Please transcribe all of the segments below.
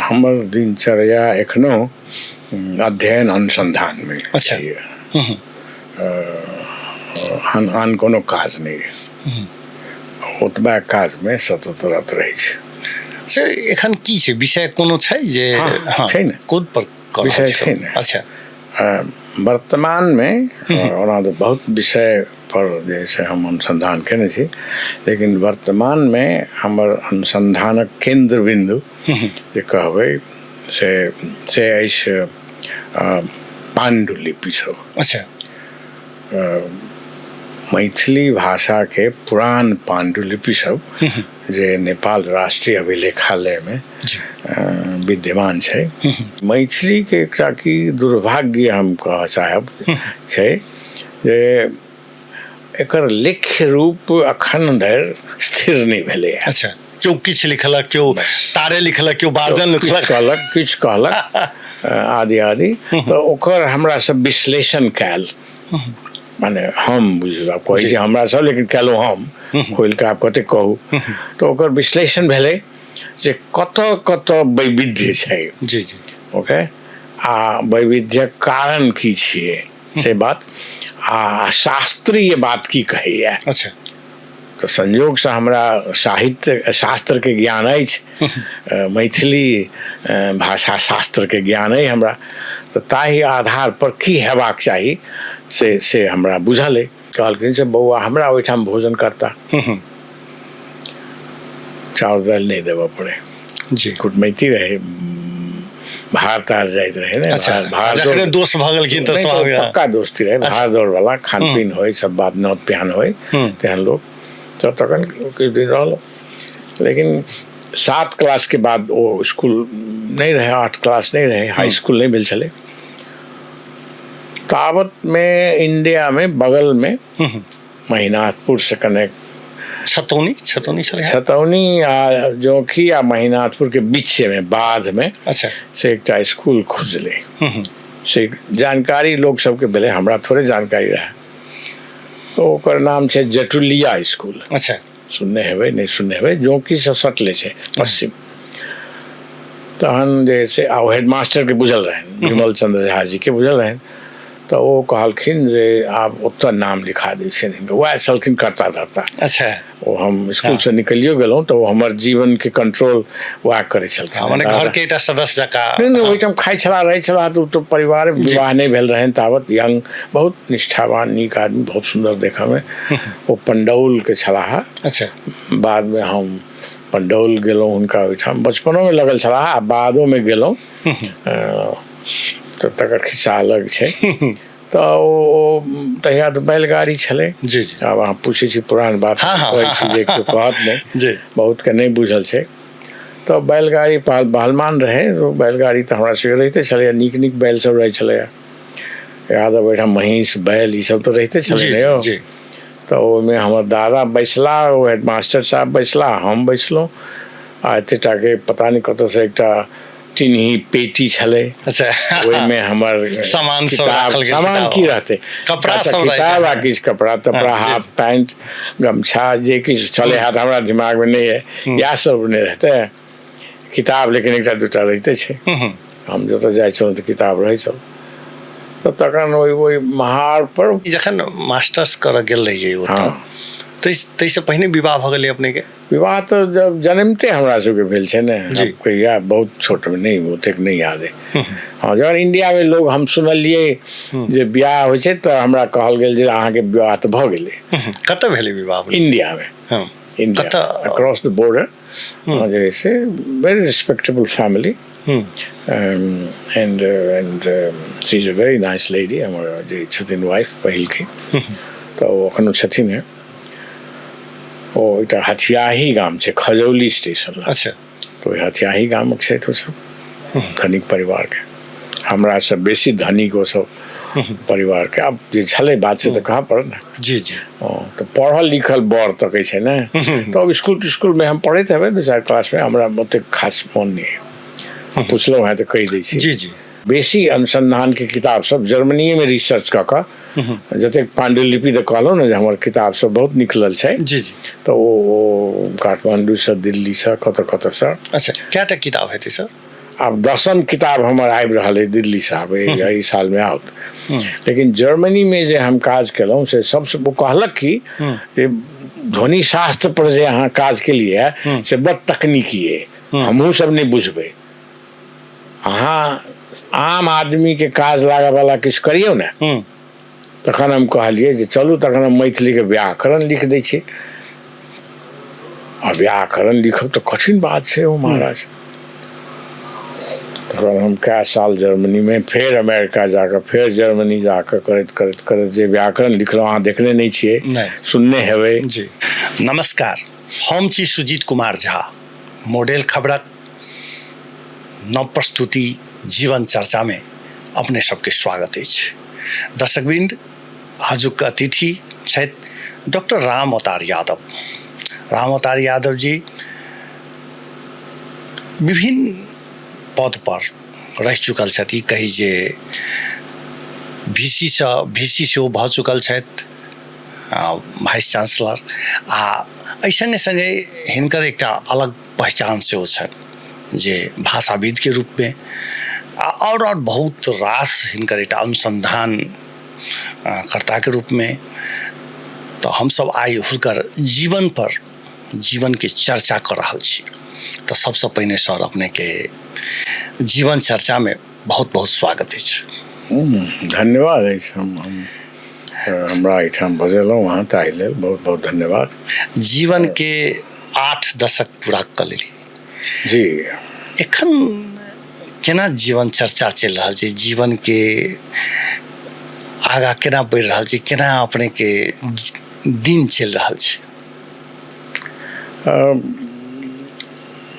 हमर दिनचर्या एखनो अध्ययन अनुसन्धानमे अच्छा। आन आन कोनो काज नहि ओतबा काजमे सतत रत रहै छै। से एखन की छै विषय कोनो छै जे? हँ, छै ने। कोन पर कऽ रहल विषय छी? छै ने। अच्छा। वर्तमानमे ओना तऽ बहुत विषय पर जे से हम अनुसन्धान केने छी, लेकिन वर्तमानमे हमर अनुसन्धानक केन्द्र बिन्दु जे कहबै से से अछि पाण्डुलिपि सब। अच्छा। मैथिली भाषाके पुरान पाण्डुलिपि सब जे नेपाल राष्ट्रीय अभिलेखालयमे विद्यमान छै। मैथिलीके एकटा की दुर्भाग्य हम कहऽ चाहब छै जे एकर लेख्य रूप अखन धरि स्थिर नहि भेलैए। अच्छा, केओ किछु लिखलक, केओ तारे लिखलक, केओ बारजन लिखलक, कहलक किछु कहलक आदि आदि। तऽ ओकर हमरा सब विश्लेषण कयल, माने हम बुझू आब कहै छी हमरा सब, लेकिन कयलहुँ हम खोलि कऽ, आब कतेक कहू। तऽ ओकर विश्लेषण भेलै जे कतऽ कतऽ वैविध्य छै। जी जी। ओके, आ वैविध्यक कारण की छियै से बात, आ शास्त्रीय बात की कहैया। अच्छा। तऽ संयोगसँ हमरा साहित्य शास्त्रके ज्ञान अछि, मैथिली भाषा शास्त्रके ज्ञान अइ हमरा, तऽ ताहि आधार पर की हेबाक चाही से से हमरा बुझल अइ। कहलखिन से बौआ हमरा ओहिठाम भोजन करता, चाउर दालि नहि देबऽ पड़े। जी। कुटमैती रहै, भार तार जाइत रहै ने। अच्छा, भार जखने दोस्त भऽ गेलखिन तऽ स्वाभाविक पक्का दोस्ती रहै। भार दौड़ वाला खान पीन होइ, सब बात नौत पिहान होइ, तेहन लोक। तऽ तखन किछु दिन रहलहुँ, लेकिन 7 क्लास के बाद ओ स्कूल नहि रहै, 8 क्लास नहि रहै, हाई स्कूल नहि भेल छलै ताबतमे। इंडियामे बगलमे महिनाथपुर से कनेक छतौनी, छतौनी छलै, छतौनी आ जोखी आ महिनाथपुर के बीचमे बाधमे। अच्छा। से एकटा स्कूल खुजलै, से जानकारी लोक सबके भेलै, हमरा थोड़े जानकारी रहै। तऽ ओकर नाम छै जटुलिया स्कूल। अच्छा। सुनने हेबै, नहि सुनने हेबै। जोंकीसँ सटले छै पश्चिम। तहन जे से आ हेडमास्टरके बुझल रहनि, विमल चंद्र झा जीके बुझल रहनि, तऽ ओ कहलखिन जे आब ओतऽ नाम लिखा दै छियनि हिनकर। वएह छलखिन कर्ता धर्ता। अच्छा। ओ हम स्कूलसँ निकलियो गेलहुँ तऽ ओ हमर जीवनके कंट्रोल वएह करै छलखिन। मने घरके एकटा सदस्य जकाँ। नहि नहि, ओहिठाम खाइ छलाह, रहै छलाह, तऽ ओ तऽ परिवार, विवाह नहि भेल रहनि ताबत, यंग, बहुत निष्ठावान नीक आदमी, बहुत सुन्दर देखऽमे। ओ पंडौलके छलाह। अच्छा। बादमे हम पंडौल गेलहुँ हुनका ओहिठाम, बचपनोमे लगल छलाह आ बादोमे गेलहुँ, तऽ तकर खिस्सा अलग छै। तऽ ओ तहिया तऽ बैलगाड़ी छलै। जी जी। आब अहाँ पूछै छी पुरान बात, कहै छी जे केओ कहत नहि जी, बहुतके नहि बुझल छै। तऽ बैलगाड़ी बहलमान रहै, बैलगाड़ी तऽ हमरा सबके रहिते छलैए, नीक नीक बैल सब रहै छलैए। यादव ओहिठाम महीँस बैल ई सब तऽ रहिते छलै ने यौ। तऽ ओहिमे हमर दादा बैसला, ओ हेडमास्टर साहब बैसला, हम बैसलहुँ, आ एते टाके पता नहि कतऽसँ एकटा टिनही पेटी छलै। अच्छा। ओहिमे हमर सामान सब किताब राखल गेल, सामान किताब की रहतै, कपड़ा अच्छा, सब रहै किताब छै। आ किछु कपड़ा तपड़ा, हाफ पैंट गमछा जे किछु छलै हाथ, हमरा दिमागमे नहि है, इएह सब नहि रहतै। किताब लेकिन एकटा दूटा रहिते छै, हम जतऽ जाइ छलहुँ तऽ किताब रहै छल। तऽ तखन ओहि ओहि महार पर जखन मास्टर्स करऽ गेल रहियै ओतऽ, ताहिसँ पहिने विवाह भऽ गेलै अपनेके? विवाह तऽ जब जनमिते हमरा सबके भेल छै ने। कहिया, बहुत छोटमे, नहि ओतेक नहि याद अइ। हँ, जखन इंडियामे लोग हम सुनलियै जे बियाह होइ छै तऽ हमरा कहल गेल जे अहाँके विवाह तऽ भऽ गेलै। कतऽ भेलै विवाह? इंडियामे। इंडिया अक्रॉस the border जे है से, very respectable family and and she is a very nice lady. हमर जे छथिन वाइफ पहिलके, तऽ ओ एखनो छथिन हे। ओ एकटा हथियाही गाम छै खजौली स्टेशन लग। अच्छा। तऽ ओहि हथियाही गामक छथि ओसभ, धनिक परिवारके, हमरासँ बेसी धनिक ओसभ परिवारके। आब जे छलै बात से तऽ कहऽ पड़त ने। जी जी। तऽ पढ़ल लिखल बर तकै छै ने। तऽ अब स्कूल तिस्कुलमे हम पढ़ैत हेबै 2-4 क्लासमे, हमरा ओतेक खास मोन नहि हम पुछलहुँ हेँ तऽ कहि दै छी। जी जी। बेसी अनुसन्धानके किताब सब जर्मनीएमे रिसर्च कऽ कऽ, जतेक पाण्डुलिपि तऽ कहलहुँ ने जे हमर किताब सब बहुत निकलल छै। जी जी। तऽ ओ काठमाण्डूसँ, दिल्लीसँ, कतऽ कतऽसँ। अच्छा, कएटा किताब हेतै सर? आब 10म किताब हमर आबि रहल अइ दिल्लीसँ, आब एहि सालमे आओत। लेकिन जर्मनीमे जे हम काज केलहुँ से सबसँ ओ कहलक कि जे ध्वनि शास्त्र पर जे अहाँ काज केलियै से बड़ तकनीकी अइ, हमहूँ सब नहि बुझबै, अहाँ आम आदमीके काज लागऽवला किछु करियौ ने। तखन हम कहलियै जे चलू तखन हम मैथिलीके व्याकरण लिख दै छी। आ व्याकरण लिखब तऽ कठिन बात छै ओ महाराज। तखन हम कए साल जर्मनीमे, फेर अमेरिका जाकऽ, फेर जर्मनी जाकऽ करैत करैत करैत जे व्याकरण लिखलहुँ, अहाँ देखने नहि छियै, सुनने हेबै। जी नमस्कार, हम छी सुजीत कुमार झा, मॉडल खबरक नव प्रस्तुति जीवन चर्चामे अपने सबके स्वागत अछि। दर्शकवृंद, आजुक अतिथि छथि डॉक्टर राम अवतार यादव। राम अवतार यादव जी विभिन्न पद पर रहि चुकल छथि। कही जे वीसी सेहो भऽ चुकल छथि, वाइस चांसलर, आ एहि सङ्गे सङ्गे हिनकर एकटा अलग पहचान सेहो छनि जे भाषाविदके रूपमे, आ आओर बहुत रास हिनकर एकटा अनुसन्धान कर्ताके रूपमे। तऽ हमसब आइ हुनकर जीवन पर जीवनके चर्चा कऽ रहल छी। तऽ सबसँ पहिने सर अपनेके जीवन चर्चामे बहुत बहुत स्वागत अछि। धन्यवाद अछि, हम हमरा एहिठाम बजेलहुँ अहाँ, ताहि लेल बहुत बहुत धन्यवाद। जीवनके 8 दशक पूरा कऽ लेली जी। एखन केना जीवन चर्चा चलि रहल छै, जीवनके आगाँ केना बढ़ि रहल छै, केना अपनेके दिन चलि रहल छै?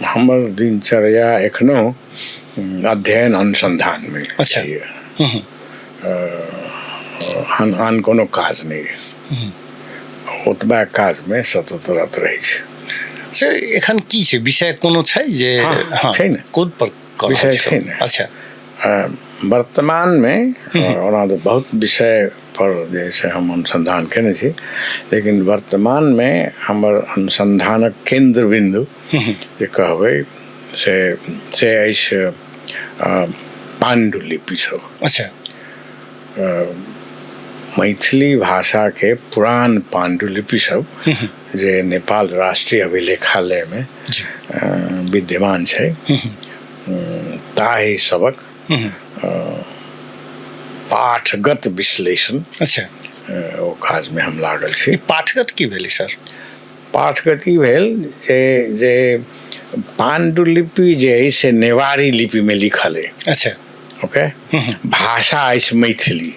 हमर दिनचर्या एखनो अध्ययन अनुसन्धानमे। अच्छा। आन आन कोनो काज नहि, ओतबा काजमे सतत रत रहै छै। से एखन की छै विषय, कोनो छै जे? हँ, छै ने। कोन पर विषय छै ने? अच्छा। वर्तमानमे ओना तऽ बहुत विषय पर जे छै हम अनुसन्धान केने छी, लेकिन वर्तमानमे हमर अनुसन्धानक केन्द्र बिन्दु जे कहबै से से अछि पाण्डुलिपि सब। अच्छा। मैथिली भाषाके पुरान पाण्डुलिपि सब जे नेपाल राष्ट्रीय अभिलेखालयमे विद्यमान छै, ताहि सबक पाठगत विश्लेषण। अच्छा। ओ काजमे हम लागल छी। पाठगत की भेलै सर? पाठगत ई भेल जे जे पाण्डुलिपि जे अइ से नेवारी लिपिमे लिखल अइ। अच्छा। ओके, भाषा अछि मैथिली।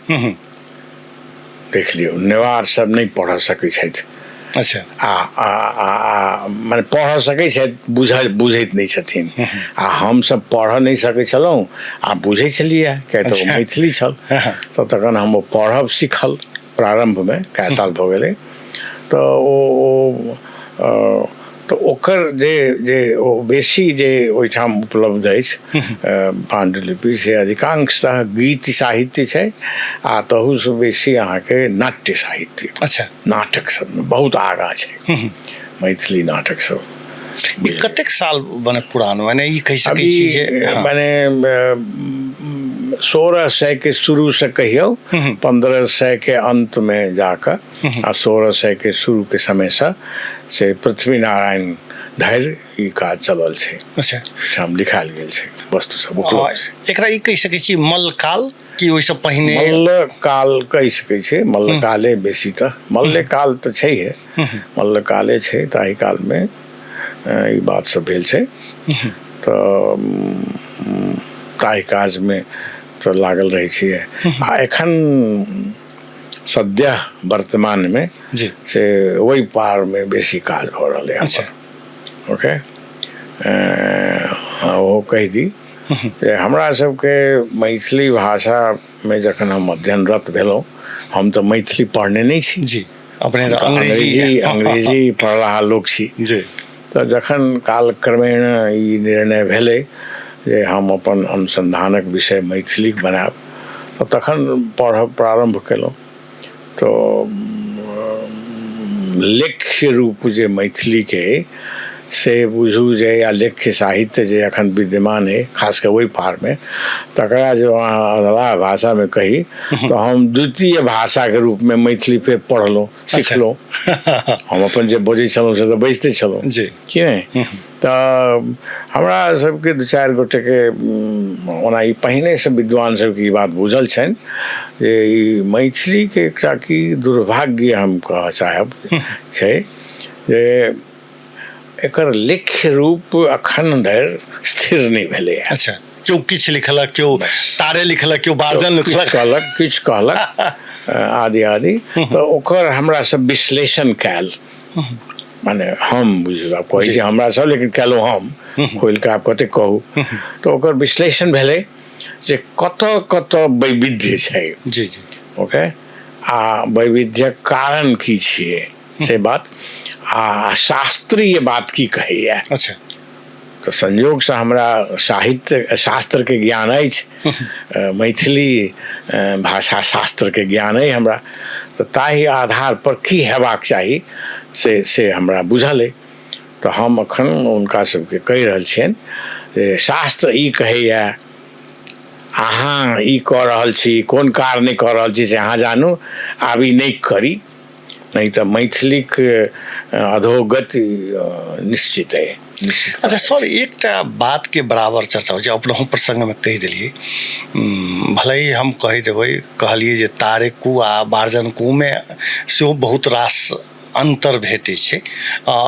देख लियौ, नेवार सब नहि पढ़ सकै छथि। अच्छा। आ आ आ मने पढ़ सकै छथि, बुझैत नहि छथिन, आ हमसब पढ़ नहि सकै छलहुँ आ बुझै छलियै, किएक तऽ ओ मैथिली छल। तऽ तखन हम ओ पढ़ब सीखल प्रारम्भमे, कए साल भऽ गेलै। तऽ ओ तऽ ओकर जे जे ओ बेसी जे ओहिठाम उपलब्ध अछि पाण्डुलिपि, से अधिकांशतः गीत साहित्य छै, आ तहूसँ बेसी अहाँके नाट्य साहित्य। अच्छा। नाटक सबमे बहुत आगाँ छै मैथिली नाटक सब। ई कतेक साल मने पुरान, मने ई कहि सकै छी जे? मने 1600 के शुरूसँ कहियौ, 1500 के अन्तमे जाकऽ आ 1600 के शुरू के समयसँ से पृथ्वीनारायण धरि ई काज चलल छै। अच्छा। एहिठाम लिखायल गेल छै वस्तु सब उपलब्ध छै। एकरा ई कहि सकै छी मल्लकाल कि ओहिसँ पहिने? मल्लकाल कहि सकै छै, मल्लकाले बेसी, तऽ मल्लकाल तऽ छैहे, मल्लकाले छै। ताहि कालमे ई बात सब भेल छै। तऽ ताहि काजमे तऽ लागल रहै छियै, आ एखन सद्यः वर्तमानमे जी से ओहि पारमे बेसी काज भऽ रहलै। अच्छा। ओके, ओहो कहि दी जे हमरा सबके मैथिली भाषामे जखन हम अध्ययनरत भेलहुँ, हम तऽ मैथिली पढ़ने नहि छी। जी, अपने तऽ अंग्रेजी अंग्रेजी पढ़लाहा लोक छी। जी। तऽ जखन कालक्रमेण ई निर्णय भेलै जे हम अपन अनुसन्धानक विषय मैथिलीक बनायब, तऽ तखन पढ़ब प्रारम्भ केलहुँ। तऽ लेख्य रूप जे मैथिलीके से बुझू जे या लेख्य साहित्य जे एखन विद्यमान अइ, खास कऽ ओहि पारमे, तकरा जे अहाँ अधलाह भाषामे कही तऽ हम द्वितीय भाषाके रूपमे मैथिली फेर पढ़लहुँ, सिखलहुँ। हम अपन जे बजै छलहुँ से तऽ बजिते छलहुँ जी। कि नहि? तऽ हमरा सबके दू चारि गोटेके ओना ई पहिनेसँ विद्वान सबके ई बात बुझल छनि जे ई मैथिलीके एकटा की दुर्भाग्य हम कहऽ चाहब छै जे एकर लेख्य रूप अखन धरि स्थिर नहि भेलैए। अच्छा, केओ किछु लिखलक, केओ तारे लिखलक, केओ बारजन लिखलक, कहलक, किछु कहलक आदि आदि। तऽ ओकर हमरा सब विश्लेषण कयल, माने हम बुझू आब कहै छी हमरा सब, लेकिन कयलहुँ हम खोलि कऽ, आब कतेक कहू। तऽ ओकर विश्लेषण भेलै जे कतऽ कतऽ वैविध्य छै। जी जी। ओके, आ वैविध्यक कारण की छियै से बात, आ शास्त्रीय बात की कहैया। अच्छा। तऽ संयोगसँ हमरा साहित्य शास्त्रके ज्ञान अछि, मैथिली भाषा शास्त्रके ज्ञान अइ हमरा, तऽ ताहि आधार पर की हेबाक चाही से से हमरा बुझल अइ। तऽ हम एखन हुनका सबके कहि रहल छियनि जे शास्त्र ई कहैया, अहाँ ई कऽ रहल छी, कोन कारणे कऽ रहल छी से अहाँ जानू, आब ई नहि करी, नहि तऽ मैथिलीक अधोगति निश्चित अइ। अच्छा सर, एकटा बातके बराबर चर्चा होइ छै, अपनहु प्रसङ्गमे कहि देलियै, भले ही हम कहि देबै, कहलियै जे तारे कु आ बारजन कुमे सेहो बहुत रास अन्तर भेटै छै,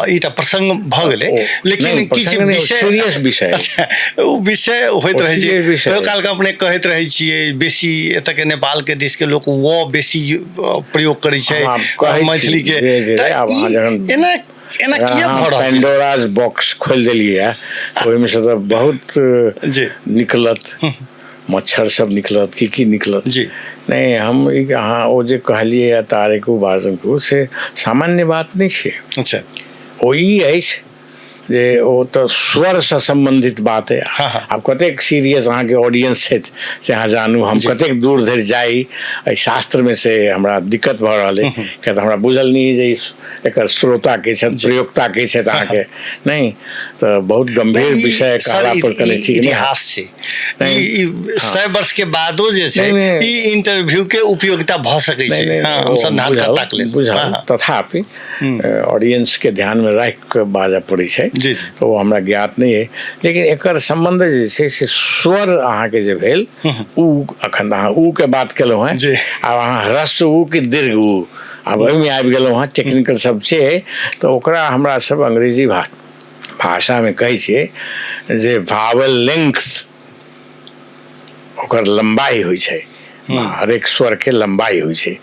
ई तऽ प्रसङ्ग भऽ गेलै, लेकिन किछु विषय सीरियस विषय, अच्छा, ओ विषय होइत रहै छै। कहियो कालके अपने कहैत रहै छियै, बेसी एतऽके नेपालके देशके लोक व बेसी प्रयोग करै छै मैथिलीके, एना एना किया भऽ रहल छै? पेंडोराज बॉक्स खोलि देलियै, ओहिमे से तऽ बहुत जी निकलत, मच्छर सब निकलत, की की निकलत जी। नहि, हम ई अहाँ ओ जे कहलियै तारेकू बाजनकू से सामान्य बात नहि छै। अच्छा। ओ ई अछि जे ओ तऽ स्वरसँ सम्बन्धित बात अइ। आब कतेक सीरियस अहाँके ऑडियंस छथि से अहाँ जानू, हम कतेक दूर धरि जाइ एहि शास्त्रमे से हमरा दिक्कत भऽ रहल अइ, किया तऽ हमरा बुझल नहि जे एकर श्रोता के छथि, प्रयोक्ता के छथि अहाँके, नहि तऽ बहुत गंभीर विषय कहला पर कने ठीक नहि। इतिहास छै ई, 100 वर्ष के बादो जे छै ई इंटरव्यू के उपयोगिता भऽ सकै छै अनुसंधानकर्ता के लेल। बुझल, तथापि ऑडियंस के ध्यान में राखि कऽ बाजऽ पड़ै छै, तऽ ओ हमरा ज्ञात नहि अइ, लेकिन एकर सम्बन्ध जे छै से स्वर अहाँके जे भेल उ, अखन अहाँ उ के बात केलहुँ हेँ, आब अहाँ ह्रस्व उ कि दीर्घ उ, आब ओहिमे आबि गेलहुँ हेँ, टेक्निकल सब छै, तऽ ओकरा हमरा सब अंग्रेजी भाषामे कहै छियै जे भावल लेंथ, ओकर लम्बाइ होइ छै, हरेक स्वरके लम्बाइ होइ छै,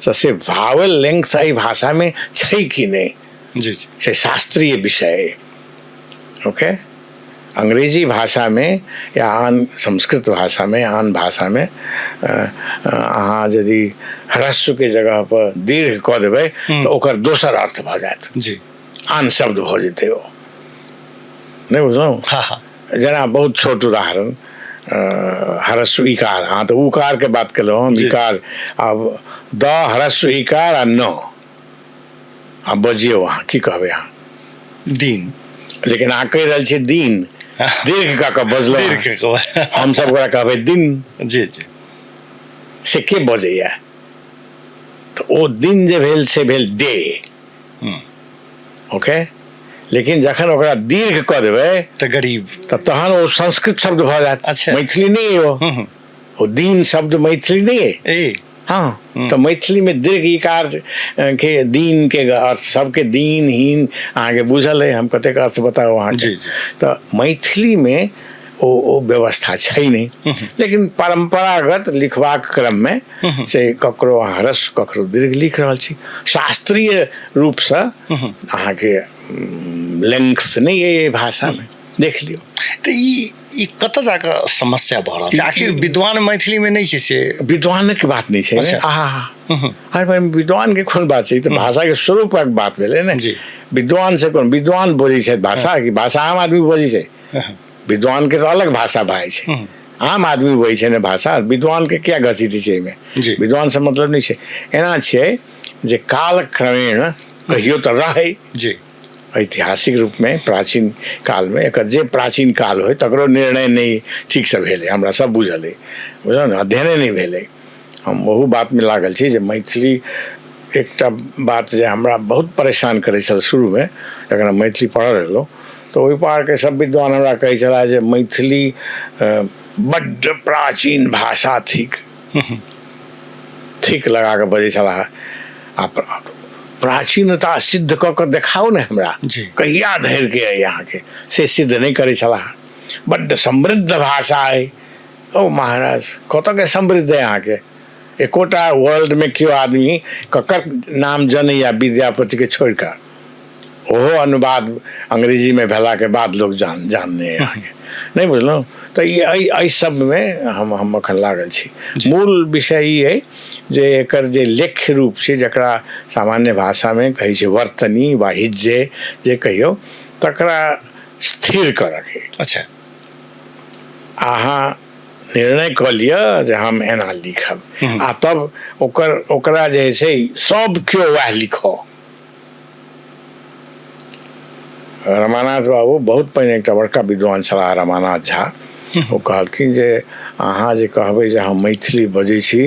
तऽ से भावल लेंथ एहि भाषामे छै कि नहि, जी से शास्त्रीय विषय अइ। ओके, अंग्रेजी भाषामे या आन संस्कृत भाषामे, आन भाषामे अहाँ यदि ह्रस्वके जगह पर दीर्घ कऽ देबै तऽ ओकर दोसर अर्थ भऽ जायत जी, आन शब्द भऽ जेतै ओ। नहि बुझलहुँ? हाँ हाँ। जेना बहुत छोट उदाहरण, ह्रस्व इकार, अहाँ तऽ उकारके बात केलहुँ, हम इकार, आब द ह्रस्व इकार आ न, आ बजियौ अहाँ की कहबै अहाँ? दिन। लेकिन अहाँ कहि रहल छियै दिन, दीर्घ कऽ कऽ बजलहुँ, हमसब ओकरा कहबै दिन। जी जी। से के बजैया? तऽ ओ दिन जे भेल से भेल डे। ओके, लेकिन जखन ओकरा दीर्घ कऽ देबै तऽ गरीब, तऽ तहन ओ संस्कृत शब्द भऽ जायत। अच्छा। मैथिली नहि ओ, ओ दिन शब्द मैथिली नहि अइ। हाँ, तऽ मैथिलीमे दीर्घ इकार के दिन के अर्थ सबके दीन हीन अहाँके बुझल अइ, हम कतेक अर्थ बताउ अहाँके। तऽ मैथिलीमे ओ व्यवस्था छै नहि, लेकिन परम्परागत लिखबाक क्रममे से ककरो अहाँ ह्रस्व ककरो दीर्घ लिख रहल छी, शास्त्रीय रूपसँ अहाँके लेंथ नहि अइ एहि भाषामे, देख लियौ। तऽ ई कतऽ जाकऽ समस्या भऽ रहल छै? आखिर विद्वान मैथिलीमे नहि छै से? विद्वानक बात नहि छै। आहा, अरे भाई, विद्वानके कोन बात छै, ई तऽ भाषाके स्वरूपक बात भेलै ने। विद्वान से कोन विद्वान बजै छै भाषा, कि भाषा आम आदमी बजै छै? विद्वानके तऽ अलग भाषा भए छै, आम आदमी बजै छै ने भाषा, विद्वानके किया घसीटै छै एहिमे? विद्वान से मतलब नहि छै। एना छै जे कालक्रमेण कहियो तऽ रहै जी, ऐतिहासिक रूपमे प्राचीन कालमे एकर जे प्राचीन काल होइ तकरो निर्णय नहि ठीकसँ भेलै, हमरा सब बुझल अइ, बुझलहुँ ने, अध्ययने नहि भेलै। हम ओहू बातमे लागल छी जे मैथिली एकटा बात जे हमरा बहुत परेशान करै छल शुरूमे, जखन हम मैथिली पढ़ऽ लगलहुँ तऽ ओहि पारके सब विद्वान हमरा कहै छलाह जे मैथिली बड्ड प्राचीन भाषा थिक, थिक लगा कऽ बजै छलाह। आ प्राचीनता सिद्ध कऽ कऽ देखाउ ने हमरा, कहिया धरिके अइ अहाँके, से सिद्ध नहि करै छलाह। बड्ड समृद्ध भाषा अइ। ओ महाराज, कतऽके समृद्ध अइ अहाँके? एकोटा वर्ल्डमे केओ आदमी ककर नाम जनैया विद्यापतिके छोड़ि कऽ? ओहो अनुवाद अंग्रेजीमे भेलाके बाद लोक जानने अहाँके, नहि बुझलहुँ? तऽ ई एहि सबमे हम एखन लागल छी। मूल विषय ई अइ जे एकर जे लेख्य रूप छै, जकरा सामान्य भाषामे कहै छै वर्तनी वा हिज्जे जे कहियौ, तकरा स्थिर करऽके। अच्छा। अहाँ निर्णय कऽ लिअ जे हम एना लिखब, आ तब ओकरा जे छै सब केओ वएह लिखो। रमानाथ बाबू बहुत पहिने एकटा बड़का विद्वान छलाह रमानाथ झा, ओ कहलखिन जे अहाँ जे कहबै जे हम मैथिली बजै छी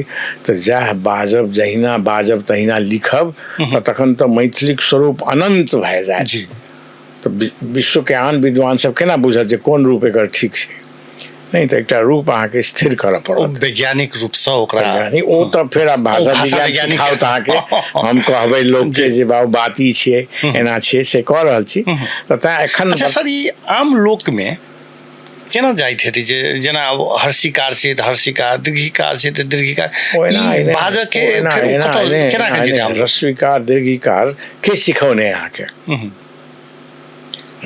तऽ जएह बाजब, जहिना बाजब तहिना लिखब, तऽ तखन तऽ मैथिलीक स्वरूप अनंत भए जायत। तऽ विश्वके आन विद्वान सब केना बुझत जे कोन रूप एकर ठीक छै? नहि तऽ एकटा रूप अहाँके स्थिर करऽ पड़त वैज्ञानिक रूपसँ ओकरा। वैज्ञानिक ओ तऽ फेर आब भाषा विज्ञान सिखाओत अहाँके। हम कहबै लोकके जे बाबू बात ई छियै, एना छियै, से कऽ रहल छी। तऽ तैँ एखन। अच्छा सर, ई आम लोकमे केना जाइत हेतै जे जेना आब हर्षिकार छै तऽ हर्षिकार, दीर्घिकार छै तऽ दीर्घिकार, बाजऽके केना के जेतै? ह्रस्वीकार दीर्घिकार के सिखौने अहाँके?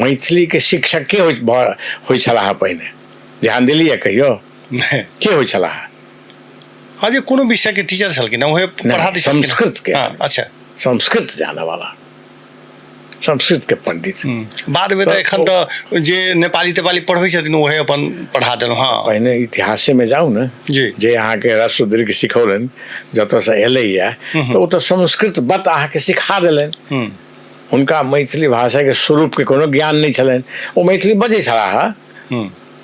मैथिलीके शिक्षक के होइ छलाह पहिने, ध्यान देलियै कहियो? के होइ छलाह? हाँ, जे कोनो विषय के टीचर छलखिन उहे पढ़ा दै छलखिन संस्कृत के। हाँ, अच्छा। संस्कृत जाने वाला संस्कृत के पंडित। बाद में तऽ एखन तऽ जे नेपाली तपाली पढ़बै छथिन उहे अपन पढ़ा देलहुँ। हाँ, पहिने इतिहासे में जाउ ने जी, जे अहाँके ह्रस्व दीर्घ सिखौलनि जतऽसँ एलैया, तऽ ओ तऽ संस्कृत बत अहाँके सिखा देलनि। हुनका मैथिली भाषाके स्वरूपके कोनो ज्ञान नहि छलनि। ओ मैथिली बजै छलाह,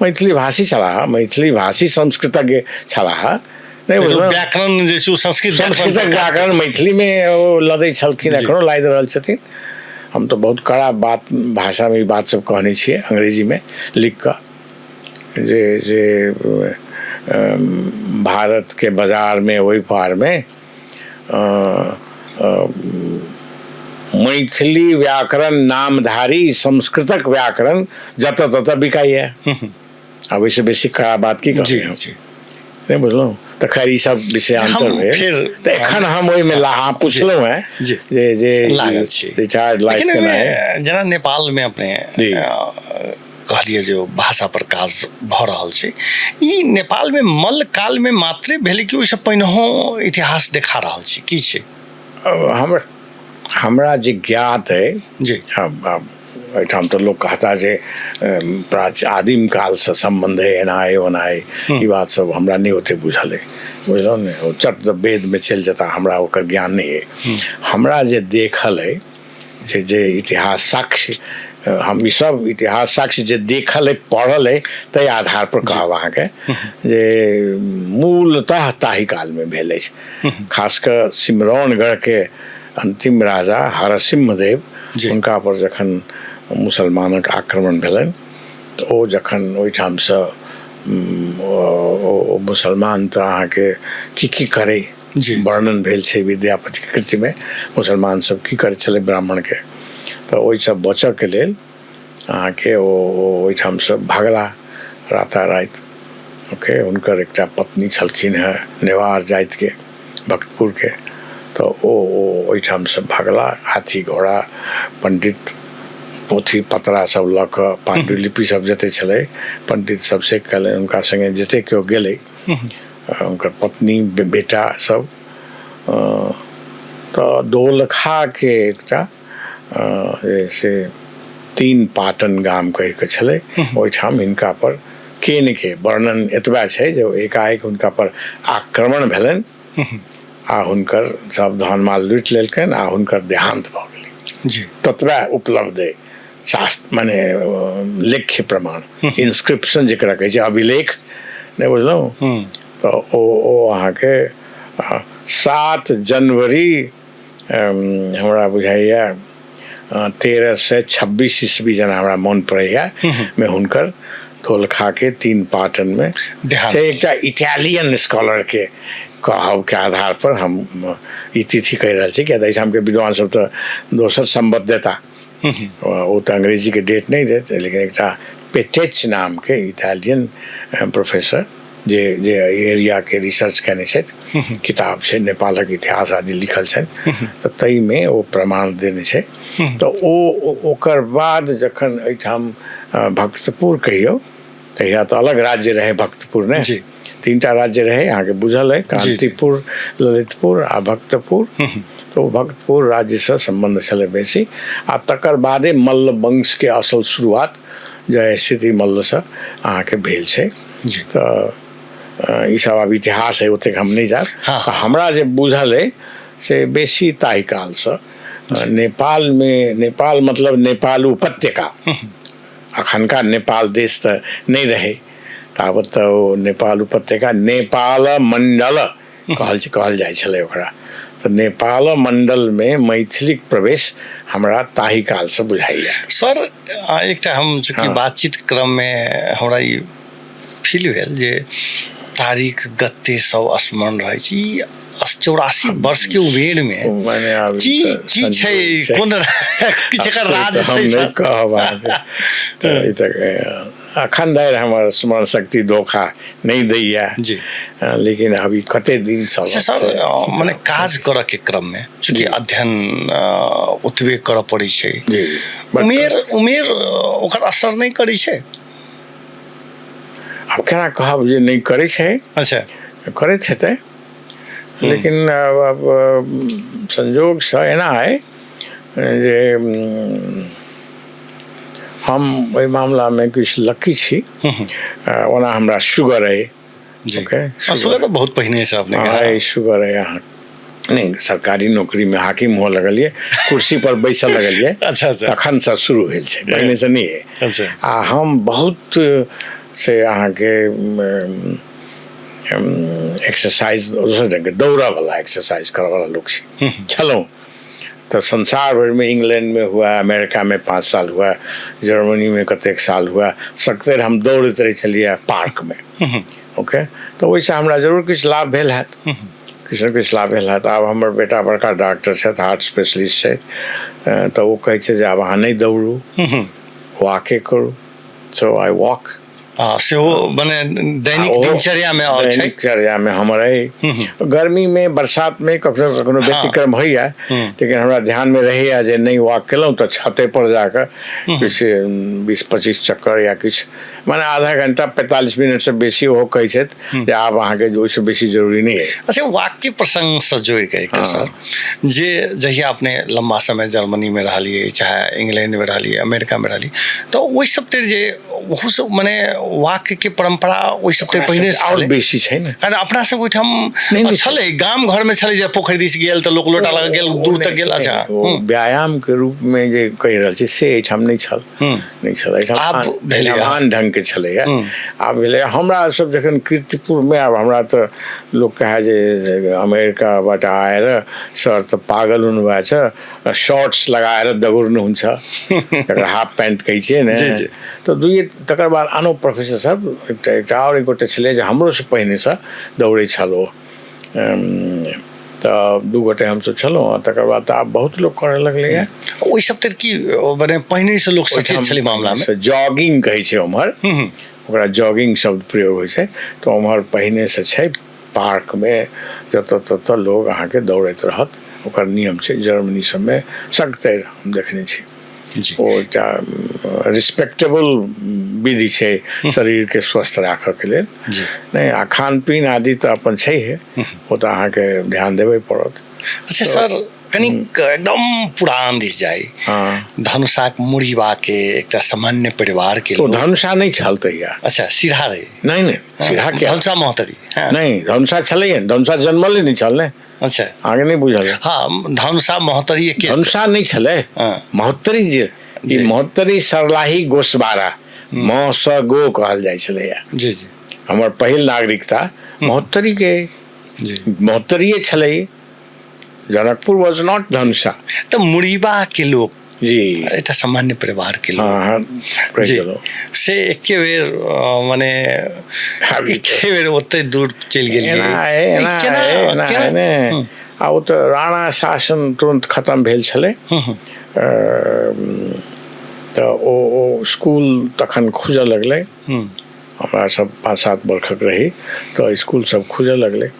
मैथिली भाषी छलाह, मैथिली भाषी संस्कृतज्ञ छलाह, नहि बुझलहुँ? व्याकरण जे छै संस्कृत, संस्कृतक व्याकरण मैथिलीमे ओ लदै छलखिन, एखनो लादि रहल छथिन। हम तऽ बहुत कड़ा बात भाषामे ई बात सब कहने छियै अंग्रेजीमे लिख कऽ जे जे भारतके बाजारमे ओहि पारमे मैथिली व्याकरण नामधारी संस्कृतक व्याकरण जतऽ ततऽ बिकाइए। आब ओहिसँ बेसी कड़ा बात की कहबै हम, नहि बुझलहुँ? तऽ खैर ई सब विषयांतर भेल। तऽ एखन हम ओहिमे अहाँ पुछलहुँ हेँ जे जे लागल छी रिटायर्ड लाइफ केना, जेना नेपालमे अपने कहलियै जे भाषा पर काज भऽ रहल छै, ई नेपालमे मल्ल कालमे मात्रे भेलै कि ओहिसँ पहिनहो इतिहास देखा रहल छै, की छै? हमरा जे ज्ञात अइ जी, एहिठाम तऽ लोक कहता जे प्राचीन आदिम कालसँ सम्बन्ध अइ, एना अइ ओना अइ, ई बात सब हमरा नहि ओते बुझल अइ, बुझलहुँ ने? ओ चट वेदमे चलि जेता, हमरा ओकर ज्ञान नहि अइ। हमरा जे देखल अइ जे जे इतिहास साक्ष्य, हम ई सब इतिहास साक्ष्य जे देखल अइ, पढ़ल अइ, ताहि आधार पर कहब अहाँके जे मूलतः ताहि कालमे भेल अछि। खास कऽ सिमरौनगढ़के अन्तिम राजा हरसिंह देव, हुनका पर जखन मुसलमानक आक्रमण भेलनि तऽ ओ जखन ओहिठामसँ ओ मुसलमान तऽ अहाँके की की करै वर्णन भेल छै विद्यापतिके कृतिमे, मुसलमान सब की करै छलै ब्राह्मणके, तऽ ओहिसँ बचऽके लेल अहाँके ओ ओहिठामसँ भागला राताराति। ओके, हुनकर एकटा पत्नी छलखिन हेँ नेवार जातिके, भक्तपुरके, तऽ ओ ओहिठामसँ भागला, हाथी घोड़ा पंडित पोथी पतरा सब लऽ कऽ, पांडुलिपि सब जते छलै पंडित सब से कयलनि, हुनका सङ्गे जते केओ गेलै, हुनकर पत्नी बेटा सब, तऽ दोलखाके एकटा जे से तीन पाटन गाम कहिके छलै, ओहिठाम हिनका पर केनके वर्णन एतबा छै जे एकाएक हुनका पर आक्रमण भेलनि आ हुनकर सब धन माल लूटि लेलकनि आ हुनकर देहांत भऽ गेलै जी, ततबा उपलब्ध अइ। शास्त्र माने लेख्य प्रमाण, इंस्क्रिप्शन जकरा कहै छै, अभिलेख, नहि बुझलहुँ? तऽ ओ अहाँके 7 जनवरी हमरा बुझाइए 1326 ईस्वी जेना हमरा मोन पड़ैए मे हुनकर दोलखाके 3 पाटनमे देहांत से एकटा इटालियन स्कॉलरके कहबके आधार पर हम ई तिथि कहि रहल छी, किया तऽ एहिठामके विद्वान सब तऽ दोसर सम्बत देता, ओ तऽ अंग्रेजीके डेट नहि देत, लेकिन एकटा पेटेच नामके इटालियन प्रोफेसर जे जे एरियाके रिसर्च केने छथि, किताब छै नेपालक इतिहास आदि लिखल छनि, तऽ ताहिमे ओ प्रमाण देने छै। तऽ ओ ओकर बाद जखन एहिठाम भक्तपुर कहियौ, तहिया तऽ अलग राज्य रहै भक्तपुर ने, 3टा राज्य रहै, अहाँके बुझल अइ, कान्तिपुर, ललितपुर आ भक्तपुर। तऽ ओ भक्तपुर राज्यसँ सम्बन्ध छलै बेसी। आ तकर बादे मल्ल वंशके असल शुरुआत जय स्थिति मल्लसँ अहाँके भेल छै। तऽ ईसब आब इतिहास है, ओतेक हम नहि जायब। हमरा जे बुझल अइ से बेसी ताहि कालसँ नेपालमे, नेपाल मतलब नेपाल उपत्यका, अखनका नेपाल देश तऽ नहि रहै ताबत, तऽ ओ नेपाल उपत्यका नेपाल मण्डल कहल जाइ छलै ओकरा। तऽ नेपाल मण्डलमे मैथिलीक प्रवेश हमरा ताहि कालसँ बुझाइए। सर एकटा हम चूँकि बातचीत क्रममे हमरा ई फील भेल जे तारीख गते सब स्मरण रहै छै, ई 84 वर्ष के उमेर में की की छै, कोन किछु एकर राज छै सर? कहब तऽ ई तऽ अखन धरि हमर स्मरण शक्ति धोखा नहि दैया जी, लेकिन अभी कते दिन सर मने काज करऽ के क्रम में चूँकि अध्ययन ओतबे करऽ पड़ै छै जी, उमेर उमेर ओकर असर नहि करै छै? आब केना कहब जे नहि करै छै। अच्छा, करैत हेतै, लेकिन आब संजोगसँ एना अइ जे हम ओहि मामलामे किछु लकी छी। ओना हमरा शुगर अइ। ओके, शुगर तऽ बहुत पहिनेसँ अपने अइ, शुगर अइ। अहाँ नहि सरकारी नौकरीमे हाकिम हुअ लगलियै, कुर्सी पर बैसऽ लगलियै। अच्छा अच्छा, तखनसँ शुरू भेल छै, पहिनेसँ नहि अइ। अच्छा। आ हम बहुत से अहाँके एक्सरसाइज दोसर ढङ्गके दौड़ऽवला एक्सरसाइज करऽवला लोक छी छलहुँ। तऽ संसार भरिमे, इंग्लैंडमे हुए, अमेरिकामे 5 साल हुए, जर्मनीमे कतेक साल हुए, सकते हम दौड़ैत रहै छलियै पार्कमे। ओके, तऽ ओहिसँ हमरा जरूर किछु लाभ भेल हैत, किछु ने किछु लाभ भेल हैत। आब हमर बेटा बड़का डॉक्टर छथि, हार्ट स्पेशलिस्ट छथि, तऽ ओ कहै छै जे आब अहाँ नहि दौड़ू, वाके करू। सो I walk. सेहो मने दैनिक दिनचर्यामे छै? दैनिकचर्यामे हमर अइ। गर्मीमे बरसातमे कखनो कखनो व्यतिक्रम होइए, लेकिन हमरा ध्यानमे रहैए जे नहि वॉक केलहुँ तऽ छते पर जाकऽ किछु 20-25 चक्कर या किछु, माने आधा घंटा 45 मिनटसँ बेसी ओहो कहै छथि जे आब अहाँके ओहिसँ बेसी जरूरी नहि अइ। अच्छा, वाक्य प्रसङ्गसँ जोड़िकऽ एकटा सर, जे जहिया अपने लम्बा समय जर्मनीमे रहलियै, चाहे इंग्लैंडमे रहलियै, अमेरिकामे रहलियै, तऽ ओहि सब तर जे ओहो सब मने वाक्यके परम्परा ओहि सब तर पहिने आओर बेसी छै ने? कारण अपना सब ओहिठाम छलै, गाम घरमे छलै जे पोखरि दिस गेल तऽ लोक लोटा लग गेल, दूर तक गेल। अच्छा, व्यायामके रूपमे जे कहि रहल छी से एहिठाम नहि छल, नहि छल एहिठाम। आब भेलै, आन ढङ्गके छलैए, आब भेलै। हमरा सब जखन कीर्तिपुरमे, आब हमरा तऽ लोक कहै जे अमेरिकाबाट आएर सर तऽ पागल हुनुभएको छ, सर्ट्स लगाएर दगुर्नुहुन्छ, तकर हाफ प्यान्ट कहै छियै ने। तऽ दुइए तकर बाद आनो प्रोफेसर सब, एकटा एकटा आओर एक गोटे छलै जे हमरोसँ पहिनेसँ दौड़ै छल ओ, तऽ 2 गोटे हमसब छलहुँ। तकर बाद तऽ आब बहुत लोक करऽ लगलैए। ओहि सब तर की मने पहिनेसँ लोक सचेत छलै मामलामे? जॉगिंग कहै छै ओम्हर, ओकरा जॉगिंग शब्द प्रयोग होइ छै। तऽ ओम्हर पहिनेसँ छै, पार्कमे जतऽ ततऽ लोग अहाँके दौड़ैत रहत, ओकर नियम छै। जर्मनी सबमे सगतरि हम देखने छी। ओ एकटा रिस्पेक्टेबल विधि छै शरीरके स्वस्थ राखऽके लेल। नहि, आ खान पीन आदि तऽ अपन छैहे, ओ तऽ अहाँके ध्यान देबे पड़त। अच्छा सर, कनिक एकदम पुरान दिस जाइ, धनुषाक मुड़ीबा के एकटा सामान्य परिवार के लोग। धनुषा नहि छल तहिया। अच्छा, सिरहा रहे? नहि नहि, सिरहा के धनुषा महोत्तरी। नहि, धनुषा छलैए, धनुषा जन्मले नहि छल ने। अच्छा, आगे नहि बुझल। हाँ, धनुषा महोत्तरी धनुषा नहि छलै, महोत्तरी जे ई महोत्तरी सरलाही गोसबारा म स गो कहल जाइ छलैया। जी जी। हमर पहिल नागरिकता महोत्तरी के जी महोत्तरीये छलै, जनकपुर वाज not Dhanusha. तऽ मुड़ीबा के लोक जी एकटा सामान्य परिवार के लोक हँ, रहि जी गेलहुँ। से एके बेर मने आबि एके बेर ओते दूर चलि गेलियै। एना है, एना केना है, एना केना है ने। आ ओ तऽ राणा शासन तुरन्त खतम भेल छलै। तऽ ओ स्कूल तखन खुजऽ लगलै। हमरा सब 5-7 बरखक रही तऽ स्कूल सब खुजऽ लगलै।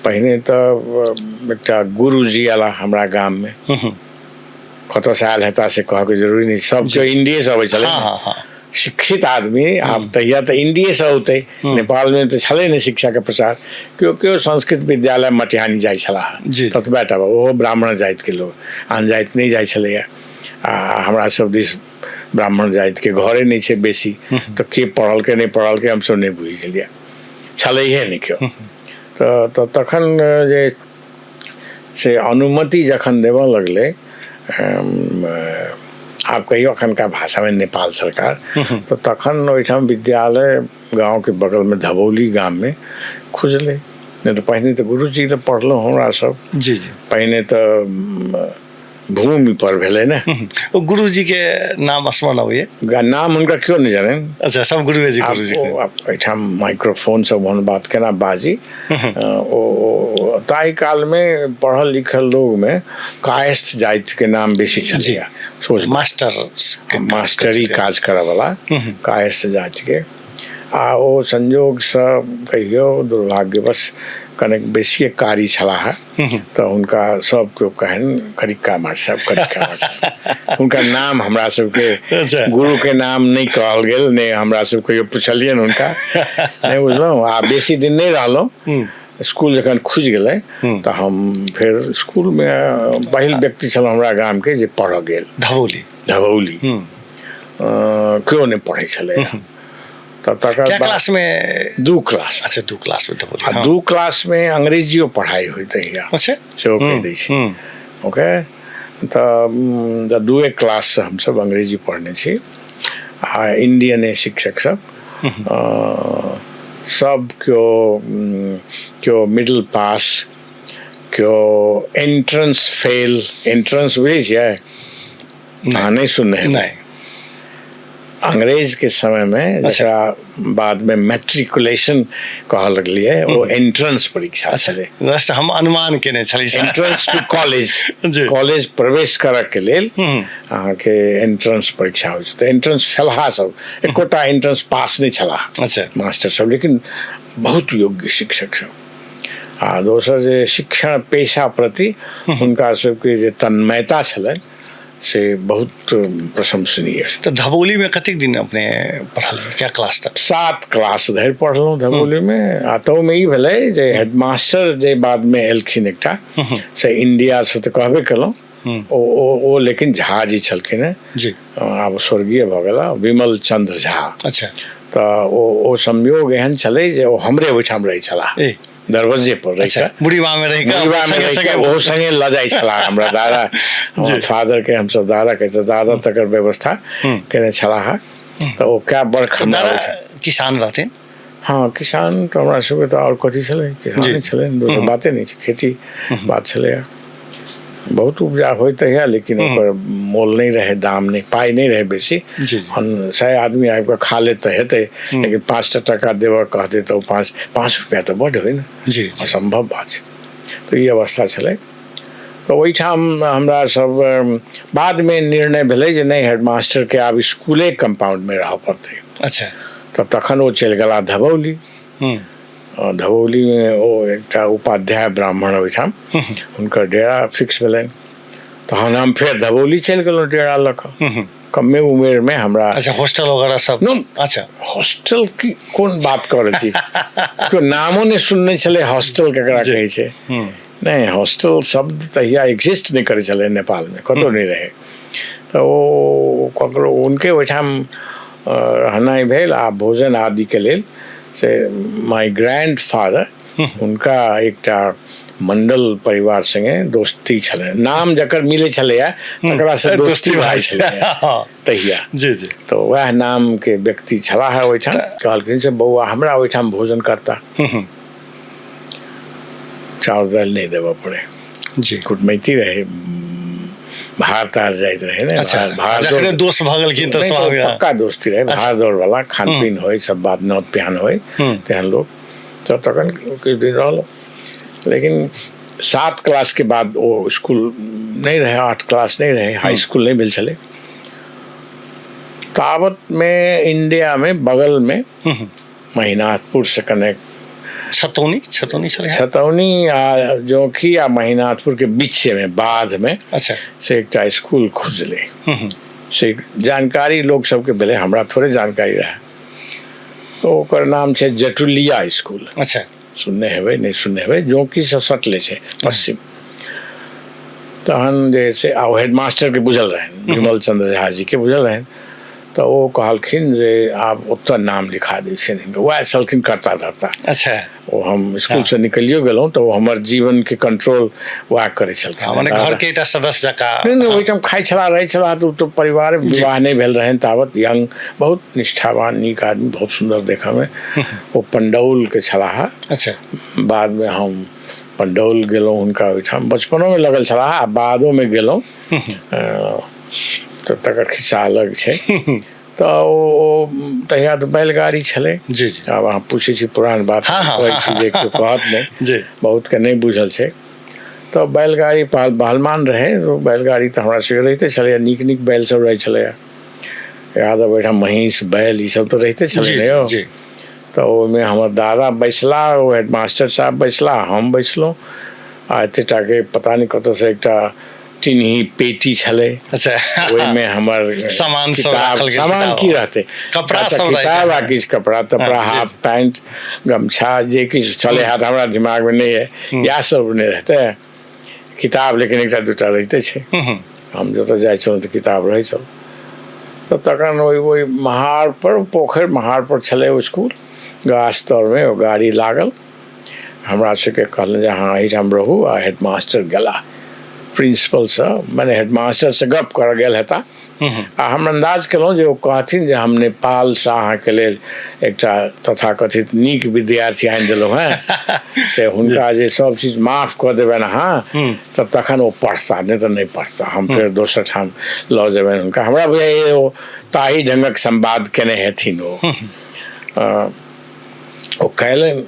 पहिने तऽ एकटा गुरुजी अयला हमरा गाममे, कतऽसँ आयल हेता से कहऽके जरूरी नहि, सब केओ इंडियेसँ अबै छलै। शिक्षित आदमी आब तहिया तऽ इंडियेसँ औतै, नेपालमे तऽ छलै नहि शिक्षाके प्रसार। केओ केओ संस्कृत विद्यालय मटिहानी जाइ छलाह, ततबे टा, ओहो ब्राह्मण जातिके लोक, आन जाति नहि जाइ छलैए। आ हमरा सब दिस ब्राह्मण जातिके घरे नहि छै बेसी, तऽ के पढ़लकै नहि पढ़लकै हमसब नहि बुझै छलियै, छलैहे नहि केओ। तऽ तखन जे से अनुमति जखन देबऽ लगलै, आब कहियो अखनका भाषामे नेपाल सरकार, तऽ तखन ओहिठाम विद्यालय गाँवके बगलमे धबौली गाममे खुजलै। नहि तऽ पहिने तऽ गुरुजी तऽ पढ़लहुँ हमरा सब। जी जी। पहिने तऽ भूमि पर भेलै ने। ओ गुरुजी के नाम स्मरण अबैया? नाम हुनका केओ नहि जाननि। अच्छा, सब गुरुए जी। गुरुजी एहिठाम माइक्रोफोन सब ओहन बात केना बाजी। ओ ताहि कालमे पढ़ल लिखल लोगमे कायस्थ जातिके नाम बेसी छलैया। सोच मास्टर मास्टरी काज करऽवला कायस्थ जातिके। आ ओ संयोगसँ कहियो दुर्भाग्यवश कनेक बेसिए कारी छलाह, तऽ हुनका सब केओ कहनि करिक्का मास्टर साहब, करिक्का मास्टर साहब। हुनका नाम हमरा सबके गुरु के नाम नहि कहल गेल, नहि हमरा सब कहियो पुछलियनि हुनका, नहि बुझलहुँ। आ बेसी दिन नहि रहलहुँ। स्कूल जखन खुजि गेलै तऽ हम फेर स्कूलमे पहिल व्यक्ति छलहुँ हमरा गामके जे पढ़ऽ गेल। धबौली। धबौली केओ नहि पढ़ै छलै। तऽ तकर बाद क्लासमे? 2 क्लास। अच्छा, 2 क्लासमे धबौली। आ 2 क्लासमे अंग्रेजियो पढ़ाइ होइत तहिया। अच्छा, सेहो कहि दै छी। ओके, तऽ 2 क्लाससँ हमसब अंग्रेजी पढ़ने छी। आ इंडियने शिक्षक सब सब केओ, केओ मिडिल पास, केओ एंट्रेंस फेल। एंट्रेंस बुझै छियै? अहाँ नहि सुनने? नहि। अंग्रेज के समय में जकरा बाद में मैट्रिकुलेशन कहऽ लगलियै, ओ एंट्रेंस परीक्षा छलै। जस्ट हम अनुमान केने छलियै। एंट्रेंस टू कॉलेज, कॉलेज प्रवेश करऽ के लेल अहाँके एंट्रेंस परीक्षा होइ छै। तऽ एंट्रेंस फेलहा सब, एकोटा एंट्रेंस पास नहि छलाह। अच्छा। मास्टर सब, लेकिन बहुत योग्य शिक्षक सब। आ दोसर जे शिक्षण पेशा प्रति हुनका सबके जे तन्मयता छलनि से बहुत प्रशंसनीय। तऽ धबौलीमे कतेक दिन अपने पढ़लियै, क्या क्लास तक? 7 क्लास धरि पढ़लहुँ धबौलीमे। आ ताहूमे ई भेलै जे हेडमास्टर जे बादमे एलखिन एकटा, से इंडियासँ तऽ कहबे केलहुँ, ओ ओ लेकिन झा जी छलखिन हेँ जी, आब स्वर्गीय भऽ गेला, विमल चंद्र झा। अच्छा। तऽ ओ संयोग एहन छलै जे ओ हमरे ओहिठाम रहै छलाह, दरवाजे पर रहि। अच्छा, बुढ़ीबा में रहि कऽ ओहो संगे लऽ जाइ छलाह हमरा दादा, हमर फादर के हमसब दादा कहै, दादा तकर व्यवस्था केने छलाह। तऽ ओ कए बरख हमरा किसान रहथिन? हँ, किसान तऽ हमरा सबके तऽ आओर कथी छलै, किसाने छलै, दोसर बाते नहि छै, खेती बात छलैए। बहुत उपजा होइत है लेकिन ओकर मोल नहि रहै, दाम नहि, पाइ नहि रहै बेसी। 100 आदमी आबि कऽ खा लेत तऽ हेतै, लेकिन 5टा टाका देबऽ कहतै तऽ ओ 5 रुपैआ तऽ बड्ड होइ ने, असम्भव बात छै। तऽ ई अवस्था छलै। तऽ ओहिठाम हमरा सब बादमे निर्णय भेलै जे नहि, हेडमास्टरके आब स्कूले कम्पाउंडमे रहऽ पड़तै। अच्छा। तऽ तखन ओ चलि गेला धबौली। धबौलीमे ओ एकटा उपाध्याय ब्राह्मण ओहिठाम हुनकर डेरा फिक्स भेलनि। तहन हम फेर धबौली चलि गेलहुँ डेरा लऽ कऽ। कमे उमेरमे हमरा। अच्छा, हॉस्टल वगैरह सब? अच्छा, हॉस्टल की कोन बात कऽ रहल छी, केओ नामो नहि सुनने छलै हॉस्टल केकरा कहै छै। नहि, हॉस्टल शब्द तहिया एग्जिस्ट नहि करै छलै नेपालमे, कतहु नहि रहै। तऽ ओ ककरो हुनके ओहिठाम रहनाइ भेल। आ भोजन आदिके लेल से माय ग्रैंड फादर हुनका एकटा मंडल परिवार संगे दोस्ती छलै, नाम जकर मिलै छलैया तकरा से दोस्ती भए छलैया तहिया। जी जी। तऽ वएह नामके व्यक्ति छलाह है ओहिठाम, कहलखिन से बौआ हमरा ओहिठाम भोजन करता, चाउर दालि नहि देबऽ पड़े। जी। कुटमैती रहे, भार तार जाइत रहे ने। अच्छा, भार जखने दोस्त भऽ गेलखिन तऽ नहि, तऽ स्वाभाविक। पक्का दोस्ती रहे, भार दौड़ वाला खान पीन होइ, सब बात नौत पिहान होइ, तेहन लोक। तऽ तखन किछु दिन रहल, लेकिन 7 क्लास के बाद ओ स्कूल नहि रहै, 8 क्लास नहि रहै, हाई स्कूल नहि भेल छलै ताबतमे। इंडियामे बगलमे महिनाथपुर से कनेक छतौनी, छतौनी छलै। छतौनी आ जोखी आ महिनाथपुर के बीचमे बाधमे। से एकटा स्कूल खुजलै, से जानकारी लोक सबके भेलै, हमरा थोड़े जानकारी रहै। तऽ ओकर नाम छै जटुलिया स्कूल। सुनने हेबै, नहि सुनने हेबै, जोंकीसँ सटले छै पश्चिम। तहन जे से आ हेडमास्टरके बुझल रहनि, विमल चंद्र झा जीके बुझल रहनि, तऽ ओ कहलखिन जे आब ओतऽ नाम लिखा दै छियनि हिनका। वएह छलखिन कर्ता धर्ता। ओ हम स्कूलसँ निकलियो गेलहुँ तऽ ओ हमर जीवनके कंट्रोल वएह करै छलखिन। मने घरके एकटा सदस्य जकाँ। नहि नहि, ओहिठाम खाइ छलाह, रहै छलाह, तऽ ओ तऽ परिवार, विवाह नहि भेल रहनि ताबत, यंग, बहुत निष्ठावान नीक आदमी, बहुत सुन्दर देखऽमे। ओ पंडौलके छलाह। बादमे हम पंडौल गेलहुँ हुनका ओहिठाम, बचपनोमे लगल छलाह आ बादोमे गेलहुँ, तऽ तकर खिस्सा अलग छै। तऽ ओ तहिया तऽ बैलगाड़ी छलै। जी जी। आब अहाँ पूछै छी पुरान बात, कहै छी जे केओ कहत नहि, बहुतके नहि बुझल छै। तऽ बैलगाड़ी बहलमान रहै, बैलगाड़ी तऽ हमरा सबके रहिते छलैए, नीक नीक बैल सब रहै छलैए। याद अबै ओहिठाम महीँस बैल ई सब तऽ रहिते छलै ने यौ। तऽ ओहिमे हमर दादा बैसला, ओ हेडमास्टर साहब बैसला, हम बैसलहुँ, आ एते टाके पता नहि कतऽसँ एकटा टिनही पेटी छलै। ओहिमे हमर सामान सब राखल गेल, सामान किताब। की रहतै, कपड़ा अच्छा, सब रहै किताब आ छै। किछु कपड़ा तपड़ा, हाफ पैंट गमछा जे किछु छलै हाथ, हमरा दिमागमे नहि है, इएह सब नहि रहतै। किताब लेकिन एकटा दूटा रहिते छै, हम जतऽ जाइ छलहुँ तऽ किताब रहै छल। तऽ तखन ओहि ओहि महार पर, पोखरि महार पर छलै ओ स्कूल, गाछ तरमे ओ गाड़ी लागल। हमरा सबके कहलनि जे अहाँ एहिठाम रहू, आ हेडमास्टर गेला प्रिंसिपलसँ, मने हेडमास्टरसँ गप करऽ गेल हेता, आ हम अन्दाज केलहुँ जे ओ कहथिन जे हम नेपालसँ अहाँके लेल एकटा तथाकथित नीक विद्यार्थी आनि देलहुँ हेँ, से हुनका जे सब चीज माफ कऽ देबनि अहाँ तऽ तखन ओ पढ़ता, नहि तऽ नहि पढ़ता, हम फेर दोसर ठाम लऽ जेबनि हुनका। हमरा बुझाइए ओ ताही ढङ्गक संवाद केने हेथिन। ओ ओ कयलनि,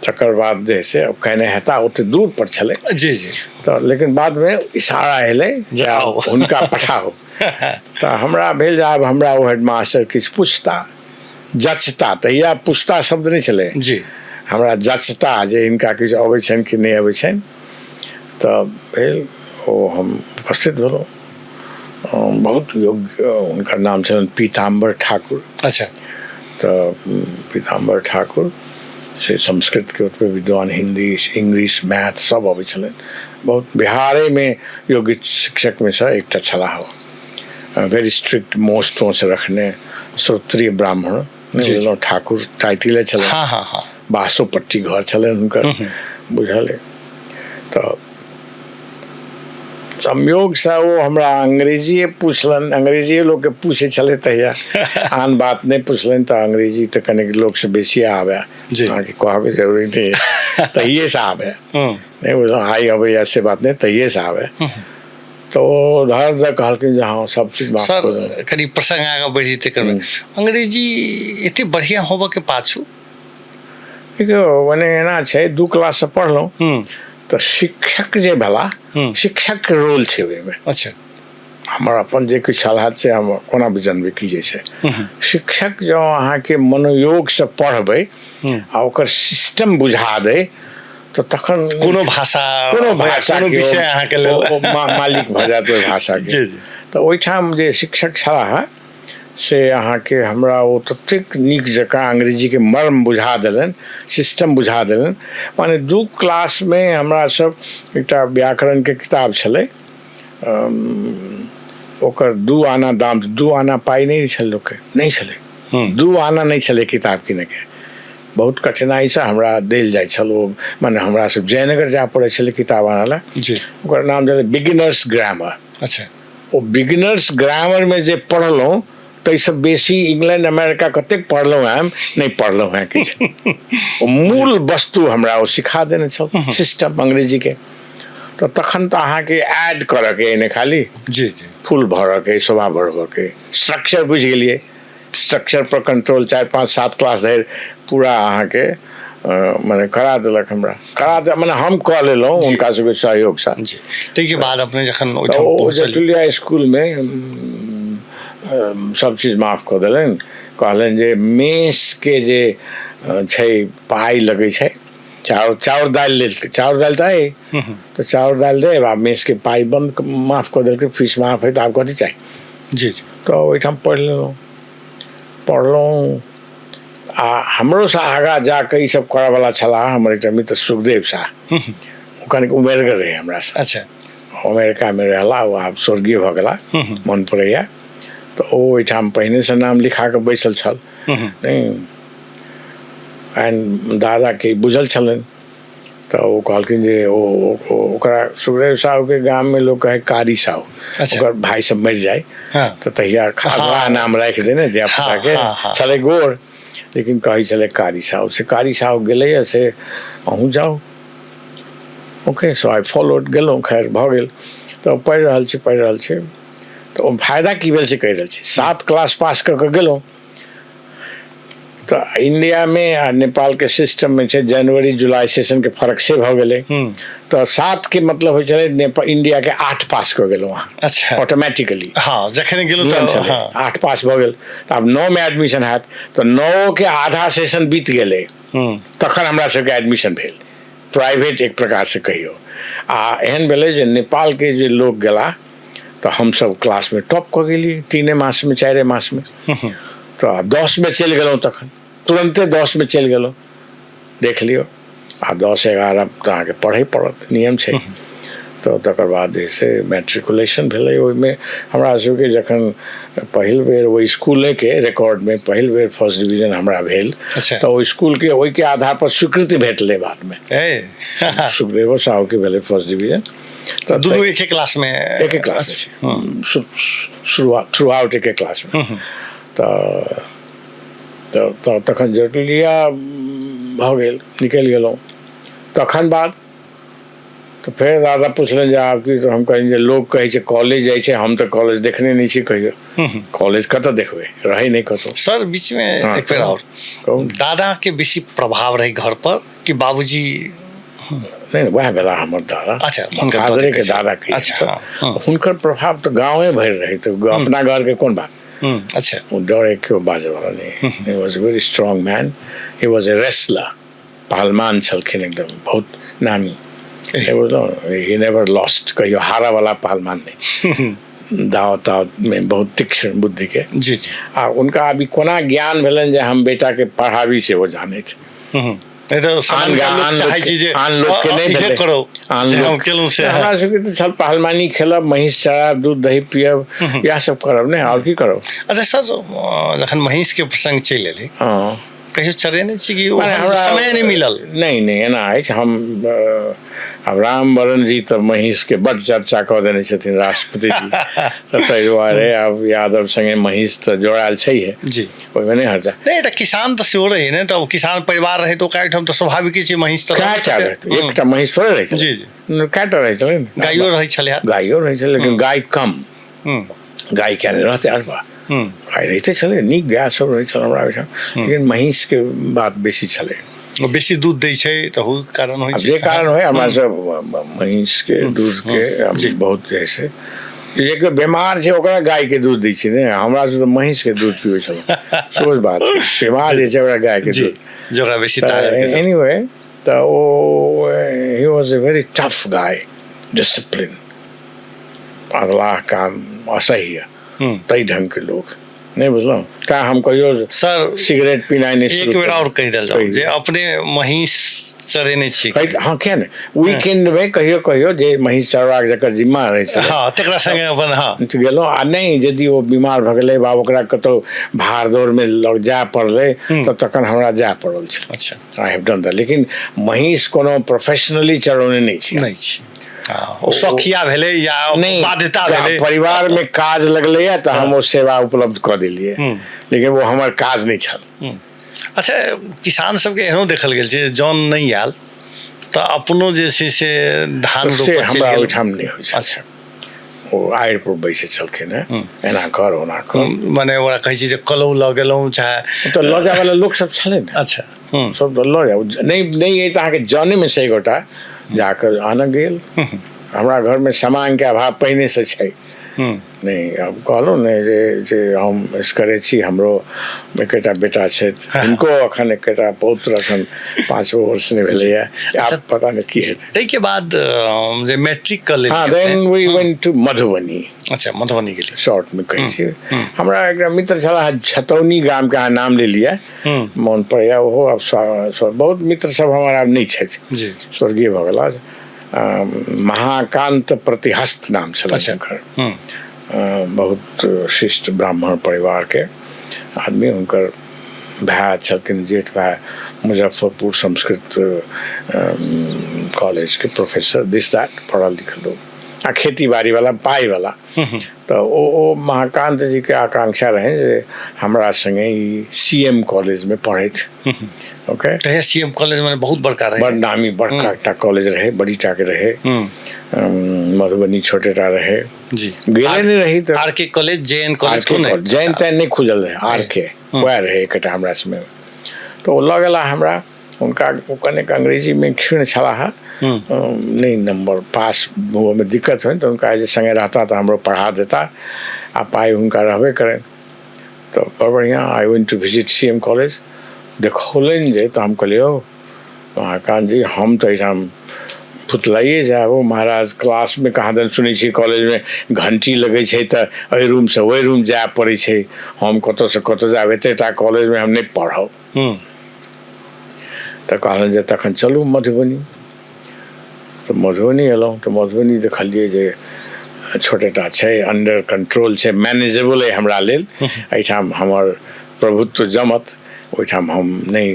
तकर बाद जे से कयने हेता, ओते दूर पर छलै। जी जी। तऽ लेकिन बादमे इशारा एलै जे आब हुनका पठाउ। तऽ हमरा भेल जे आब हमरा ओ हेडमास्टर किछु पूछता जचता, तहिया पूछता शब्द नहि छलै जी, हमरा जचता जे हिनका किछु अबै छनि कि नहि अबै छनि। तऽ भेल ओ हम उपस्थित भेलहुँ, बहुत योग्य, हुनकर नाम छलनि पीताम्बर ठाकुर। तऽ पीताम्बर ठाकुर से संस्कृतके ओतबे विद्वान, हिन्दी इंग्लिश मैथ सब अबै छलनि, बहुत बिहारेमे योग्य शिक्षकमे सँ एकटा छलाह ओ, वेरी स्ट्रिक्ट, मोछ तोछ रखने, श्रोत्रिय ब्राह्मण, नहि बुझलहुँ, ठाकुर टाइटिले छलनि। हाँ हाँ हाँ। बासोपट्टी घर छलनि हुनकर, बुझल। तऽ संयोगसँ ओ हमरा अंग्रेजिए पुछलनि, अंग्रेजिए लोकके पूछै छलै तहिया, आन बात नहि पुछलनि। तऽ अंग्रेजी तऽ कनिक लोकसँ बेसी आबै, अहाँके कहबे जरूरी नहि, तहिएसँ आबै, नहि बुझलहुँ, आइ अबैया से बात नहि, तहिएसँ आबै। तऽ ओ धर दऽ कहलखिन जे हँ सब चीज माफ सर कऽ देलहुँ। कनि प्रसंग आगाँ बढ़ि जेतै करबै, अंग्रेजी एते बढ़िआँ होबऽके पाछू? देखियौ, मने एना छै, 2 क्लाससँ पढ़लहुँ तऽ शिक्षक जे भेला, शिक्षकके रोल छै ओहिमे। हमर अपन जे किछु हालात छै हम कोना जानबै की जे छै। शिक्षक जँ अहाँके मनोयोगसँ पढ़बै आ ओकर सिस्टम बुझा दै तऽ तखन कोनो भाषा, कोनो भाषा, कोनो विषय अहाँके लेल मालिक भऽ जायत ओहि भाषाके। तऽ ओहिठाम जे शिक्षक छलाह से अहाँके हमरा ओ ततेक नीक जकाँ अंग्रेजीके मर्म बुझा देलनि, सिस्टम बुझा देलनि। माने 2 क्लासमे हमरा सब एकटा व्याकरणके किताब छलै, ओकर 2 आना दाम, 2 आना पाइ नहि छलै लोकके, नहि छलै, 2 आना नहि छलै किताब किनैके। बहुत कठिनाइसँ हमरा देल जाइ छल ओ, मने हमरा सब जयनगर जाय पड़ै छलै किताब आनऽ लए। ओकर नाम छलै बिगिनर्स ग्रामर। ओ बिगिनर्स ग्रामरमे जे पढ़लहुँ ताहिसँ बेसी इंग्लैंड अमेरिका कतेक पढ़लहुँ हैं, हम नहि पढ़लहुँ हैं किछु। ओ मूल वस्तु हमरा ओ सिखा देने छल सिस्टम अंग्रेजीके। तऽ तखन तऽ अहाँके ऐड करऽके अइ ने खाली, जी जी फूल भरऽके, शोभा बढ़बऽके, स्ट्रक्चर बुझि गेलियै, स्ट्रक्चर पर कंट्रोल 4 5 7 क्लास धरि पूरा अहाँके मने करा देलक हमरा, करा दे मने हम कऽ लेलहुँ हुनका सबके सहयोगसँ। जी, ताहिके बाद अपने जखन ओहिठाम पहुँचल जटुलिया स्कूलमे सब चीज माफ कऽ देलनि, कहलनि जे मेसके जे छै पाइ लगै छै, चाउर दालि लेल, चाउर दालि तऽ अइ, तऽ चाउर दालि देब आ मेसके पाइ बन्द माफ कऽ देलकै, फीस माफ हइ तऽ आब कथी चाही। जी जी। तऽ ओहिठाम पढ़ि लेलहुँ, पढ़लहुँ आ हमरोसँ आगाँ जाकऽ ईसब करऽवला छलाह हमर एकटा मित्र सुखदेव साह, ओ कनिक उमेरगर रहै हमरासँ। अमेरिकामे रहला, ओ आब स्वर्गीय भऽ गेला, मन पड़ैए। तऽ ओ ओहिठाम पहिनेसँ नाम लिखा कऽ बैसल छल, नहि एंड दादाके बुझल छलनि, तऽ ओ कहलखिन जे ओ ओकरा सुखदेव साहुके गाममे लोक कहै कारी साहु। ओकर भाइ सब मरि जाइ तऽ तहिया अगला नाम राखि देने धियापुताके, छलै गोर लेकिन कहै छलै कारी साहु। से कारी साहु गेलैए, से अहूँ जाउ। ओके, सो I followed, गेलहुँ, खैर भऽ गेल। तऽ पढ़ि रहल छी, पढ़ि रहल छी, तऽ ओ फायदा की भेल से कहि रहल छी। 7 क्लास पास कऽ कऽ गेलहुँ तऽ इंडियामे आ नेपालके सिस्टममे छै जनवरी जुलाई सेशनके फर्क से भऽ गेलै। तऽ 7 के मतलब होइ छलै नेपाल इंडियाके 8 पास कऽ गेलहुँ अहाँ। ऑटोमेटिकली। हँ, जखन गेलहुँ तऽ 8 पास भऽ गेल, तऽ आब 9 मे एडमिशन हैत, तऽ 9 के आधा सेशन बीत गेलै तखन हमरा सबके एडमिशन भेल प्राइवेट एक प्रकारसँ कहियौ। आ एहन भेलै जे नेपालके जे लोक गेला तऽ हमसब क्लासमे टॉप कऽ गेलियै 3 मासमे 4 मासमे। तऽ 10 मे चलि गेलहुँ, तखन तुरन्ते 10 मे चलि गेलहुँ, देख लियौ। आ 10 11 तऽ अहाँके पढ़ै पड़त, नियम छै। तऽ तकर बाद जे से मैट्रिकुलेशन भेलै। ओहिमे हमरा सबके जखन पहिल बेर ओहि स्कूलेके रिकॉर्डमे पहिल बेर फर्स्ट डिवीजन हमरा भेल, तऽ ओहि स्कूलके ओहिके आधार पर स्वीकृति भेटलै बादमे। सुखदेवो साहुके भेलै फर्स्ट डिवीजन। तऽ दुनू एके क्लासमे? एके क्लासमे, थ्रू आउट एके क्लासमे। तऽ तखन जटुलिया भऽ गेल, निकलि गेलहुँ। तखन बाद तऽ फेर दादा पुछलनि जे आब की? तऽ हम कहलियनि जे लोक कहै छै कॉलेज जाइ छै, हम तऽ कॉलेज देखने नहि छी कहियो, कॉलेज कतऽ देखबै, रहै नहि कतौ। सर बीचमे एक बेर आओर, दादाके बेसी प्रभाव रहै घर पर कि बाबूजी? नहि, वएह भेला हमर दादा। अच्छा, फादरेके दादा कहै। अच्छा, हुनकर प्रभाव तऽ गाँवे भरि रहै, तऽ अपना घरके कोन बात। अच्छा। ओ डरे केओ बाजैवला नहि। He was a very strong man, he was a wrestler, पहलवान छलखिन एकदम बहुत नामी, बुझलहुँ। ही नेवर लॉस्ट, कहियो हारऽवला पहलवान नहि, दाव तावमे बहुत तीक्ष्ण बुद्धिके। जी जी। आ हुनका अभी कोना ज्ञान भेलनि जे हम बेटाके पढ़ाबी से ओ जानैत। हमरा सबके तऽ छल पहलवानी खेलब, महींस चरायब, दूध दही पियब, इएह सब करब ने, आओर की करब। अच्छा सर, जखन महींस के प्रसंग चलि एलै, कहियो चरेने छी कि समय नहि मिलल? नहि नहि, एना अछि, हम आब रामवरण जी तऽ महींसके बड्ड चर्चा कऽ देने छथिन, राष्ट्रपति जी, तऽ ताहि दुआरे आब यादव संगे महींस तऽ जोड़ायल छैहे जी, ओहिमे नहि हर्जा नहि। तऽ किसान तऽ सेहो रहै ने, तऽ किसान परिवार रहै तऽ ओकरा एहिठाम तऽ स्वाभाविके छै महींस तऽ कएटा रहै, एकटा महींस थोड़े रहै। जी जी। कएटा रहै छलै? गाइयो रहै छलै। गाइयो रहै छलै, लेकिन गाय कम। गाय किया नहि रहतै? अरबा गाय रहिते छलै, नीक गाय सब रहै छल हमरा ओहिठाम, लेकिन महींसके बात बेसी छलै। बेसी दूध दै छै तहू कारण होइ छै, जे कारण होइ, हमरा सब महींसके दूधके बहुत जे छै, जे केओ बीमार छै ओकरा गायके दूध दै छै ने, हमरा सब तऽ महींसके दूध पीबै छलहुँ। सोच बात छै, बीमार जे छै ओकरा गायके दूध, ओकरा बेसी। एनीवे, तऽ ओ he was a very tough guy, discipline, अगला काम असह्य, ताहि ढङ्गके लोक नहि, बुझलहुँ। तैँ हम कहियो सर सिगरेट पीनाइ नहि। एक बेर आओर कहि देल जाउ जे अपने महींस चरेने छी? हँ, किया नहि, वीकेंडमे कहियो कहियो जे महींस चरबाक जकर जिम्मा रहै छै, हँ, तकरा संगे अपन, हँ, गेलहुँ। आ नहि यदि ओ बीमार भऽ गेलै वा ओकरा कतहु भाड़ दौड़मे लग जाय पड़लै तऽ तखन हमरा जाय पड़ल छै। I have done that, लेकिन महींस कोनो प्रोफेशनली चरौने नहि छी। नहि छी, ओ शौखिया भेलै या नहि बाध्यता भेलै? परिवारमे काज लगलैए तऽ हम ओ सेवा उपलब्ध कऽ देलियै, लेकिन ओ हमर काज नहि छल। अच्छा, किसान सबके एहनो देखल गेल छै, जन नहि आयल तऽ अपनो जे छै से धान से रोपऽ चलि हमरा गेल। ओहिठाम नहि होइ छै। ओ आड़ि पर बैसै छलखिन हेँ, एना कर, ओना कर। मने ओकरा कहै छै जे कलौ लऽ गेलहुँ चाहे तऽ लऽ जायवला लोक सब छलै ने। सब तऽ लऽ जाउ, नहि नहि अइ तऽ अहाँके जनेमे से एक गोटा जाकऽ आनऽ गेल। हमरा घरमे सामानके अभाव पहिनेसँ छै नहि। हम कहलहुँ ने जे जे हम एसगरे छी, हमरो एकेटा बेटा छथि, हुनको एखन एकेटा पौत्र, एखन 5 वर्ष नहि भेलैए, आब पता नहि की हेतै। ताहिके बाद जे मैट्रिक कऽ लेलियै? Then we went to Madhubani. अच्छा, मधुबनी गेलियै। शॉर्टमे कहै छी, हमरा एकटा मित्र छलाह छतौनी गामके, अहाँ नाम लेलियै, मोन पड़ैए ओहो। आब बहुत मित्र सब हमर आब नहि छथि, स्वर्गीय भऽ गेला। महाकान्त प्रतिहस्त नाम छलै हुनकर। बहुत शिष्ट ब्राह्मण परिवारके आदमी। हुनकर भाय छलखिन, जेठ भाय, मुजफ्फरपुर संस्कृत कॉलेजके प्रोफेसर, this that, पढ़ल लिखल लोक आ खेती बाड़ीवला, पाइवला। तऽ ओ महाकान्त जीके आकांक्षा रहनि जे हमरा सङ्गे ई सी एम कॉलेजमे पढ़थि। ओके। तहिया सी एम कॉलेज मने बहुत बड़का रहै। बड़ नामी, बड़का एकटा कॉलेज रहै, बड़ी टाके रहै। मधुबनी छोटेटा रहै। गेले नहि रही तऽ R K college, J N college? कोन जे एन तेन नहि खुजल रहै, आर के वएह रहै एकटा हमरा समयमे। तऽ ओ लऽ गेला हमरा। हुनका ओ कनेक अंग्रेजीमे क्षीण छलाह, नहि नम्बर पास हुअमे दिक्कत होइन, तऽ हुनका जे सङ्गे रहता तऽ हमरो पढ़ा देता आ पाइ हुनका रहबे करनि, तऽ बड़ बढ़िआँ। I went to visit C M college, देखौलनि जे, तऽ हम कहलियै, यौ महाकान्त जी, हम तऽ एहिठाम फुतलाइए जायब। ओ महाराज, क्लासमे कहाँ दन सुनै छियै कॉलेजमे घण्टी लगै छै तऽ एहि रूमसँ ओहि रूम जाय पड़ै छै, हम कतऽसँ कतऽ जायब, एतेटा कॉलेजमे हम नहि पढ़ब। तऽ कहलनि जे तखन चलू मधुबनी। तऽ मधुबनी एलहुँ तऽ मधुबनी देखलियै जे छोटेटा छै, अंडर कंट्रोल छै, मैनेजेबल अइ हमरा लेल, एहिठाम हमर प्रभुत्व जमत, ओहिठाम हम नहि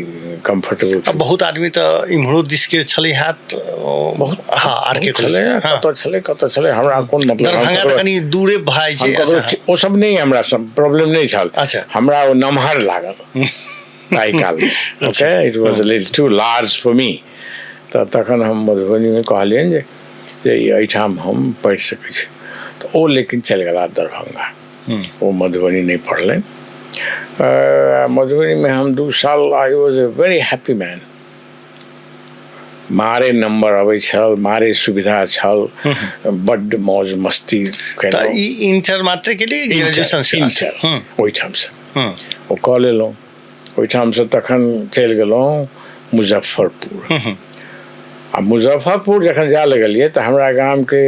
कम्फर्टेबल। बहुत आदमी तऽ इम्हरो दिसके छलै हैत। बहुत। हँ, आर के छलै, कतऽ छलै, कतऽ छलै, हमरा कोन मतलब। दरभंगा तऽ कनि दूरे भए जाइ छै। ओ सब नहि हमरा प्रॉब्लम नहि छल। हमरा ओ नमहर लागल ताहि कालमे। Okay, it was little too large for me. तऽ तखन हम मधुबनीमे कहलियनि जे जे एहिठाम हम पढ़ि सकै छी। तऽ ओ लेकिन चलि गेला दरभंगा, ओ मधुबनी नहि पढ़लनि। मधुबनीमे हम 2 साल I was a very happy man. मारे नम्बर अबै छल, मारे सुविधा छल, बड्ड मौज मस्ती केलहुँ। ई इंटर मात्र के लिए? ग्रेजुएशन? इंटर ओहिठामसँ ओ कऽ लेलहुँ। ओहिठामसँ तखन चलि गेलहुँ मुजफ्फरपुर। आ मुजफ्फरपुर जखन जाय लगलियै तऽ हमरा गामके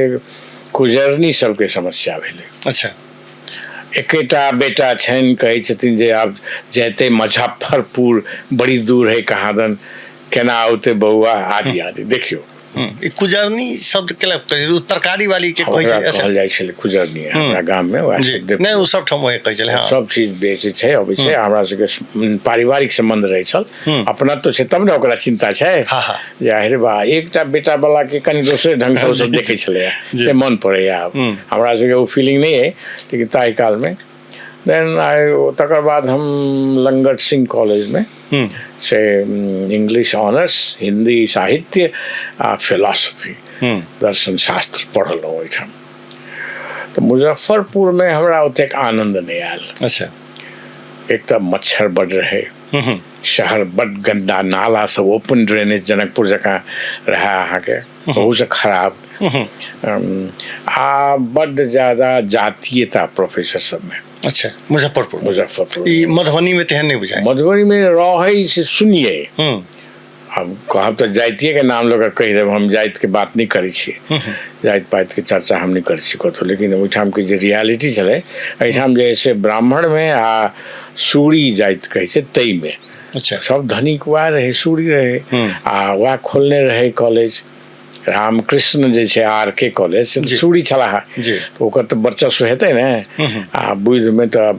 कुजरनी सबके समस्या भेलै। एकेटा बेटा छनि, कहै छथिन जे आब जैते मुजफ्फरपुर बड़ी दूर है, कहाँ दन केना औते बौआ, आदि आदि। देखियौ, ई कुजरनी शब्द केला कहै छै? तरकारी वाली के कहै छै, कहल जाइ छलै कुजरनी हमरा गाम मे। वएह शब्द नहि, ओ सब ठाम वएह कहै छलै। सब चीज बेचै छै, अबै छै। हमरा सबके पारिवारिक सम्बन्ध रहै छल, अपना तो छै तब ने ओकरा चिन्ता छै। जे अरे बा, एकटा बेटा वाला के कनि दोसरे ढंग से ओ सब देखै छलैया, से मन पड़ैया आब। हमरा सबके ओ फीलिंग नहि अइ, लेकिन ताहि कालमे देन I तकर बाद हम लंगट सिंह कॉलेजमे से इंग्लिश ऑनर्स, हिंदी साहित्य आ फिलॉसफी, दर्शन शास्त्र पढ़लहुँ ओहिठाम। तऽ मुजफ्फरपुरमे हमरा ओतेक आनन्द नहि आयल। एक तऽ मच्छर बड रहै, शहर बड गन्दा, नाला सब ओपन ड्रेनेज, जनकपुर जकाँ रहै अहाँके, ओहूसँ खराब, आ बड्ड ज्यादा जातीयता प्रोफेसर सबमे। अच्छा, मुजफ्फरपुर? मुजफ्फरपुर। ई मधुबनी में तेहन नहि बुझाय? मधुबनी में रहै से सुनिए, हम कहब तऽ जातिएके नाम लऽ कऽ कहि देब। हम जातिके बात नहि करै छी, जाति पातिके चर्चा हम नहि करै छी कतहु, लेकिन ओहिठामके जे रियलिटी छलै, एहिठाम जे है से ब्राह्मणमे आ सूरी जाति कहै छै ताहिमे अच्छा सब धनिक वएह रहै सूरी रहै आ वएह खोलने रहै कॉलेज रामकृष्ण जे छै आर के कॉलेज से सूरी छलाह तऽ ओकर तऽ वर्चस्व हेतै ने आ बुद्धिमे तऽ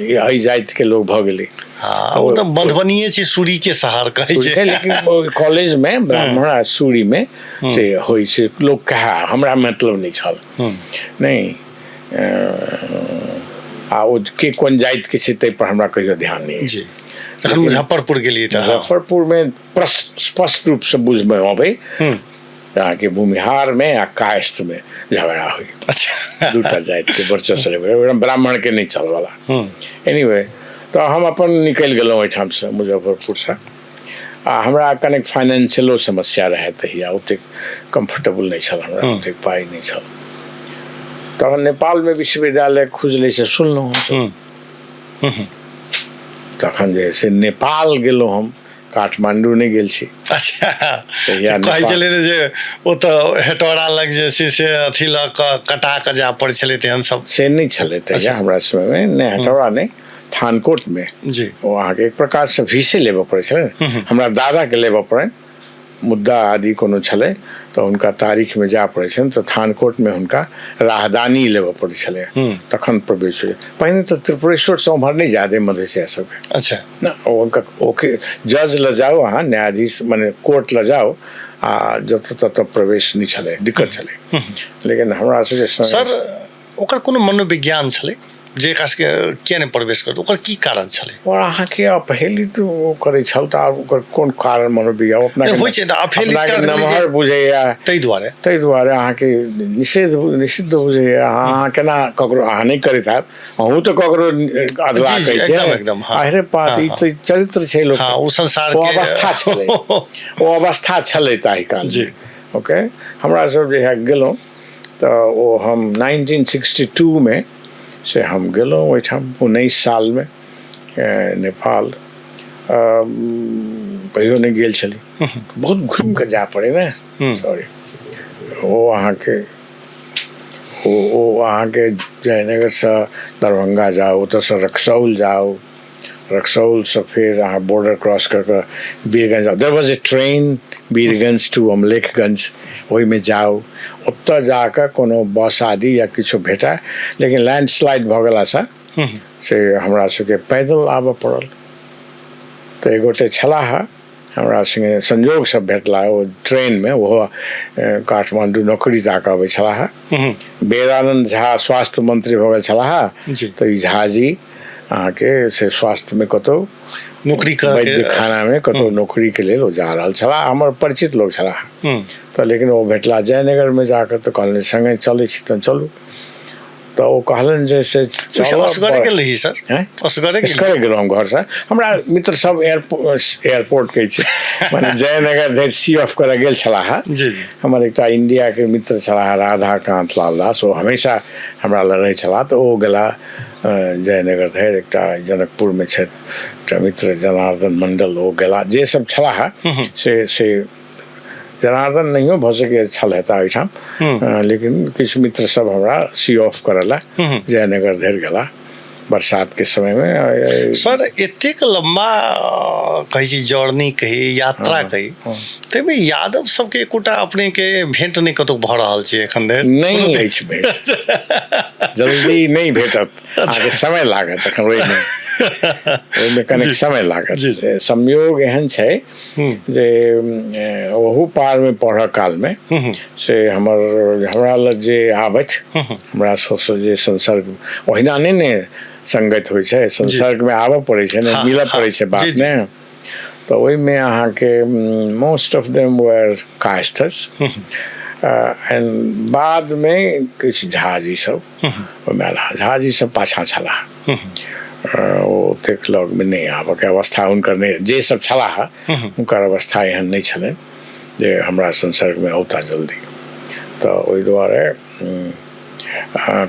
एहि जातिके लोक भऽ गेलै। हँ, ओ तऽ मधुबनिये छै, सूरी के शहर कहै छै। लेकिन कॉलेजमे ब्राह्मण आ सूरीमे से होइ छै लोक कहे, हमरा मतलब नहि छल नहि। आ ओ के कोन जातिके छै ताहिपर हमरा कहियो ध्यान नहि। जी, तखन मुजफ्फरपुर गेलियै तऽ मुजफ्फरपुरमे स्पष्ट रूपसँ बुझमे अबै अहाँके भूमिहारमे आ कायस्थमे झगड़ा होइ। अच्छा, दूटा जातिके वर्चस्व रहै, ब्राह्मणके नहि चलवला। एनीवे, तऽ हम अपन निकलि गेलहुँ ओहिठामसँ मुजफ्फरपुरसँ। आ हमरा कनेक फाइनेंशियलो समस्या रहै तहिया, ओतेक कम्फर्टेबल नहि छल हमरा, ओतेक पाइ नहि छल। तहन नेपालमे विश्वविद्यालय खुजलै से सुनलहुँ हमसभ। तखन जे से नेपाल गेलहुँ हम, काठमाण्डू नहि गेल छी। अच्छा, कहै छलै ने जे ओतऽ हेटौड़ा लग जे छै से अथी लऽ कऽ कटा कऽ जाय पड़ै छलै, तेहन सब से नहि छलै तहिया हमरा समयमे। नहि, हेटौड़ा नहि, थानकोटमे जी ओ अहाँके एक प्रकारसँ भीसे लेबऽ पड़ै छलै ने। हमरा दादाके लेबऽ पड़नि, मुद्दा आदि कोनो छलै तऽ हुनका तारीखमे जाय पड़ै छनि, तऽ थानकोटमे हुनका राहदानी लेबऽ पड़ै छलै, तखन प्रवेश होइ। पहिने तऽ त्रिपुरेश्वरसँ उम्हर नहि जाय दै मधेसिया सबके। अच्छा। ने ओ हुनका ओके जज लऽ जाउ अहाँ, न्यायाधीश मने कोर्ट लऽ जाउ, आ जतऽ ततऽ प्रवेश नहि छलै, दिक्कत छलै। लेकिन हमरा सबके सर ओकर कोनो मनोविज्ञान छलै जे एकरा सबके किया नहि प्रवेश करत, ओकर की कारण छलै? और अहाँके अपहेलित ओ करै छल तऽ आब ओकर कोन कारण मनोविज्ञान अपना होइ छै ने, अपहेलित नमहर बुझैया ताहि दुआरे, ताहि दुआरे अहाँके निषेध निषिद्ध बुझैया। अहाँ केना ककरो अहाँ नहि करैत हैब, अहूँ तऽ ककरो अधलाह कहै छियै। एकदम। अरे पात, ई तऽ चरित्र छै लोक, ओ संसार ओ अवस्था छलै, ओ अवस्था छलै ताहि काल जी। ओके, हमरा सब जहिया गेलहुँ तऽ ओ हम 1962 मे से हम गेलहुँ ओहिठाम 19 सालमे नेपाल। कहियो नहि गेल छली, बहुत घुमि कऽ जाय पड़ै ने। सॉरी, ओ अहाँके ओ अहाँके जयनगरसँ दरभंगा जाउ, ओतऽसँ रक्सौल जाउ, रक्सौलसँ फेर अहाँ बॉर्डर क्रॉस कऽ कऽ बीरगंज जाउ। There was a train Birgunj to Amlekhganj, ओहिमे जाउ, ओतऽ जाकऽ कोनो बस आदि या किछो भेटय। लेकिन लैंडस्लाइड भऽ गेलासँ से हमरा सबके पैदल आबऽ पड़ल। तऽ एक गोटे छलाह हमरा सङ्गे, संजोगसँ भेटला ओ ट्रेनमे, ओहो काठमाण्डू नौकरी दऽ कऽ अबै छलाह। वेदानन्द झा स्वास्थ्य मंत्री भऽ गेल छलाह, तऽ ई झा जी अहाँके से स्वास्थ्यमे कतहु नौकरी वैद्य खानामे कतहु नौकरीके लेल ओ जा रहल छलाह, हमर परिचित लोक छलाह। तऽ लेकिन ओ भेटला जयनगरमे जाकऽ, तऽ कहलनि सङ्गे चलै छी तऽ चलू। तऽ ओ कहलनि जे से असगरे गेल रही सर? असगरे गेलहुँ हम घरसँ। हमरा मित्र सब एयरपोर्ट कहै छै, मने जयनगर धरि सी ऑफ करऽ गेल छलाह। हमर एकटा इंडियाके मित्र छलाह राधाकान्त लाल दास, ओ हमेशा हमरा लग रहै छलाह, तऽ ओ गेला जयनगर धरि। एकटा जनकपुरमे छथि एकटा मित्र जनार्दन मंडल, ओ गेला। जे सब छलाह से से जनार्दन नहियो भऽ सकैए छल हेता ओहिठाम, लेकिन किछु मित्र सब हमरा सी ऑफ करऽ लए जयनगर धरि गेला बरसातके समयमे। सर, एतेक लम्बा कहै छी जर्नी कही, यात्रा कही, ताहिमे यादव सबके एकोटा अपनेके भेंट नहि कतहु भऽ रहल छै एखन धरि? नहि अछि भेंट, जल्दी नहि भेटत, अहाँके समय लागत एखन ओहिमे कनेक समय लागत। संयोग एहन छै जे ओहू पारमे पढ़ऽ कालमे से हमर हमरा लग जे आबथि, हमरा सबसँ जे संसर्ग, ओहिना नहि ने संगति होइ छै, संसर्गमे आबऽ पड़ै छै ने, मिलऽ पड़ै छै बात ने। तऽ ओहिमे अहाँके most of them were Kayasthas and बादमे किछु झाजी सब ओहिमे आयल। झाजी सब पाछाँ छलाह, ओ ओतेक लगमे नहि आबऽके अवस्था हुनकर नहि, जे सब छलाह हुनकर अवस्था एहन नहि छलनि जे हमरा संसर्गमे औता जल्दी। तऽ ओहि दुआरे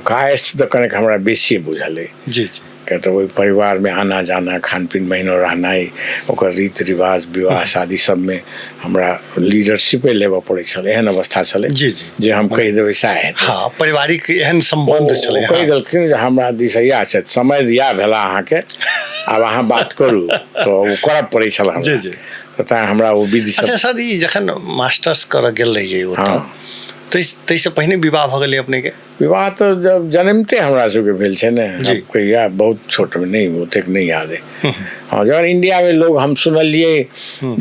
कायस्थ तऽ कनेक हमरा बेसी बुझल अइ। जी जी। किया तऽ ओहि परिवारमे आना जाना, खान पीन, महीनो रहनाइ, ओकर रीति रिवाज, विवाह शादी सबमे हमरा लीडरशिपे लेबऽ पड़ै छल, एहन अवस्था छलै। जी जी। जे हम कहि देबै सएह हेतै। हँ, पारिवारिक एहन सम्बन्ध छलै। कहि देलखिन जे हमरा दिस इएह छथि, समय इएह भेला अहाँके, आब अहाँ बात करू तऽ ओ करऽ पड़ै छल हमरा। जी, जी। तऽ तैँ हमरा ओ विधि सब अच्छा सर, ई जखन मास्टर्स करऽ गेल रहियै ओतऽ, हँ। ताहिसँ पहिने विवाह भऽ गेलै अपनेके? विवाह तऽ जब जनमिते हमरा सबके भेल छै ने, जी। आब कहिया बहुत छोटमे, नहि ओतेक नहि याद अइ। हँ, जखन इण्डियामे लोग हम सुनलियै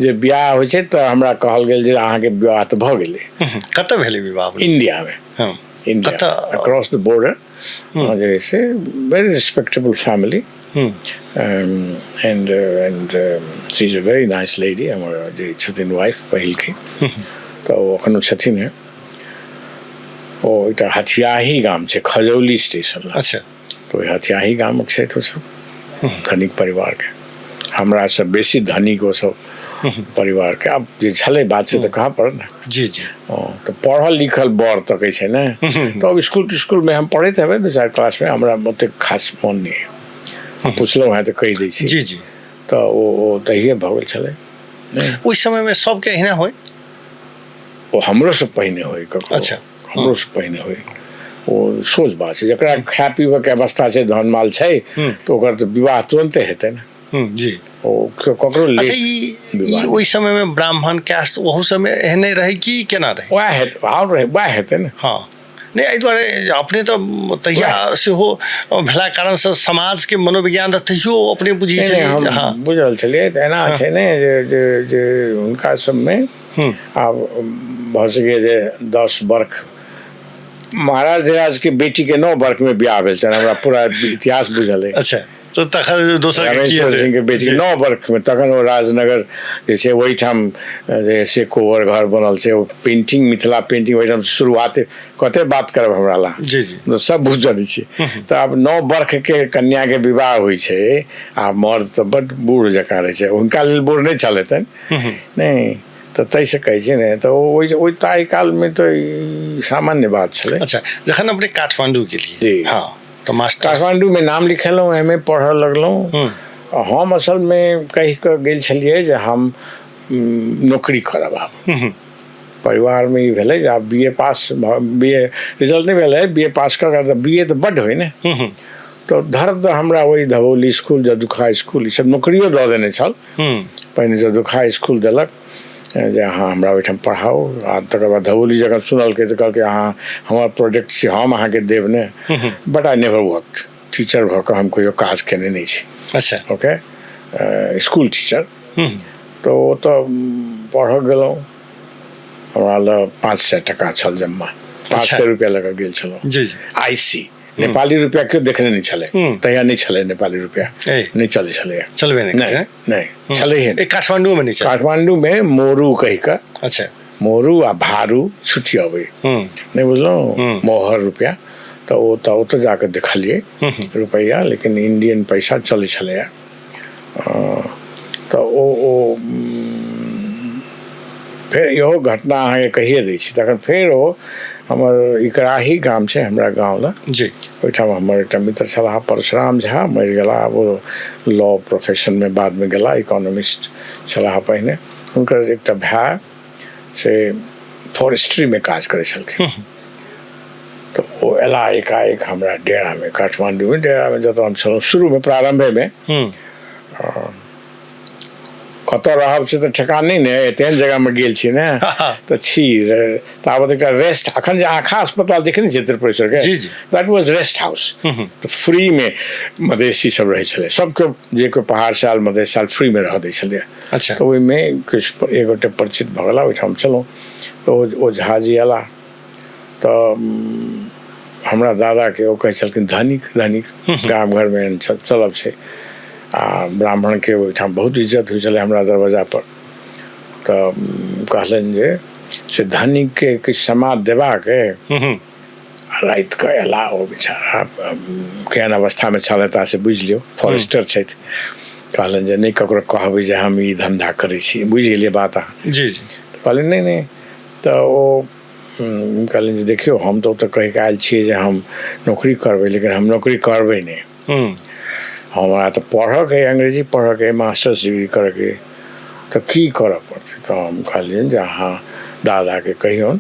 जे बियाह होइ छै तऽ हमरा कहल गेल जे अहाँके विवाह तऽ भऽ गेलै। कतऽ भेलै विवाह? इण्डियामे। हँ। इंडिया कतऽ? अक्रॉस द बॉर्डर जे है से very respectable family and and she is a very nice lady. हमर जे छथिन वाइफ पहिलके, तऽ ओ एखनो छथिन हे। ओ एकटा हथियाही गाम छै खजौली स्टेशन लग। तऽ ओहि हथियाही गामक छथि ओसभ, धनिक परिवारके, हमरासँ बेसी धनिक ओसभ परिवारके। आब जे छलै बात से तऽ कहऽ पड़त ने। जी जी। तऽ पढ़ल लिखल बर तकै छै ने, तब इसकुल तिस्कुलमे हम पढ़ैत हेबै 2-4 क्लासमे, हमरा ओतेक खास मोन नहि हम पुछलहुँ हेँ तऽ कहि दै छी। जी जी। तऽ ओ तहिए भऽ गेल छलै। ओहि समयमे सबके एहिना होइ? ओ हमरोसँ पहिने होइ ककरो। हमरोसँ पहिने होइ, ओ सोझ बात छै। जकरा खाय पीबऽके अवस्था छै, धन माल छै, तऽ ओकर तऽ विवाह तुरन्ते हेतै ने। जी। ओ ककरो अच्छा, लेट ई विवाह। ओहि समयमे ब्राह्मण कास्ट ओहू समय एहने रहै कि केना रहै? वएह हेतै, आओर रहै, वएह हेतै ने। हँ, नहि एहि दुआरे जे अपने तऽ तहिया सेहो भेला कारणसँ समाजके मनोविज्ञान तऽ तहियो अपने बुझै नहि, नहि, छलियै। हम हँ। बुझल छलियै। तऽ एना छै ने जे जे जे हुनका सबमे आब भऽ सकैए जे 10 बर्ख, महाराज धीराजके बेटीके 9 बर्खमे बियाह भेल छनि, हमरा पूरा इतिहास बुझल अइ। अच्छा, तऽ तखन दोसर के की रामेश्वर हेतै? सिंह के बेटी जी। 9 बर्ख में, तखन ओ राजनगर जे छै ओहिठाम जे से कोबर घर बनल छै, ओ पेंटिंग, मिथिला पेंटिंग ओहिठाम शुरुआत। कते बात करब हमरा ला? जी, जी। तऽ सब बुझल छी। तऽ आब 9 बर्ख के कन्या के विवाह होइ छै आ मर्द तऽ बड बूढ़ जकाँ रहै छै, हुनका लेल बूढ़ नहि छल हेतनि नहि, तऽ ताहिसँ कहै छै ने, तऽ ओहि ताहि कालमे तऽ ई सामान्य बात छलै। अच्छा, जखन अपने काठमांडू गेलियै, जी। हँ, तऽ मास्टर काठमांडूमे नाम लिखेलहुँ, एम ए पढ़ऽ लगलहुँ। हम असलमे कहि कऽ गेल छलियै जे हम नौकरी करब। आब परिवारमे ई भेलै जे आब B A pass, B A result नहि भेलै, बी ए पास कऽ कऽ बी ए तऽ बड्ड होइ ने, तऽ धर तऽ हमरा ओहि धबौली इसकुल, जदुखा इसकुल, ईसब नौकरियो दऽ देने छल। पहिने जदुखा इसकुल देलक जे अहाँ हमरा ओहिठाम पढ़ाउ, आ तकर बाद धबौली जखन सुनलकै तऽ कहलकै अहाँ हमर प्रोजेक्ट छी, हम अहाँके देब ने। But I never work, teacher भऽ कऽ हम कहियो काज केने नहि छी। ओके, इसकुल टीचर। तऽ ओतऽ पढ़ऽ गेलहुँ, हमरा लग 500 टका छल जमा, 500 रुपया लऽ कऽ गेल छलहुँ। जी, जी। आई सी नेपाली रुपया केओ देखने नहि छलै, तहिया नहि छलै नेपाली रुपया, नहि चलै छलै। चलबे नहि नहि, करै। नहि छलै हे। ए, काठमांडूमे नहि छलै? काठमांडूमे मोरू कहि कऽ। मोरू आ भारू छुट्टी अबै नहि, बुझलहुँ, मोहर रुपया। तऽ ओ तऽ ओतऽ जाकऽ देखलियै रुपैआ, लेकिन इंडियन पैसा चलै छलैए। तऽ ओ फेर इहो घटना अहाँके कहिए दै छी। तखन फेर ओ हमर इकराही गाम छै हमरा गाँव लग, ओहिठाम हमर एकटा मित्र छलाह परशुराम झा, मरि गेला, आब ओ लॉ प्रोफेशनमे बादमे गेला, इकोनॉमिस्ट छलाह पहिने। हुनकर एकटा भाय से फॉरेस्ट्रीमे काज करै छलखिन। तऽ ओ एला एकाएक हमरा डेरामे, काठमाण्डूमे डेरामे जतऽ हम छलहुँ शुरूमे, प्रारम्भेमे। कतऽ रहब से तऽ ठेकान नहि ने, तेहन जगहमे गेल छी ने तऽ छी। ताबत एकटा रेस्ट, अखन जे आँखा अस्पताल देखने छियै त्रिपुरेश्वरके, जी, जी। That was rest house. तऽ फ्रीमे मधेसी सब रहै छलै, सबके जे कोइ पहाड़सँ आयल, मधेस आयल, फ्रीमे रहऽ दै छलै। तऽ ओहिमे किछु एक गोटे परिचित भऽ गेला, ओहिठाम छलहुँ। तऽ ओ झाजी अयला तऽ हमरा दादाके ओ कहै छलखिन धनिक, धनिक गाम घरमे एहन चलब छै, आ ब्राह्मणके ओहिठाम बहुत इज्जत होइ छलै हमरा दरवाजापर। तऽ कहलनि जे से धनिकके किछु समाद देबाक अइ। रातिके अयला ओ बेचारा, केहन अवस्थामे छल हेता से बुझि लियौ, फॉरेस्टर छथि। कहलनि जे नहि ककरो कहबै जे हम ई धन्धा करै छी, बुझि गेलियै बात अहाँ? जी, जी। तऽ कहलनि नहि नहि। तऽ ओ कहलनि जे देखियौ, हम तऽ ओतऽ कहि कऽ आयल छियै जे हम नौकरी करबै, लेकिन हम नौकरी करबै नहि, हमरा तऽ पढ़ऽके अइ, अंग्रेजी पढ़ऽके अइ, मास्टर्स डिग्री करऽके अइ, तऽ की करऽ पड़तै? तऽ हम कहलियनि जे अहाँ दादाके कहियौन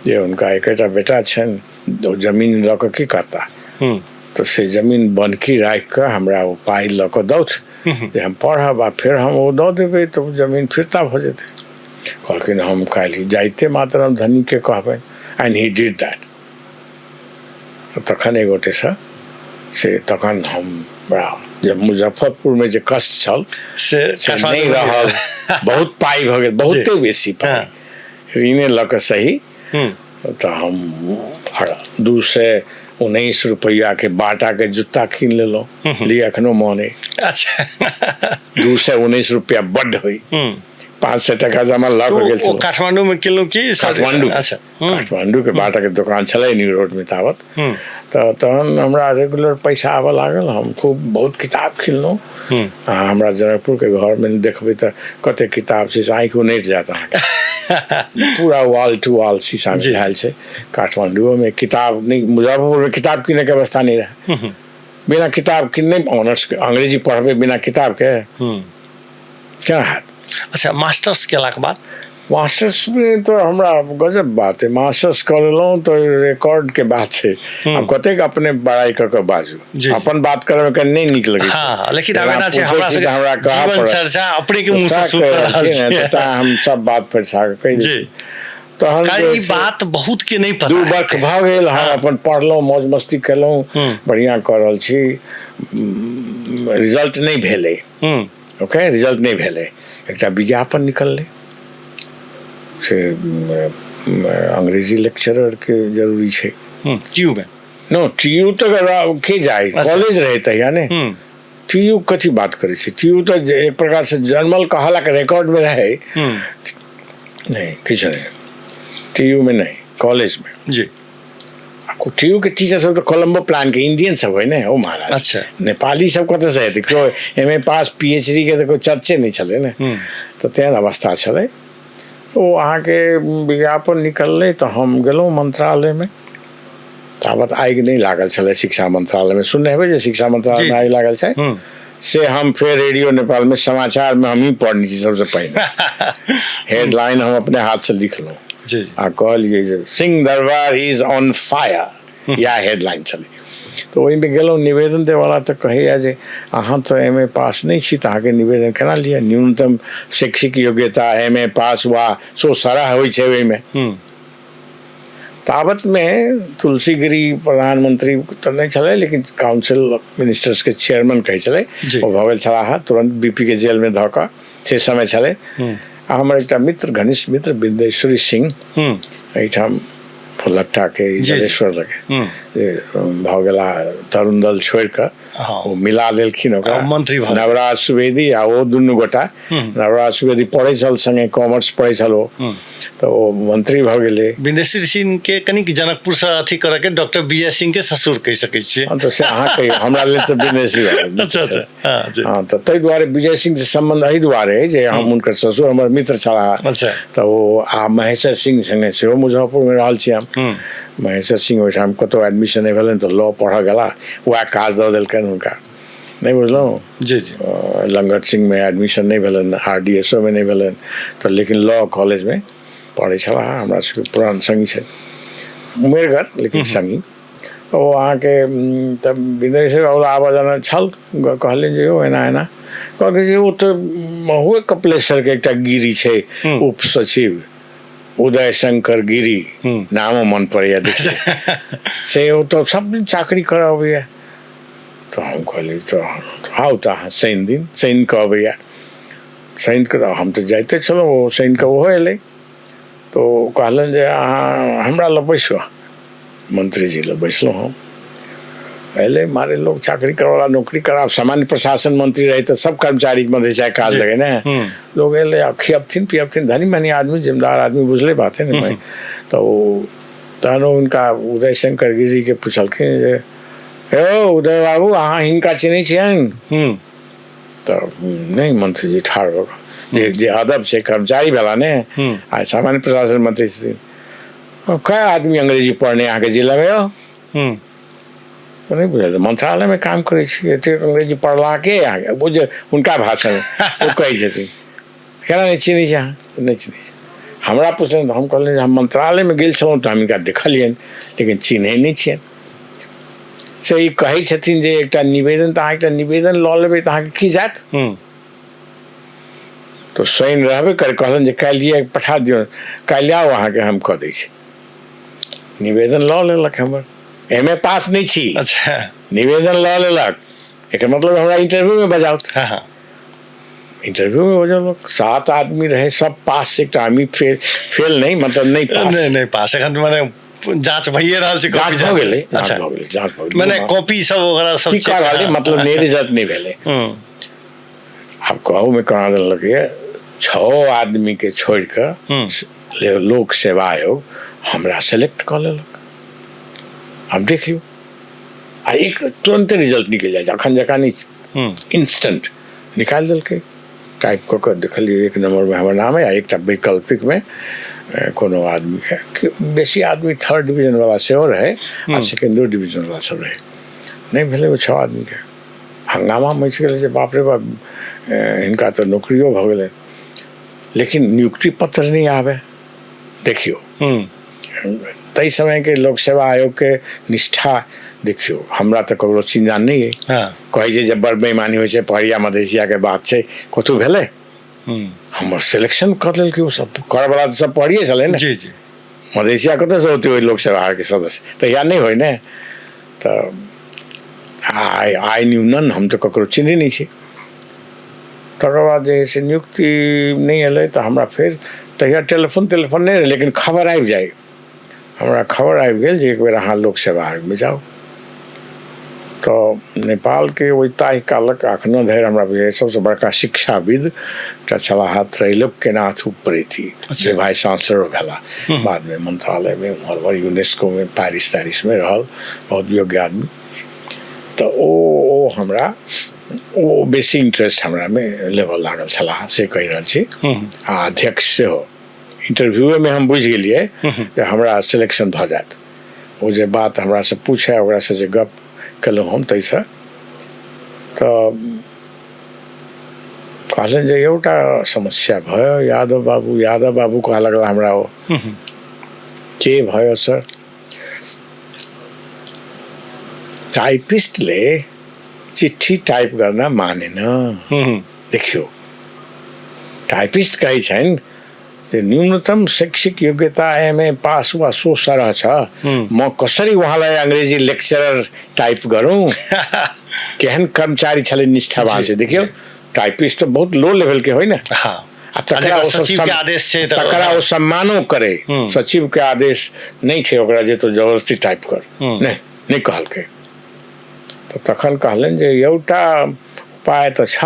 जे हुनका एकेटा बेटा छनि, ओ जमीन लऽ कऽ की करता, तऽ से जमीन बन्हकी राखि कऽ हमरा ओ पाइ लऽ कऽ दौथ जे हम पढ़ब आ फेर हम ओ दऽ देबै तऽ जमीन फिरता भऽ जेतै। कहलखिन हम काल्हि जाइते मात्र हम धनीके कहबनि, एंड he did that. तऽ तखन एक गोटेसँ से तखन हम बड़ा जे मुजफ्फरपुरमे जे कष्ट छल से नहि रहल, बहुत पाइ भऽ गेल, बहुते बेसी पाइ ऋणे लऽ कऽ सही। तऽ हम 219 रुपैआके बाटाके जुत्ता कीन लेलहुँ, लिए एखनो मोन अइ। अच्छा। 219 रुपैआ बड्ड होइ, 500 टका जमा लऽ कऽ गेल छलहुँ। काठमांडूमे किनलहुँ की? काठमांडू। अच्छा। काठमांडूके बाटाके दोकान छलै न्यू रोडमे तावत। तऽ तहन हमरा रेगुलर पैसा आबऽ लागल, हम खूब बहुत किताब किनलहुँ। अहाँ हमरा जनकपुरके घरमे देखबै तऽ कतेक किताब छै से आँखि उनटि जायत अहाँके, पूरा वाल टू वाल शीशामे धयल छै। काठमांडूओमे किताब नहि, मुजफ्फरपुरमे किताब किनैके अवस्था नहि रहै, बिना किताब किनने ऑनर्स अंग्रेजी पढ़बै बिना किताबके केना हैत। अच्छा, मास्टर्स केलाके बाद? मास्टर्समे तऽ हमरा गजब बात है, मास्टर्स कऽ लेलहुँ तऽ रिकॉर्डके बात छै, आब कतेक अपने बड़ाइ कऽ कऽ बाजू, अपन बात करऽमे कनि नहि नीक लगै छै। लेकिन आब एना छै, हमरा सबके हमरा कहऽ जीवन चर्चा अपने के मुँह से सुनि रहल छी तऽ हम सब बात फरिछा कऽ कहि दै छी। तहन ई बात बहुत के नहि पता। 2 बर्ख भऽ गेल, हम अपन पढ़लहुँ, मौज मस्ती केलहुँ, बढ़िआँ कऽ रहल छी। रिजल्ट नहि भेलै, ओके, रिजल्ट नहि भेलै, एकटा विज्ञापन निकललै से अंग्रेजी लेक्चररके जरूरी छै। टी मे? नो, टी यू तऽ के जाइ, कॉलेज रहै तहिया ने। टी यू कथी बात करै छै, टी यू तऽ एक प्रकारसँ जनमल कहलक रिकॉर्डमे रहै नहि, किछु नहि, टी यू मे नहि, कॉलेजमे। जी। टी यू के टीचर सब तऽ कोलम्बो प्लान के इंडियन सब होइ ने, ओ महाराज। अच्छा। नेपाली सब कतऽसँ हेतै, केओ M A pass P H D के तऽ कोइ चर्चे नहि छलै ने, तऽ तेहन अवस्था छलै। ओ अहाँके विज्ञापन निकललै तऽ हम गेलहुँ मंत्रालयमे, ताबत आगि नहि लागल छलै शिक्षा मंत्रालयमे, सुनने हेबै जे शिक्षा मंत्रालयमे आगि लागल छै, से हम फेर रेडियो नेपालमे समाचारमे हमही पढ़ने छी सबसँ पहिने, हेडलाइन हम अपने हाथसँ लिखलहुँ आ कहलियै जे Singh Darbar is on fire, इएह हेडलाइन छलै। तऽ ओहिमे गेलहुँ निवेदन देवला, तऽ कहैया जे अहाँ तऽ एम ए पास नहि छी तऽ अहाँके निवेदन केना लिअ, न्यूनतम शैक्षिक योग्यता एम ए पास वा सो सारा होइ छै ओहिमे। ताबतमे तुलसीगिरी प्रधानमंत्री तऽ नहि छलै, लेकिन काउंसिल ऑफ मिनिस्टर्सके चेयरमैन कहै छलै, ओ भऽ गेल छलाह तुरन्त बी पी के जेलमे धऽ कऽ, से समय छलै। आ हमर एकटा मित्र, घनिष्ठ मित्र बिन्देश्वरी सिंह, एहिठाम फुलट्टाके जलेश्वर लगे जे भऽ गेला तरुण दल छोड़ि कऽ ओ मिला देलखिन ओकरा मंत्री नवराज सुवेदी आ ओ दुनू गोटा। नवराज सुवेदी पढ़ै छल संगे, कॉमर्स पढ़ै छल ओ, तऽ ओ मंत्री भऽ गेलै। बिन्देश्वर सिंह के कनिक जनकपुर से अथी करऽ के डॉक्टर विजय सिंह के ससुर कहि सकै छियै। तऽ से अहाँ कहियौ, हमरा लेल तऽ बिन्देश्वर। अच्छा अच्छा। हँ, तऽ ताहि दुआरे विजय सिंह से सम्बन्ध एहि दुआरे जे हम हुनकर ससुर हमर मित्र छलाह। अच्छा। तऽ ओ आ महेश्वर सिंह संगे सेहो मुजफ्फरपुरमे रहल छी हम। महेश्वर सिंह ओहिठाम कतहु एडमिशन नहि भेलनि तऽ लॉ पढ़ऽ गेला, वएह काज दऽ देलकनि हुनका, नहि बुझलहुँ? जी जी। लंगट सिंहमे एडमिशन नहि भेलनि, आर डी एस ओ मे नहि भेलनि, तऽ लेकिन लॉ कॉलेजमे पढ़ै छलाह, हमरा सबके पुरान सङ्गी छथि, उमेरगर लेकिन सङ्गी। ओ अहाँके तब विदेश आबऽ जाना छल, कहलियनि जे यौ एना एना, कहलकै जे ओ तऽ महुए कपिलेश्वरके एकटा गिरी छै, उप सचिव उदय शंकर गिरी, नामो मन पड़ैया देखिए, से ओ तऽ सब दिन चाकरी करऽ अबैया। तऽ हम कहलियै तऽ आउ तऽ अहाँ शनि दिन, शनि कऽ अबैया, शनि कऽ हम तऽ जाइते छलहुँ, ओ शनि कऽ ओहो एलै, तऽ ओ कहलनि जे अहाँ हमरा लग बैसू, मंत्री जी लग बैसलहुँ हम। अयलै मारे लोग चाकरी करवला नौकरी कराब, सामान्य प्रशासन मंत्री रहे तऽ सब कर्मचारी के मध्य चाहे काज लगे ने, लोग अयलै आ खियबथिन पियबथिन, धनी मनी आदमी, जिम्मेदार आदमी, बुझले बात है ने। तऽ ओ तहन ओ हुनका उदय शंकर गिरी के पुछलखिन जे हेौ उदय बाबू अहाँ हिनका चिन्है छियनि? तऽ नहि मंत्री जी ठाढ़ भऽ कऽ जे जे अदब छै कर्मचारी भेला ने, आ सामान्य प्रशासन मंत्री छथिन, कए आदमी अंग्रेजी पढ़ने अहाँके जिलामे यौ? तऽ नहि बुझल, मंत्रालयमे काम करै छी, एतेक अंग्रेजी पढ़लाके अहाँके बुझ, हुनका भाषामे ओ कहै छथिन केना नहि चिन्है छी अहाँ? नहि चिन्है छी। हमरा पुछलनि तऽ हम कहलियनि जे हम मंत्रालयमे गेल छलहुँ तऽ हम हिनका देखलियनि, लेकिन चिन्है नहि छियनि। से ई कहै छथिन जे एकटा निवेदन, तऽ अहाँ एकटा निवेदन लऽ लेबै तऽ अहाँके की जायत? तऽ शनि रहबे कर, कहलनि जे काल्हि पठा दियौ, काल्हि आउ अहाँके हम कऽ दै छी। निवेदन लऽ लेलक हमर, एम ए पास नहि छी। अच्छा। निवेदन लऽ लेलक, एकर मतलब हमरा इंटरव्यूमे बजाओत। हाँ हाँ इंटरव्यूमे बजौलक, 7 आदमी रहे, सब पास, एकटा आदमी फेल, फेल नहि मतलब नहि पास। नहि नहि पास, एखन माने जांच भइए रहल छै, जांच भऽ गेलै। अच्छा, भऽ गेलै, जांच भऽ गेलै, माने कॉपी सब ओकरा सब की कऽ रहलै, मतलब नहि रिजल्ट नहि भेलै। आब कहूमे कहाँ देलक, 6 आदमीके छोड़ि कऽ लोक सेवा आयोग हमरा सेलेक्ट कऽ लेलक। आब देख लियौ, आ एक तुरन्ते रिजल्ट निकलि जाइ छै, अखन जकाँ नहि, इंस्टेंट निकालि देलकै। टाइप कऽ कऽ देखलियै 1 नम्बरमे हमर नाम अइ, आ एकटा वैकल्पिकमे कोनो आदमीके, बेसी आदमी थर्ड डिवीजनवला सेहो रहै आ सेकेंडो डिवीजनवला सब रहै, नहि भेलै ओ 6 आदमीके। हंगामा मचि गेलै जे बाप रे बाप, हिनका तऽ नौकरियो भऽ गेलै, लेकिन नियुक्ति पत्र नहि आबै। देखियौ ताहि समयके लोक सेवा आयोगके निष्ठा देखियौ, हमरा तऽ ककरो चिन्जान नहि अइ। कहै छै जे बड़ बेईमानी होइ छै, पहरिया मधेसियाके बात छै, कतहु भेलै? हमर सिलेक्शन कऽ लेलकै, ओ सब करऽवला तऽ सब पहरिये छलै ने। जी जी। मधेसिया कतऽसँ होतै ओहि लोक सेवा आयोगके सदस्य? तहिया नहि होइ ने। तऽ आइ आइ न्यू नन, हम तऽ ककरो चिन्है नहि छी। तकर बाद जे है से नियुक्ति नहि एलै तऽ हमरा फेर तहिया टेलीफोन टेलीफोन नहि रहै, लेकिन खबर आबि जाइ, हमरा खबर आबि गेल जे एक बेर अहाँ लोक सेवा आयोगमे जाउ। तऽ नेपालके ओहि ताहि कालक अखनो धरि हमरा बुझाइए सबसँ बड़का शिक्षाविद एकटा छलाह त्रैलोक्यनाथ उप्रेती, जे भाइस चांसलरो भेला बादमे, मंत्रालयमे उम्हर उम्हर यूनेस्कोमे पेरिस तैरिसमे रहल, बहुत योग्य आदमी। तऽ ओ हमरा ओ बेसी इंट्रेस्ट हमरामे लेबऽ लागल छलाह, से कहि रहल छी। आ अध्यक्ष सेहो इंटरव्यूएमे हम बुझि गेलियै जे हमरा सिलेक्शन भऽ जायत। ओ जे बात हमरासँ पूछै, ओकरासँ जे गप केलहुँ हम, ताहिसँ तऽ कहलनि जे एउटा समस्या भयो यादव बाबू, यादव बाबू कहऽ लगला हमरा ओ। के भयो सर? टाइपिस्टले चिट्ठी टाइप गर्न मानेन। देखियौ, टाइपिस्ट कहै छनि जे न्यूनतम शैक्षिक योग्यता एम ए पास वा सो सरह छ, म कसरी उहाँलाई अङ्ग्रेजी लेक्चरर टाइप गरौँ? केहन कर्मचारी छलै निष्ठावान से। देखियौ, टाइपिस्ट तऽ बहुत लो लेवल के होइ ने। आ तकरा ओ सचिव के आदेश छै, तकरा ओ सम्मानो करे। सचिव के आदेश नहि छै ओकरा जे तो जबरदस्ती टाइप कर, नहि नहि कहलकै। तऽ तखन कहलनि जे एउटा उपाय तऽ छ,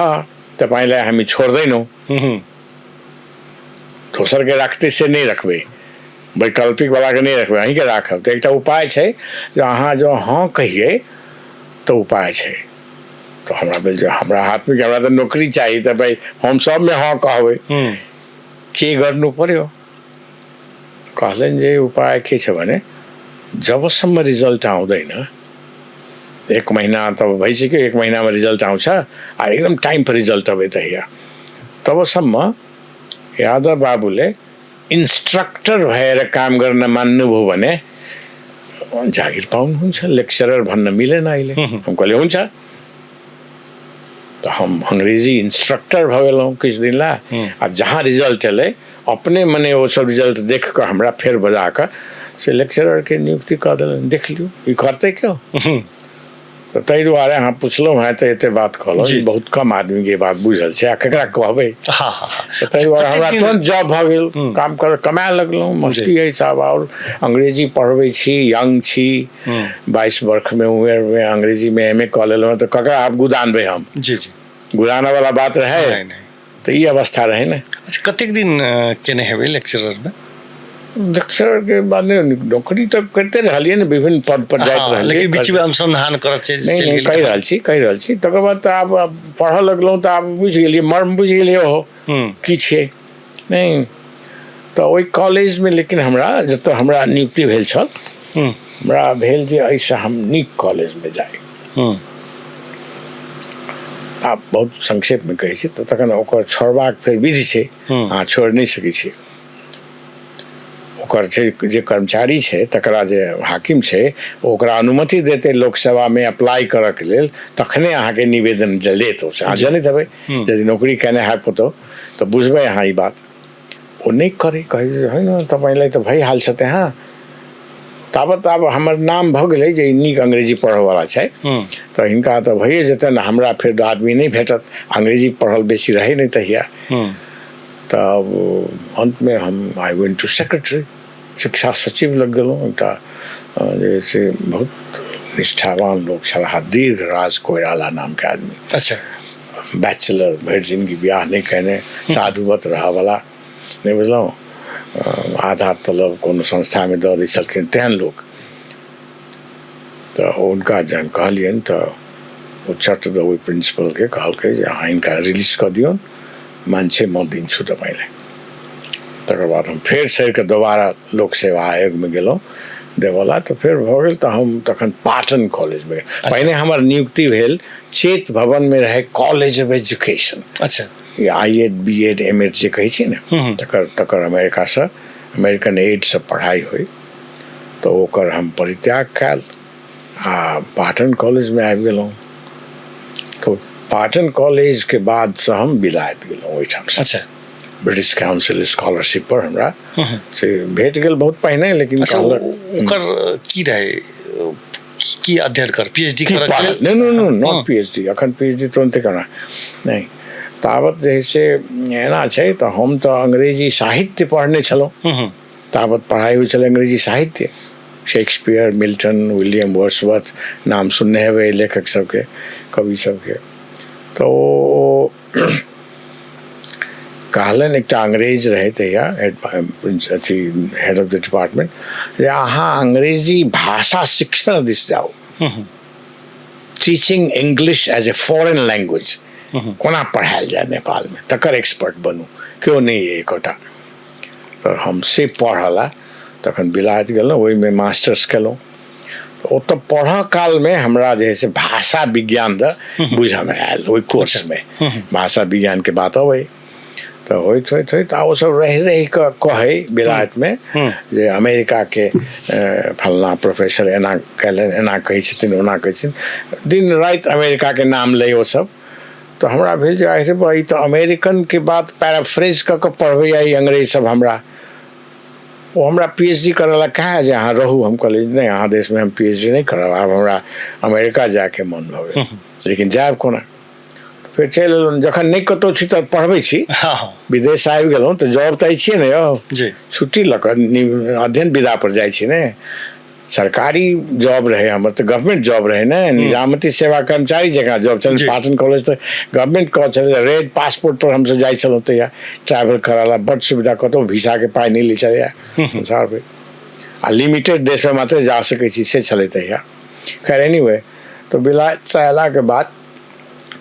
तपाईँलाई हामी छोड्दैनौँ, दोसरके राखतै से नहि रखबै, वैकल्पिक वालाके नहि रखबै, अहीँके राखब। तऽ एकटा उपाय छै जे अहाँ जँ हँ कहियै तऽ उपाय छै। तऽ हमरा भेल जे हमरा हाथमे हमरा तऽ नौकरी चाही, तऽ भाइ हम सबमे हँ कहबै, के गर्नु पर्यो? कहलनि जे उपाय के छ भने जबसम्म रिजल्ट आउँदैन, 1 महिना त भइसक्यो, 1 महिनामा रिजल्ट आउँछ आ एकदम टाइम पर रिजल्ट अबै तहिया, तबसम्म यादव बाबूले इन्स्ट्रक्टर भएर काम गर्न मान्नुभयो भने जागिर पाउनुहुन्छ, लेक्चरर भन्न मिलेन अहिले। हम कहलियै हुन्छ। तऽ हम अंग्रेजी इंस्ट्रक्टर भऽ गेलहुँ किछु दिन ला, आ जहाँ रिजल्ट एलै अपने मने ओ सब रिजल्ट देख कऽ हमरा फेर बजा कऽ से लेक्चररके नियुक्ति कऽ देलनि। देख लियौ, ई करतै क्यों? तऽ ताहि दुआरे अहाँ पुछलहुँ हेँ तऽ एते बात कहलहुँ, बहुत कम आदमीके ई बात बुझल छै, आ केकरा कहबै? तऽ ताहि दुआरे हमरा तुरन्त जॉब भऽ गेल, काम कर कमाए लगलहुँ, मस्ती अछि आब। आओर अंग्रेजी पढ़बै छी, यंग छी, 22 वर्षमे उमेरमे अंग्रेजीमे एम ए कऽ लेलहुँ, तऽ ककरा आब गुदानबै हम? जी जी। गुदानऽवला बात रहै तऽ ई अवस्था रहै ने। अच्छा, कतेक दिन केने हेबै लेक्चररमे? लेक्चररके बाद नौकरी तऽ करिते रहलियै ने, विभिन्न पद पर जाइत रहलियै, लेकिन बीचमे अनुसंधान करऽ चलि गेलियै। कहि रहल छी। तकर बाद तऽ आब पढ़ऽ लगलहुँ तऽ आब बुझि गेलियै, मर्म बुझि गेलियै ओहो की छियै नहि। तऽ ओहि कॉलेजमे लेकिन हमरा जतऽ हमरा नियुक्ति भेल छल, हमरा भेल जे एहिसँ हम नीक कॉलेजमे जाइ। आब बहुत संक्षेपमे कहै छी। तऽ तखन ओकर छोड़बाक फेर विधि छै, अहाँ छोड़ि नहि सकै छी। ओकर छै जे कर्मचारी छै तकरा जे हाकिम छै ओकरा अनुमति देतै लोक सेवामे अप्लाई करऽके लेल, तखने अहाँके निवेदन लेत ओ। अहाँ जनैत हेबै, यदि नौकरी केने हैब कतहु तऽ बुझबै अहाँ ई बात। ओ नहि करै, कहै जे है ने तपाईँलाई तऽ भइहाल्छ त्यहाँ। ताबत आब हमर नाम भऽ गेलै जे ई नीक अंग्रेजी पढ़ऽवला छै, तऽ हिनका तऽ भइए जेतनि, हमरा फेर आदमी नहि भेटत, अंग्रेजी पढ़ल बेसी रहै नहि तहिया। तब अन्तमे हम I went two secretary, शिक्षा सचिव लग गेलहुँ। एकटा जे से बहुत निष्ठावान लोक छलाह, दीर्घ राज कोइराला नामके आदमी। बैचलर, भरि जिनगी बियाह नहि केने, साधुवत रहऽवला, नहि बुझलहुँ, आधा तलब कोनो संस्थामे दऽ दै छलखिन, तेहन लोक। तऽ हुनका जहन कहलियनि तऽ ओ चट दऽ ओहि प्रिंसिपलके कहलकै जे अहाँ हिनका रिलीज कऽ दियौन, मान्छे म दिन्छु तपाईँलाई। तकर बाद हम फेर सरिके दोबारा लोक सेवा आयोगमे गेलहुँ देवला, तऽ फेर भऽ गेल। तऽ हम तखन पाटन कॉलेजमे, पहिने हमर नियुक्ति भेल चेत भवनमे रहै college of education. E I Ed B Ed M Ed जे कहै छै ने, तकर तकर अमेरिकासँ अमेरिकन एडसँ पढ़ाइ होइ, तऽ ओकर हम परित्याग कयल आ पाटन कॉलेजमे आबि गेलहुँ। तऽ पाटन कॉलेजके बादसँ हम विलायत गेलहुँ ओहिठामसँ। ब्रिटिश काउंसिल स्कॉलरशिप पर हमरा से भेट गेल बहुत पहिने, लेकिन कहलक ओकर की रहै, की अध्ययन कर, पीएचडी कर? नहि नहि नहि, not PhD, अखन पीएचडी तुरन्ते केना नहि। ताबत जे है से एना छै, तऽ हम तऽ अंग्रेजी साहित्य पढ़ने छलहुँ, ताबत पढ़ाइ होइ छलै अंग्रेजी साहित्य, शेक्सपियर, मिल्टन, विलियम वर्ड्सवर्थ, नाम सुनने हेबै लेखक सबके, कवि सबके। तऽ ओ कहलनि, एकटा अंग्रेज रहै तहिया अथी हेड ऑफ the department, जे अहाँ अंग्रेजी भाषा शिक्षण दिस जाउ, teaching English as a foreign language कोना पढ़ायल जाय नेपालमे, तकर एक्सपर्ट बनू, केओ नहि अइ एकोटा। तऽ हम से पढ़ऽ तखन विलायत गेलहुँ, ओहिमे मास्टर्स केलहुँ। ओतऽ पढ़ऽ कालमे हमरा जे है से भाषा विज्ञान दऽ बुझऽमे आयल, ओहि कोर्समे भाषा विज्ञानके बात अबै, तऽ होइत होइत होइत आ ओसभ रहि रहि कऽ कहै विलायतमे जे अमेरिकाके फल्लाँ प्रोफेसर एना कयलनि, एना कहै छथिन, ओना कहै छथिन, दिन राति अमेरिकाके नाम लै ओसभ। तऽ हमरा भेल जे अरे बा, ई तऽ अमेरिकनके बात पैराफ्रेज कऽ कऽ पढ़बैए ई अंग्रेज सब हमरा। ओ हमरा पी एच डी करऽ लए कहए जे अहाँ रहू, हम कहलियै नहि, अहाँ देशमे हम पी एच डी नहि करब, आब हमरा अमेरिका जायके मन भऽ गेल, लेकिन जायब कोना? फेर चलि एलहुँ। जखन नहि कतहु छी तऽ पढ़बै छी, विदेश आबि गेलहुँ तऽ जॉब तऽ अछिए ने यौ, छुट्टी लऽ कऽ अध्ययन विदा पर जाइ छी ने। सरकारी जॉब रहै हमर, तऽ गवर्नमेंट जॉब रहै ने, निजामती सेवा कर्मचारी जकाँ जॉब छल। पाटन कॉलेज तऽ गवर्नमेंट कॉलेज छलै, रेड पासपोर्ट पर हमसब जाइ छलहुँ तहिया ट्रैवल करऽ ला, बड्ड सुविधा, कतहु वीसाके पाइ नहि लै छलैए संसार भरि, आ लिमिटेड देशमे मात्र जा सकै छी से छलै तहिया। खैर एनीवे, तऽ विलायतसँ अयलाके बाद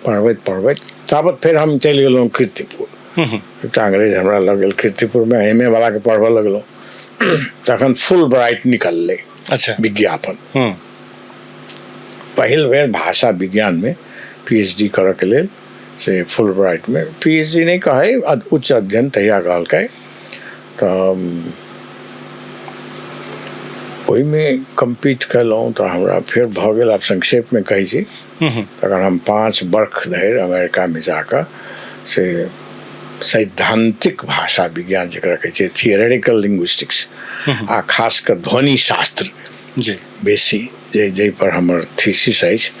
पढ़बैत पढ़बैत ताबत फेर हम चलि गेलहुँ कीर्तिपुर। एकटा अंग्रेज हमरा लऽ गेल कीर्तिपुरमे, एम ए वलाके पढ़बऽ लगलहुँ। तखन फुल ब्राइट निकललै विज्ञापन, पहिल बेर भाषा विज्ञानमे पी एच डी करऽके लेल, से फुल ब्राइटमे पी एच डी नहि कहै, उच्च अध्ययन तहिया कहलकै। तऽ ओहिमे कम्पीट कयलहुँ तऽ हमरा फेर भऽ गेल। आब संक्षेपमे कहै छी, तखन हम 5 बर्ख धरि अमेरिकामे जाकऽ से सैद्धांतिक भाषा विज्ञान जकरा कहै छै थियोरेटिकल लिंग्विस्टिक्स, आ खास कऽ ध्वनि शास्त्र बेसी जे जाहिपर हमर थीसिस अछि,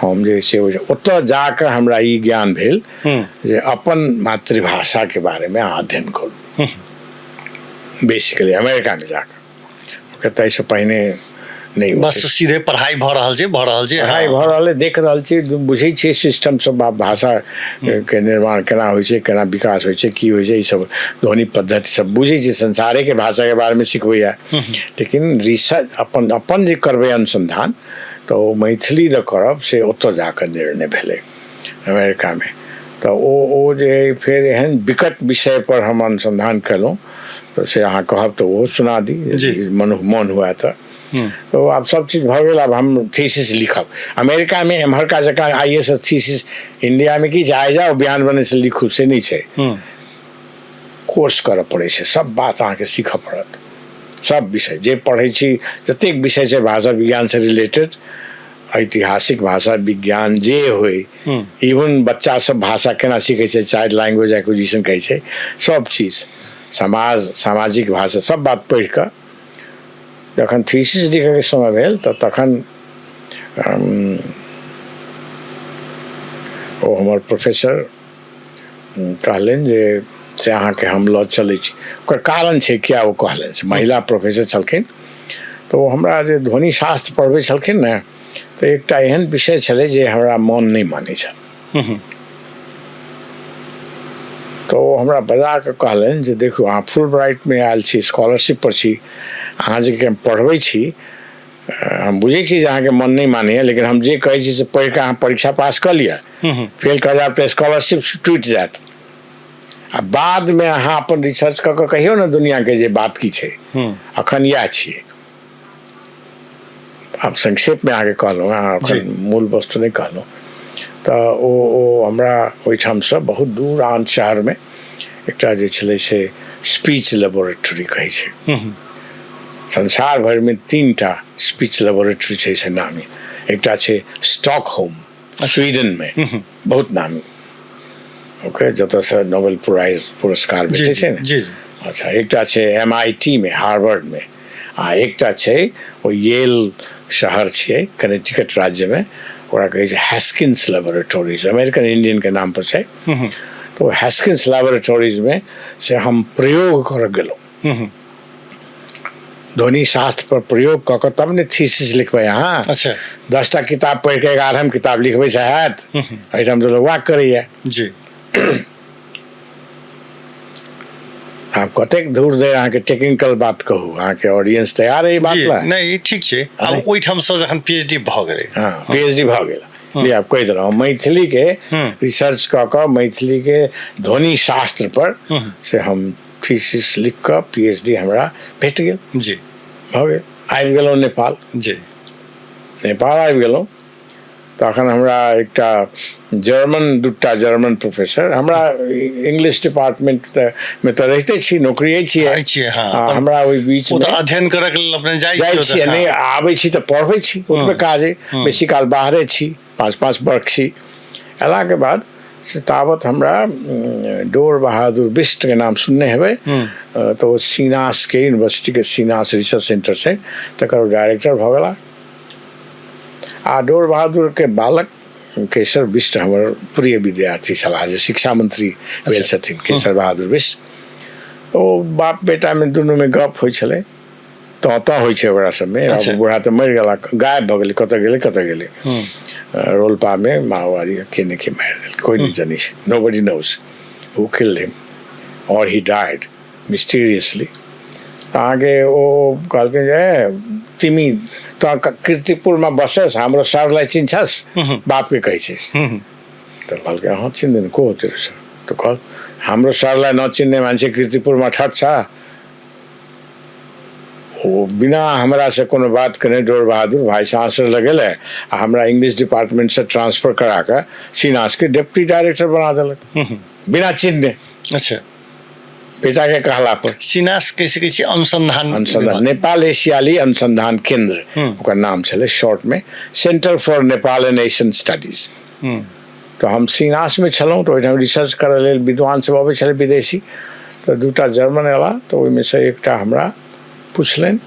हम जे से ओतऽ जाकऽ हमरा ई ज्ञान भेल जे अपन मातृभाषाके बारेमे अहाँ अध्ययन करू, बेसिकली अमेरिकामे जाकऽ। ताहिसँ पहिने नहि, बस सीधे पढ़ाइ भऽ रहल छै, भऽ रहल छै, पढ़ाइ भऽ रहल है, देख रहल छी, बुझै छियै सिस्टम सब, भाषा के निर्माण केना होइ छै, केना विकास होइ छै, की होइ छै, ई सब ध्वनि पद्धति सब बुझै छियै, संसारेके भाषाके बारेमे सिखबैया, लेकिन रिसर्च अपन अपन जे करबै अनुसन्धान तऽ ओ मैथिली दऽ करब, से ओतऽ जाकऽ निर्णय भेलै अमेरिकामे। तऽ ओ ओ जे फेर एहन विकट विषय पर हम अनुसन्धान केलहुँ, तऽ से अहाँ कहब तऽ ओहो सुना दी, मन मन हुए तऽ। तो आब सब चीज भऽ गेल, आब हम थीसिस लिखब अमेरिकामे। एम्हरका जकाँ I S S thesis इंडियामे की जाय जाउ बयान बने से लिखू, से नहि छै, कोर्स करऽ पड़ै छै, सब बात अहाँके सीखऽ पड़त। सब विषय जे पढ़ै छी, जतेक विषय छै भाषा विज्ञानसँ रिलेटेड, ऐतिहासिक भाषा विज्ञान जे होइ, इवन बच्चा सब भाषा केना सीखै छै, चाइल्ड लैंग्वेज एक्विजिशन कहै छै, सब चीज, समाज, सामाजिक भाषा, सब बात पढ़ि कऽ जखन थीसिस लिखैके समय भेल तऽ तखन ओ हमर प्रोफेसर कहलनि जे से अहाँके हम लऽ चलै छी। ओकर कारण छै किया ओ कहलनि से, महिला प्रोफेसर छलखिन, तऽ ओ हमरा जे ध्वनिशास्त्र पढ़बै छलखिन ने, तऽ एकटा एहन विषय छलै जे हमरा मन नहि मानै छल। तऽ ओ हमरा बजा कऽ कहलनि जे देखू, अहाँ फुल ब्राइटमे आयल छी, स्कॉलरशिप पर छी, अहाँ जे हम पढ़बै छी, हम बुझै छी जे अहाँके मन नहि मानैए, लेकिन हम जे कहै छी से पढ़ि कऽ अहाँ परीक्षा पास कऽ लिअ, फेल कऽ जायब तऽ स्कॉलरशिप टूटि जायत, आ बादमे अहाँ अपन रिसर्च कऽ कऽ कहियौ ने दुनिआँके जे बात की छै। अखन इएह छियै। हम संक्षेपमे अहाँके कहलहुँ, अहाँ अखन मूल वस्तु नहि कहलहुँ। तऽ ओ ओ हमरा ओहिठामसँ बहुत दूर आन शहरमे एकटा जे छलै से स्पीच लेबोरेटरी कहै छै, संसार भरिमे 3टा स्पीच लेबोरेटरी छै से नामी। एकटा छै स्टॉकहोम स्वीडनमे, बहुत नामी, ओके, जतऽसँ नोबेल प्राइज पुरस्कार भेटै छै ने। जी। अच्छा, एकटा छै MIT मे, हार्वर्डमे, आ एकटा छै ओ येल शहर छियै कनेक्टिकट राज्यमे, ओकरा कहै छै हैस्किन्स लेबोरेटरीज, अमेरिकन इंडियनके नाम पर छै। तऽ ओ हैस्किन्स लेबोरेटरीजमे से हम प्रयोग करऽ गेलहुँ, ध्वनि शास्त्र पर प्रयोग कऽ कऽ तब ने थीसिस लिखबै अहाँ। 10टा किताब पढ़ि कऽ 11म किताब लिखबै से हैत? एहिठाम तऽ लोक वाक करैया। आब कतेक दूर धरि अहाँके टेक्निकल बात कहू, अहाँके ऑडियंस तैयार है ई बात ला? नहि, ठीक छै। आब ओहिठामसँ जखन पीएचडी भऽ गेलै। हँ, पीएचडी भऽ गेल। आब कहि देलहुँ, मैथिलीके रिसर्च कऽ कऽ मैथिलीके ध्वनि शास्त्र पर से हम थीसिस लिख कऽ पीएचडी हमरा भेट गेल। भऽ गेल, आबि गेलहुँ नेपाल। नेपाल आबि गेलहुँ तखन हमरा एकटा जर्मन, 2टा जर्मन प्रोफेसर, हमरा इंग्लिश डिपार्टमेंट मे तऽ रहिते छी, नौकरिए छियै, हमरा ओहि बीच अध्ययन करऽ के लेल अपने जाइ छियै, नहि आबै छी तऽ पढ़बै छी, ओतबे काज अइ, बेसी काल बाहरे छी, 5-5 वर्ष छी। अयलाके बाद से ताबत हमरा डोर बहादुर बिष्टके नाम सुनने हेबै, तऽ ओ सीनासके यूनिवर्सिटीके सीनास रिसर्च सेंटर छै, तकर ओ डायरेक्टर भऽ गेला। आ डोर बहादुरके बालक केशर बिष्ट हमर प्रिय विद्यार्थी छलाह, जे शिक्षा मंत्री भेल छथिन, केशर बहादुर बिष्ट। ओ बाप बेटामे दुनूमे गप होइ छलै, तँ तँ होइ छै ओकरा सबमे। बूढ़ा तऽ मरि गेला, गायब भऽ गेलै, कतऽ गेलै कतऽ गेलै, रोलपामे माओवादी के ने के मारि देलकै, कोइ नहि जनै छै, nobody knows who killed him और he died mysteriously. अहाँके ओ कहलखिन जे तिमी तँ कीर्तिपुरमे बसस, हाम्रो सरलाई चिन्छस्? बापके कहै छै। तऽ कहलकै हँ चिन्दैन, को हो तेरो सर? तऽ कहल हाम्रो सरलाई नचिन्ने मान्छे कीर्तिपुरमा ठट छ। ओ बिना हमरासँ कोनो बात केने डोर बहादुर भाई चांसलर लगेलै आ हमरा इंग्लिश डिपार्टमेंटसँ ट्रांसफर करा कऽ सीनासके डिप्टी डायरेक्टर बना देलक, बिना चिन्हने। बेटाके कहला पर। सीनास कहि सकै छी अनुसंधान अनुसंधान, नेपाल एशियाली अनुसंधान केंद्र ओकर नाम छलै शॉर्टमे, centre for Nepal and Asian studies. तऽ हम सीनासमे छलहुँ, तऽ ओहिठाम रिसर्च करऽ लेल विद्वान सब अबै छलै विदेशी। तऽ 2टा जर्मन अयला, तऽ ओहिमे सँ एकटा हमरा पुछलनि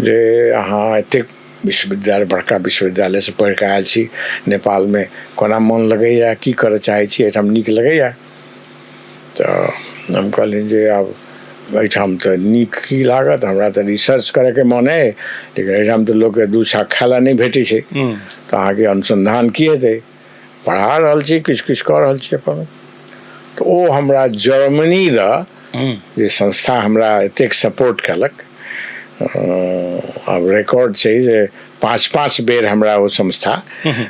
जे अहाँ एतेक विश्वविद्यालय, बड़का विश्वविद्यालयसँ पढ़ि कऽ आयल छी, नेपालमे कोना मन लगैए, की करऽ चाहै छी, एहिठाम नीक लगैए? तऽ हम कहलियनि जे आब एहिठाम तऽ नीक की लागत, हमरा तऽ रिसर्च करैके मन अइ, लेकिन एहिठाम तऽ लोकके 2 छाक खाय लए नहि भेटै छै, तऽ अहाँके अनुसन्धान की हेतै? पढ़ा रहल छी, किछु किछु कऽ रहल छी अपन। तऽ ओ हमरा जर्मनी दऽ जे संस्था हमरा एतेक सपोर्ट केलक, आब रिकॉर्ड छै जे 5-5 बेर हमरा ओ संस्था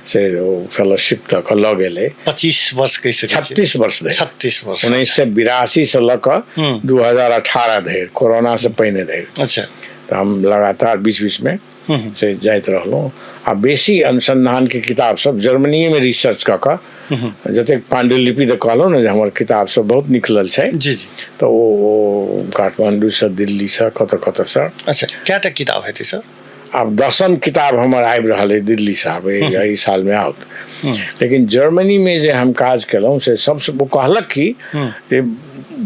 से ओ फेलोशिप दऽ कऽ लऽ गेलै। 25 वर्ष कहि सकै छी। 36 वर्ष धरि। 36 वर्ष। 1982 लऽ कऽ 2018 धरि, कोरोनासँ पहिने धरि। तऽ हम लगातार बीच बीचमे से जाइत रहलहुँ आ बेसी अनुसन्धानके किताब सब जर्मनीएमे रिसर्च कऽ कऽ जतेक पाण्डुलिपि तऽ कहलहुँ ने जे हमर किताब सब बहुत निकलल छै। जी जी। तऽ ओ काठमाण्डूसँ, दिल्लीसँ, कतऽ कतऽसँ। अच्छा, कएटा किताब हेतै सर? आब 10म किताब हमर आबि रहल अइ दिल्लीसँ, आब एहि सालमे आओत। लेकिन जर्मनीमे जे हम काज केलहुँ से सबसँ ओ कहलक कि जे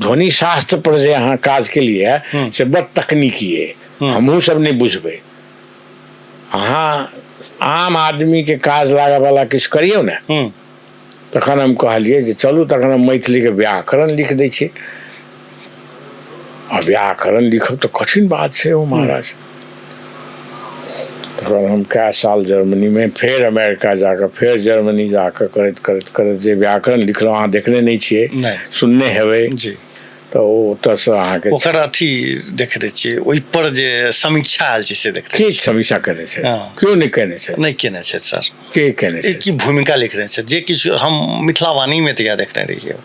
ध्वनिशास्त्र पर जे अहाँ काज केलियै से बड़ तकनीकी अइ, हमहूँ सब नहि बुझबै, अहाँ आम आदमीके काज लागऽवला किछु करियौ ने। तखन हम कहलियै जे चलू तखन हम मैथिलीके व्याकरण लिख दै छी। आ व्याकरण लिखब तऽ कठिन बात छै ओ महाराज। तखन हम कए साल जर्मनीमे, फेर अमेरिका जाकऽ, फेर जर्मनी जाकऽ करैत करैत करैत जे व्याकरण लिखलहुँ, अहाँ देखने नहि छियै, सुनने हेबै। जी। तऽ ओ ओतऽसँ अहाँके ओकर अथी देखने छियै, ओहिपर जे समीक्षा आयल छै से देखने के समीक्षा केने छै? केओ नहि केने छै। नहि केने छै सर। के केने छै? की भूमिका लिखने छै जे किछु हम मिथिला वाणीमे तऽ देखने रहियै।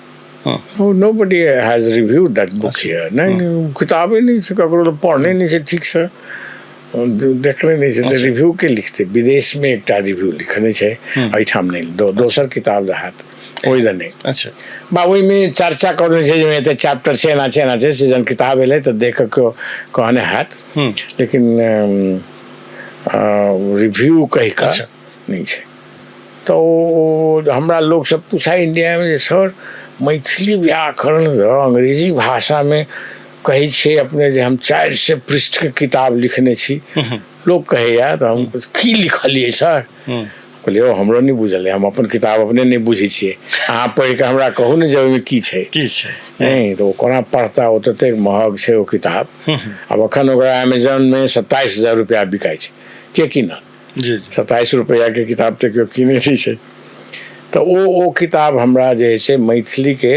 Nobody has reviewed that book here. नहि नहि, किताबे नहि छै ककरो, पढ़ने नहि छै ठीकसँ, देखने नहि छै, तऽ रिव्यू के लिखतै? विदेशमे एकटा रिव्यू लिखने छै, एहिठाम नहि। दोसर किताब रहत ओहि दऽ नहि। बा ओहिमे चर्चा कऽ देने छै जे एते चैप्टर छै, एना छै, एना छै, से जहन किताब एलै तऽ देख कऽ केओ कहने हैत, लेकिन रिव्यू कहि कऽ नहि छै। तऽ ओ हमरा लोकसभ पूछा इंडियामे जे सर मैथिली व्याकरण अंग्रेजी भाषामे कहै छियै अपने जे हम 400 पृष्ठके किताब लिखने छी, लोक कहैया, तऽ हम की लिखलियै सर? कहलियै हमरो नहि बुझल अइ, हम अपन किताब अपने नहि बुझै छियै, अहाँ पढ़ि कऽ हमरा कहू ने जे ओहिमे की छै। की छै? नहि तऽ ओ कोना पढ़ता, ओ ततेक महग छै ओ किताब। आब एखन ओकरा एमेजॉनमे 27,000 रुपैआ बिकाइ छै, के कीनत? जी। 27 रुपैआके किताब तऽ केओ कीनै नहि छै। तऽ ओ किताब हमरा जे छै मैथिलीके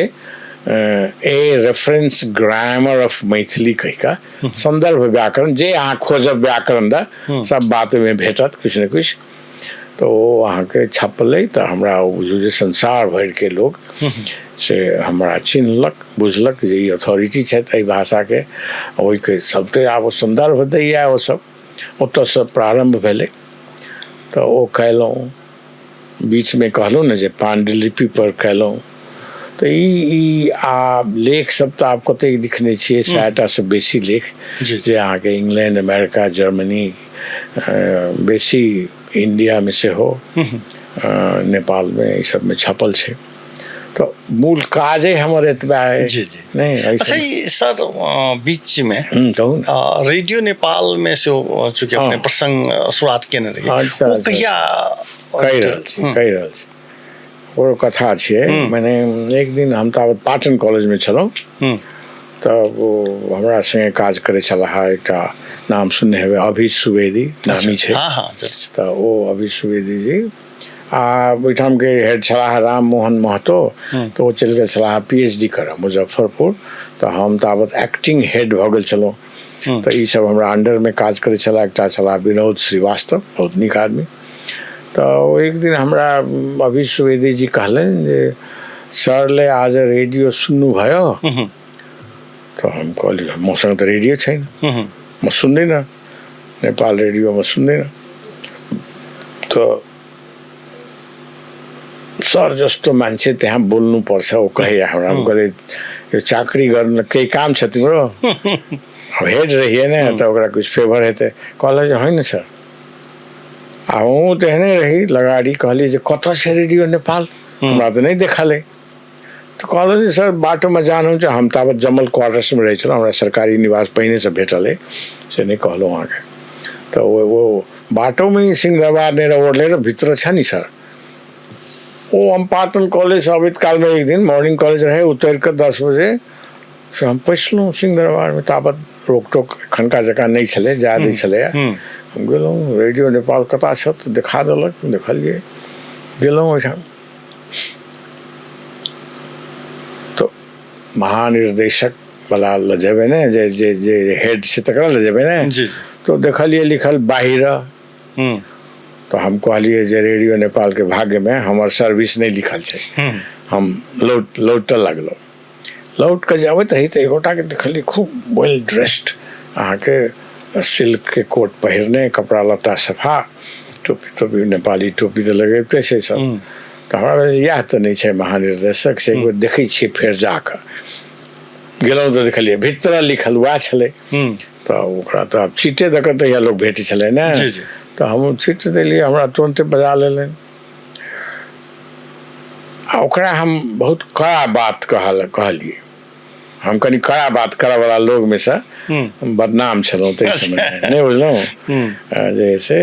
a reference grammar of Maithili कहि कऽ, सन्दर्भ व्याकरण, जे अहाँ खोजब व्याकरण दऽ सब बात ओहिमे भेटत किछु ने किछु। तऽ ओ अहाँके छपलै तऽ हमरा ओ बुझू जे संसार भरिके लोक से हमरा चिन्हलक, बुझलक जे ई अथॉरिटी छथि एहि भाषाके, ओहिके सबके आब सन्दर्भ दैए ओ सब। ओतऽसँ प्रारम्भ भेलै तऽ ओ कयलहुँ। बीचमे कहलहुँ ने जे पाण्डुलिपि पर कयलहुँ। तऽ ई आ लेख सब तऽ आब कतेक लिखने छियै, 100टासँ बेसी लेख जे अहाँके इंग्लैंड, अमेरिका, जर्मनी, बेसी इंडियामे सेहो, नेपालमे, ई सबमे छपल छै। तऽ मूल काजे हमर एतबा अइ। जी जी। नहि। अच्छा, ई सर बीचमे कहू ने। रेडियो नेपालमे सेहो चूँकि अपने प्रसंग शुरुआत केने रहियै, ओ कहिया? कहि रहल छी, कहि रहल छी, ओकरो कथा छियै। मने एक दिन हम ताबत पाटन कॉलेजमे छलहुँ, तऽ ओ हमरा सङ्गे काज करै छलाह एकटा नाम सुनने हेबै, अभि सुवेदी नामी छै। तऽ ओ अभि सुवेदी जी आ ओहिठामके हेड छलाह राम मोहन महतो, तऽ ओ चलि गेल छलाह PhD करऽ मुजफ्फरपुर। तऽ हम ताबत एक्टिंग हेड भऽ गेल छलहुँ। तऽ ईसब हमरा अंडरमे काज करै छलाह। एकटा छलाह विनोद श्रीवास्तव, बहुत नीक आदमी। तऽ ओ एक दिन हमरा अभि सुवेदी जी कहलनि जे सरले आज रेडियो सुन्नुभयो? तऽ हम कहलियै मसँग तऽ रेडियो छैन, म सुन्दिनँ, नेपाल रेडियो म सुन्दिनँ। तऽ सर जस्तो मान्छे त्यहाँ बोल्नुपर्छ ओ कहैया हमरा। हम कहलियै यो चाकरी गर्न केही काम छ तिम्रो? अब हेड रहियै ने तऽ ओकरा किछु फेवर हेतै। कहलक जे होइन सर। आ हमहूँ तेहने रही लगाड़ी, कहलियै जे कतऽ छै रेडियो नेपाल, हमरा तऽ नहि देखल अइ। तऽ कहलक जे सर बाटोमे जानुहुन्छ। हम ताबत जमल क्वार्टर्समे रहै छलहुँ, हमरा सरकारी निवास पहिनेसँ भेटल अइ, से नहि कहलहुँ अहाँके। तऽ ओ बाटोमे सिंहदरबार ओर्लेर भित्र छ नि सर। ओ हम पाटन कॉलेजसँ अबैत कालमे एक दिन मॉर्निंग कॉलेज रहै, उतरि कऽ 10 बजे से हम पैसलहुँ सिंहदरबारमे। ताबत रोक टोक एखनका जकाँ नहि छलै, जाय दै छलैए। हम गेलहुँ, रेडियो नेपाल कतऽ छ तऽ देखा देलक, देखलियै, गेलहुँ ओहिठाम तऽ महानिर्देशक वाला लऽ जेबै ने, जे जे जे हेड छै तकरा लऽ जेबै ने। तऽ देखलियै लिखल बाहिर। तऽ हम कहलियै जे रेडियो नेपालके भाग्यमे हमर सर्विस नहि लिखल छै। हम लौटऽ लगलहुँ। लौट कऽ जे अबैत रही तऽ एगोटाके देखलियै खूब वेल ड्रेस्ड, अहाँके सिल्कके कोट पहिरने, कपड़ा लत्ता सफा, टोपी टोपी नेपाली टोपी तऽ लगबिते छै सब। तऽ हमरा भेल इएह तऽ नहि छै महानिर्देशक, से एक बेर देखै छियै फेर जाकऽ। गेलहुँ तऽ देखलियै भीतर लिखल वएह छलै। तऽ ओकरा तऽ आब चीटे दऽ कऽ तहिया लोक भेटै छलै ने, तऽ हम चीट देलियै, हमरा तुरन्ते बजा लेलनि। आ ओकरा हम बहुत कड़ा बात कहलियै। हम कनि कड़ा बात करऽवला लोकमे सँ बदनाम छलहुँ ताहि समय, नहि बुझलहुँ, जे से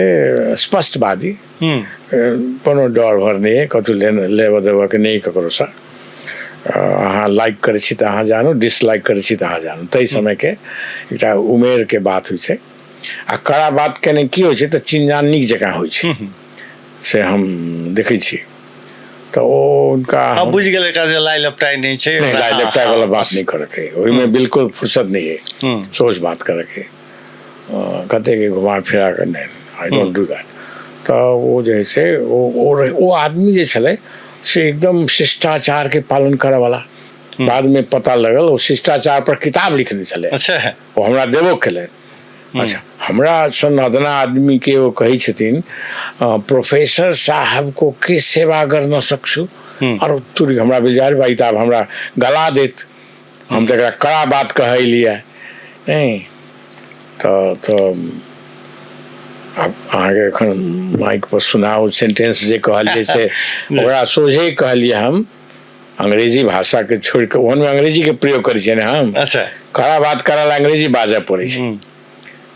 स्पष्टवादी, कोनो डर भर नहि अइ, कतहु लेबऽ देबऽके नहि ककरोसँ। अहाँ लाइक करै छी तऽ अहाँ जानू, डिसलाइक करै छी तऽ अहाँ जानू। ताहि समयके एकटा उमेरके बात होइ छै। आ कड़ा बात केने की होइ छै तऽ चिन्जान नीक जकाँ होइ छै, से हम देखै छी। तऽ ओ हुनका हम बुझि गेलै एकरा जे लाइ लपटाइ नहि छै, नहि, लाइ लपटाइ वाला बात नहि करऽके, ओहिमे बिल्कुल फुर्सत नहि अइ सोच बात करऽके, कतेक घुमा फिरा कऽ, नहि, I don't do that. तऽ ओ जे है से ओ आदमी जे छलै से एकदम शिष्टाचारके पालन करऽवला। बादमे पता लगल ओ शिष्टाचार पर किताब लिखने छलै। ओ हमरा देबो केलनि। अच्छा, हमरा सन अदना आदमीके ओ कहै छथिन, प्रोफेसर साहबको के सेवा गर्न सक्छु? आओर तुरी हमरा भेल भाई तऽ आब हमरा गला देत, हम तऽ एकरा कड़ा बात कहलियै नहि। तऽ आब अहाँके एखन माइक पर सुनाउ सेंटेंस जे कहलियै से ओकरा सोझे कहलियै हम, अंग्रेजी भाषाके छोड़ि कऽ, ओहनमे अंग्रेजीके प्रयोग करै छियै ने हम। कड़ा बात करऽ लए अंग्रेजी बाजऽ पड़ै छै।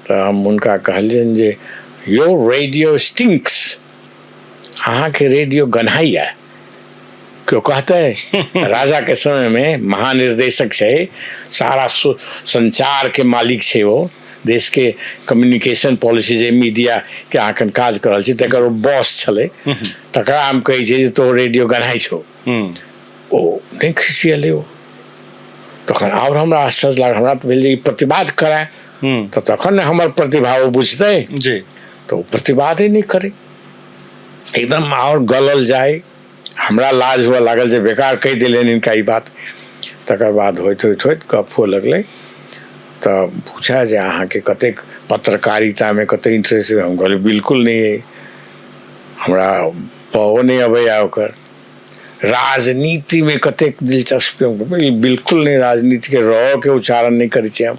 तऽ हम हुनका कहलियनि जे your radio स्टिंक्स, अहाँके रेडियो गन्हाइया। केओ कहतै राजाके समयमे महानिर्देशक छै, सारा संचारके मालिक छै, ओ देशके कम्युनिकेशन पॉलिसी जे मीडियाके अहाँ एखन काज कऽ रहल छी तकर ओ बॉस छलै, तकरा हम कहै छियै जे तोहर रेडियो गन्हाइ छौ। ओ नहि खिसियलै ओ। तखन आओर हमरा आश्चर्य लागल, हमरा तऽ भेल जे ई प्रतिवाद कराय तऽ तखन ने हमर प्रतिभा ओ बुझतै। तऽ ओ प्रतिवादे नहि करै, एकदम आओर गलल जाय। हमरा लाज हुअ लागल जे बेकार कहि देलियनि हिनका ई बात। तकर बाद होइत होइत होइत गप हुअ लगलै तऽ पूछा जे अहाँके कतेक पत्रकारितामे कतेक इंटरेस्ट? हम कहलियै बिल्कुल नहि अइ, हमरा पओ नहि अबैए ओकर। राजनीतिमे कतेक दिलचस्पी? बिल्कुल नहि, राजनीतिके रके उच्चारण नहि करै छी हम,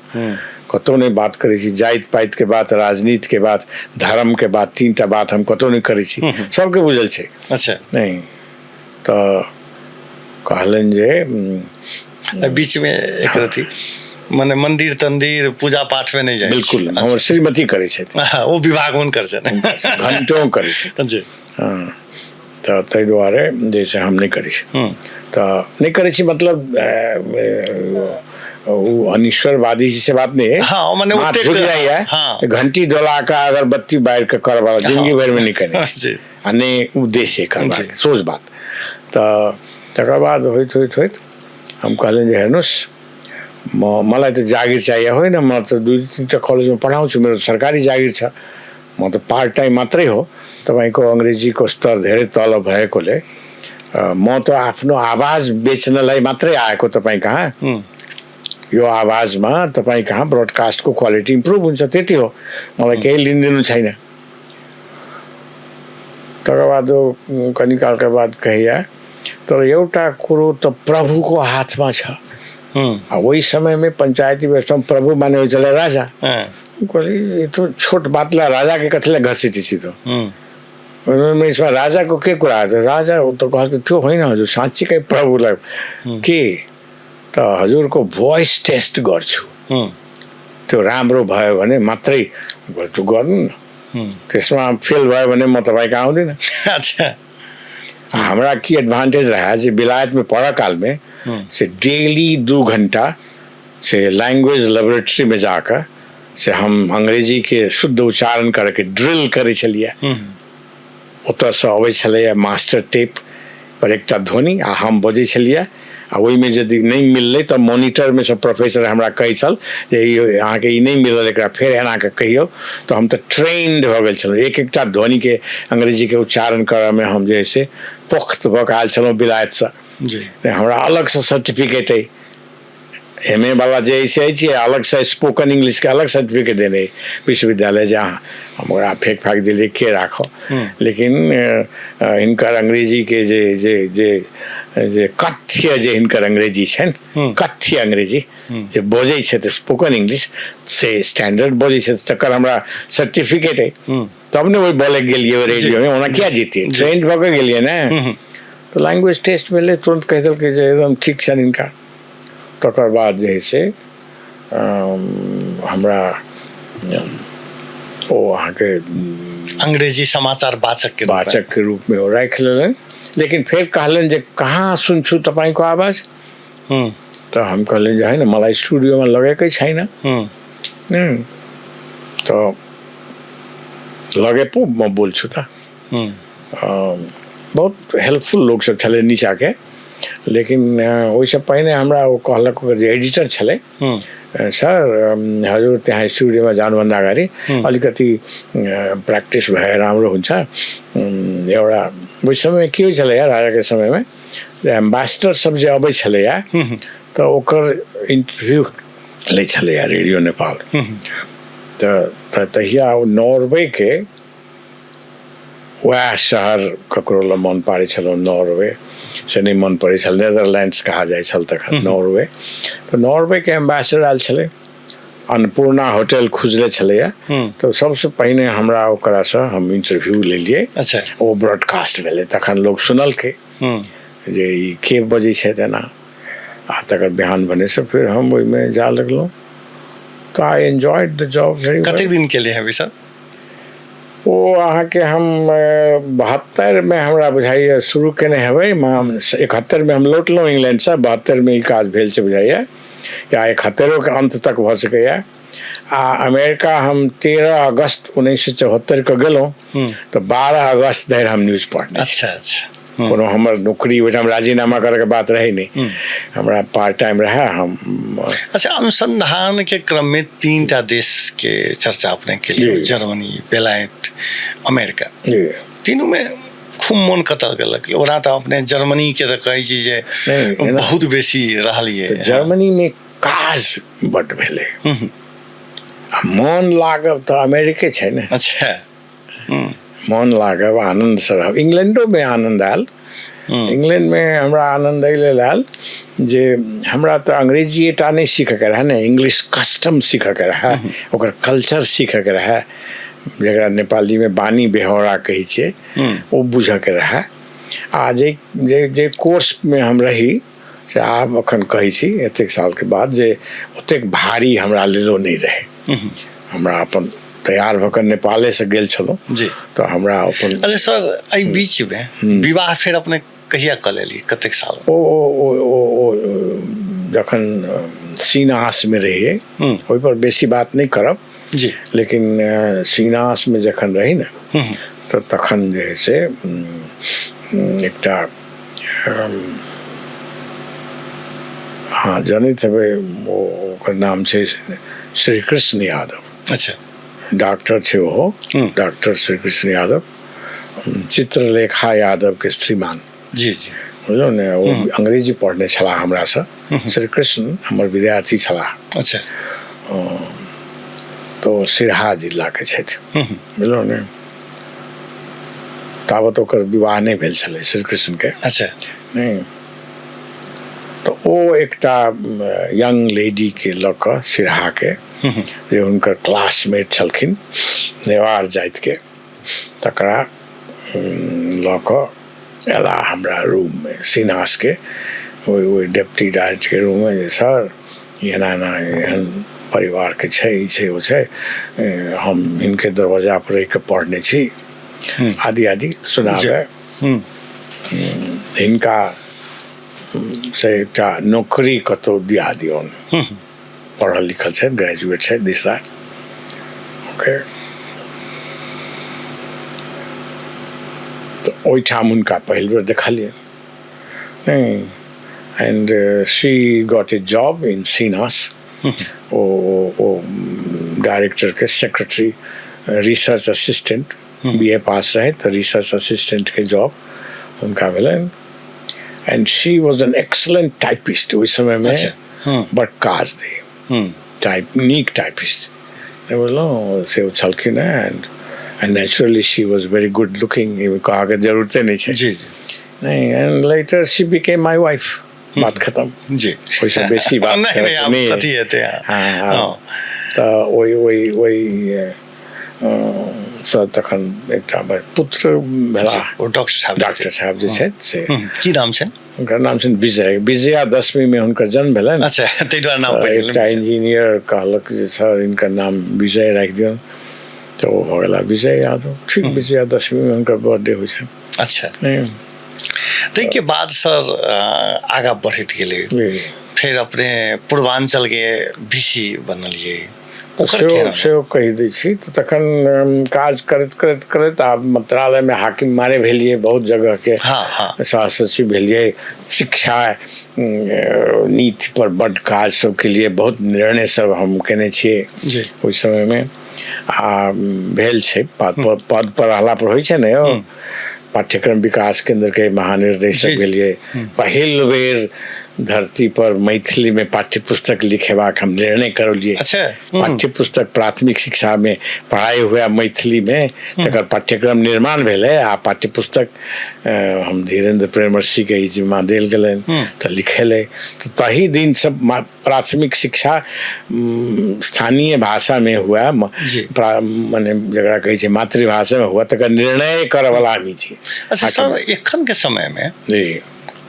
कतहु नहि बात करै छी। जाति पातिके बात, राजनीतिके बात, धर्मके बात, तीन टा बात हम कतहु नहि करै छी, सबके बुझल छै। नहि तऽ कहलनि जे बीचमे एक रति मने मंदिर तंदिर पूजा पाठ में नहीं जाइ? बिल्कुल, हमर श्रीमती करै छथि। ओ विभाग हुनकर छनि, घंटों करै छथि। हँ, तऽ ताहि दुआरे जे छै हम नहि करै छी। तऽ नहि करै छी मतलब ओ अनिश्वरवादी से बात नहि है। हाँ, मने माथ ओतेक झुकि जाइए, घंटी डोला कऽ अगरबत्ती बारि कऽ करऽ वाला जिंदगी भरिमे नहि केने छी। आ नहि उद्देश्य करबाक, सोझ बात। तऽ तकर बाद होइत होइत होइत हम कहलियनि जे हेर्नुहोस्, म मलाई त जागिर चाहियो होइन, म त दुई तिनवटा कलेजमा पढाउँछु, मेरो सरकारी जागिर छ, म त पार्ट टाइम मात्रै हो, तपाईँको अङ्ग्रेजीको स्तर धेरै तल भएकोले म त आफ्नो आवाज बेच्नलाई मात्रै आएको तपाईँ कहाँ, यो आवाजमा तपाईँ कहाँ ब्रोडकास्टको क्वालिटी इम्प्रुभ हुन्छ त्यति हो, मलाई केही लिनदिनु छैन। तकर बाद ओ कनि कालका बाद कहैया तर एउटा कुरो त प्रभुको हाथमा छ। आ ओहि समयमे पञ्चायती व्यवस्थामे प्रभु माने होइ छलै राजा। कहली ये तो छोट बातलाई राजाके कथीलाई घसीटी छी त, ओहिमे यसमा राजाको के कुरा आयो? राजा त कहलको त्यो होइन हजुर, साँच्चीकै प्रभुलाई के त हजुरको भोइस टेस्ट गर्छु, त्यो राम्रो भयो भने मात्रै त्यो गर्नु न, त्यसमा फेल भयो भने म तपाईँको आउँदिनँ। हमरा की एडवांटेज रहा जे विलायतमे पढ़ऽ कालमे से डेली 2 घंटा से लैंग्वेज लेबोरेटरीमे जाकऽ से हम अंग्रेजीके शुद्ध उच्चारण करैके ड्रिल करै छलियै। ओतऽसँ अबै छलैए मास्टर टेप पर एकटा ध्वनि आ हम बजै छलियै, आ ओहिमे यदि नहि मिललै तऽ मोनिटरमे सँ प्रोफेसर हमरा कहै छल जे ई अहाँके ई नहि मिलल, एकरा फेर एना कऽ कहियौ। तऽ हम तऽ ट्रेन्ड भऽ गेल छलहुँ, एक एकटा ध्वनिके अंग्रेजीके उच्चारण करऽमे हम जे है से पोख्त भऽ कऽ आयल छलहुँ विलायतसँ। हमरा अलगसँ सर्टिफिकेट अइ एम ए वाला जे से अछि अलगसँ स्पोकन इंग्लिशके अलग सर्टिफिकेट देने विश्वविद्यालय जे अहाँ हम ओकरा फेक फाक देलियै के राखऽ लेकिन हिनकर अंग्रेजीके जे जे जे जे कथ्य जे हिनकर अंग्रेजी छनि कथ्य अंग्रेजी जे बजै छथि स्पोकन इंग्लिश से स्टैंडर्ड बजै छथि तकर हमरा सर्टिफिकेट अइ तब ने ओहि बोले गेलियै रेडियोमे ओना किया जैतियै ट्रेंड भऽ कऽ गेलियै ने तऽ लैंग्वेज टेस्ट भेलै तुरन्त कहि देलकै जे एकदम ठीक छनि हिनका तकर बाद जे हइ से हमरा ओ अहाँके अंग्रेजी समाचार वाचक के वाचक के रूपमे ओ राखि लेलनि लेकिन फेर कहलनि जे कहाँ सुन्छु तपाईँको आवाज तऽ हम कहलियनि जे होइन मलाई स्टुडियोमा लगेकै छैन तऽ लगे पो म बोल्छु त बहुत हेल्पफुल लोकसभ छलै नीचाँके लेकिन ओहिसँ पहिने हमरा ओ कहलक ओकर जे एडिटर छलै सर हजुर त्यहाँ स्टुडियोमा जानुभन्दा अगाडि अलिकति प्र्याक्टिस भए राम्रो हुन्छ एउटा ओहि समयमे की होइ छलैए राजाके समयमे एम्बेसडर सब जे अबै छलैए तऽ ओकर इंटरव्यू लै छलैए रेडियो नेपाल तऽ तहिया ओ नॉर्वेके वएह शहर ककरो लए मन पाड़ै छलहुँ नॉर्वे से नहि मन पड़ै छल नेदरलैंड्स कहा जाइ छल तखन नॉर्वे तऽ नॉर्वेके एम्बेसडर आयल छलै अन्नपूर्णा होटल खुजले छलैए तऽ सबसँ पहिने हमरा ओकरासँ हम इंटरव्यू लेलियै अच्छा ओ ब्रॉडकास्ट भेलै तखन लोक सुनलकै जे ई के बजै छथि एना आ तकर बिहान भनेसँ फेर हम ओहिमे जा लगलहुँ तऽ I enjoyed the job very कतेक दिन के लिए हेबै सर ओ अहाँके हम 72मे हमरा बुझाइए शुरू केने हेबै 71मे हम लौटलहुँ इंग्लैंडसँ 72मे ई काज भेल छै बुझाइए या 71के अन्त तक भऽ सकैए आ अमेरिका हम 13 अगस्त 1974के गेलहुँ तऽ 12 अगस्त धरि हम न्यूज पढ़ने अच्छा अच्छा कोनो हमर नौकरी ओहिठाम राजीनामा करैके बात रहै नहि हमरा पार्ट टाइम रहै हम अच्छा अनुसंधान के क्रम में तीन टा देश के चर्चा अपने के लिए जर्मनी बेलायत अमेरिका तीनों में खूब मोन कतऽ गेलक ओना तऽ अपने जर्मनी के तऽ कहै छी जे बहुत बेसी रहलियै जर्मनी में काज बड भेलै आ मोन लागब तऽ अमेरिके छै ने अच्छा मोन लागब आनन्दसँ रहब इंग्लैंडोमे आनन्द आयल इंग्लैंडमे हमरा आनन्द एहि लेल आयल जे हमरा तऽ अंग्रेजीए टा नहि सीखयके रहए ने इंग्लिश कस्टम सीखयके रहए ओकर कल्चर सीखयके रहए जकरा नेपालीमे बानी बेहोरा कहै छियै ओ बुझयके रहए आ जे जे जे कोर्समे हम रही से आब एखन कहै छी एतेक सालके बाद जे ओतेक भारी हमरा लेल ओ नहि रहै हमरा अपन तैयार भऽ कऽ नेपालेसँ गेल छलहुँ जी तऽ हमरा अपन अरे सर एहि बीचमे विवाह फेर अपने कहिया कऽ लेलियै कतेक साल ओ ओ ओ ओ ओ जखन सीनासमे रहियै ओहिपर बेसी बात नहि करब जी लेकिन सीनासमे जखन रही ने तऽ तखन जे है से एकटा अहाँ जनैत हेबै ओ ओकर नाम छै श्री कृष्ण यादव अच्छा डॉक्टर छै ओहो डॉक्टर श्री कृष्ण यादव चित्रलेखा यादवके श्रीमान जी जी बुझलहुँ ने ओ अंग्रेजी पढ़ने छलाह हमरासँ श्री कृष्ण हमर विद्यार्थी छलाह अच्छा तऽ ओ सिरहा जिलाके छथि बुझलहुँ ने ताबत ओकर विवाह नहि भेल छलै श्री कृष्णके अच्छा नहि तऽ ओ एकटा यंग लेडीके लऽ कऽ सिरहाके जे हुनकर क्लासमेट छलखिन नेवार जातिके तकरा लऽ कऽ अयलाह हमरा रूममे सीनासके ओहि ओहि डिप्टी डायरेक्टरके रूममे जे सर एना एना एहन परिवारके छै ई छै ओ छै हम हिनके दरवाजापर रहिकऽ पढ़ने छी आदि आदि सुनाबै हिनका से एकटा नौकरी कतहु दिया दियौन पढ़ल लिखल छथि ग्रेजुएट छथि दिस that okay तऽ ओहिठाम हुनका पहिल बेर देखलियै नहि and she got a job in CNAS O O डायरेक्टरके secretary research assistant B A pass रहै तऽ रिसर्च असिस्टेंटके जॉब हुनका भेलनि and she was an excellent typist ओहि समयमे अच्छा। बड़ काज दै, टाइप नीक टाइपिस्ट नहि बुझलहुँ, से ओ छलखिन हेँ। And naturally she was very good looking, एहिमे कहऽके जरूरते नहि छै। जी नहि, and later she became my wife. बात खतम। जी ओहिसँ बेसी बात नहि नहि, आब नहि। कथी हेतै? हँ। हँ। तऽ ओहि ओहि ओहि सँ तखन एकटा हमर पुत्र भेला। ओ डॉक्टर साहब? डॉक्टर साहब जे छथि से। की नाम छनि? हुनकर नाम छनि विजय। विजया दशमीमे हुनकर जन्म भेलनि। अच्छा, ताहि दुआरे नाम पड़ि गेल। एकटा इंजीनियर कहलक जे सर, हिनकर नाम विजय राखि दियौन, तऽ ओ भऽ गेला विजय यादव। ठीक विजया दशमीमे हुनकर बर्थडे होइ छनि। नहि। ताहिके बाद सर आगाँ बढ़ैत गेलै? फेर अपने पूर्वांचलके वीसी बनलियै, ओकर सेहो केना? सेहो कहि दै छी। तऽ तखन काज करैत करैत करैत आब मंत्रालयमे हाकिम मारे भेलियै बहुत जगहके। हँ हँ सह सचिव भेलियै। शिक्षा नीति पर बड्ड काज सब केलियै, बहुत निर्णय सब हम केने छियै ओहि समयमे। आ भेल छै, पद पर पद पर रहला पर होइ छै ने यौ। पाठ्यक्रम विकास केंद्र के महानिर्देशक भेलियै। पहिल बेर धरती पर मैथिलीमे पाठ्य पुस्तक लिखेबाक हम निर्णय करौलियै। पाठ्य पुस्तक प्राथमिक शिक्षामे पढ़ाइ हुए मैथिलीमे, तकर पाठ्यक्रम निर्माण भेलै आ पाठ्य पुस्तक हम धीरेन्द्र प्रेमर्षिके ई जिम्मा देल गेलनि, तऽ लिखेलै। तऽ तही दिन सब प्राथमिक शिक्षा स्थानीय भाषामे हुए, मने जकरा कहै छै मातृभाषामे हुए, तकर निर्णय करऽवला हमही छी। अच्छा सर, एखनके समयमे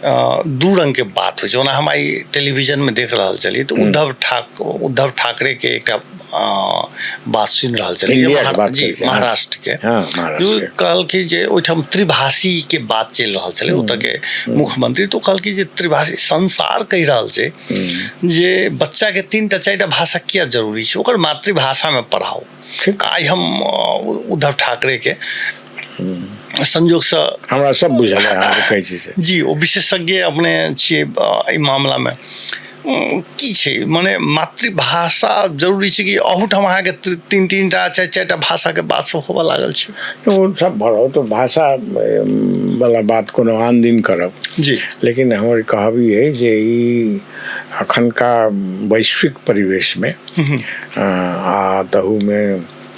दू रंगके बात होइ छै। ओना हम आइ टेलीविजनमे देख रहल छलियै तऽ उद्धव ठाकरेके एकटा बात सुनि रहल छलियै। इंडियाके बात जी करै छी, हँ। महाराष्ट्रके। हँ, महाराष्ट्रके। कहलखिन जे ओहिठाम त्रिभाषीके बात चलि रहल छलै, ओतऽके मुख्यमंत्री, तऽ ओ कहलखिन जे त्रिभाषी संसार कहि रहल छै जे बच्चाके 3टा 4टा भाषा किया जरूरी छै, ओकर मातृभाषामे पढ़ाउ। आइ हम उद्धव ठाकरेके संजोगसँ हमरा सब बुझल है, अहाँ कहै छी से। जी, ओ विशेषज्ञ अपने छियै एहि मामलामे। की छै, मने मातृभाषा जरूरी छै कि अहूठाम अहाँके तीन तीनटा चारि चारिटा भाषाके बात सब होबऽ लागल छै? ओ सब भरौ तऽ भाषा वाला बात कोनो आन दिन करब। लेकिन हमर कहब ई अइ जे ई अखनका वैश्विक परिवेशमे आ तहूमे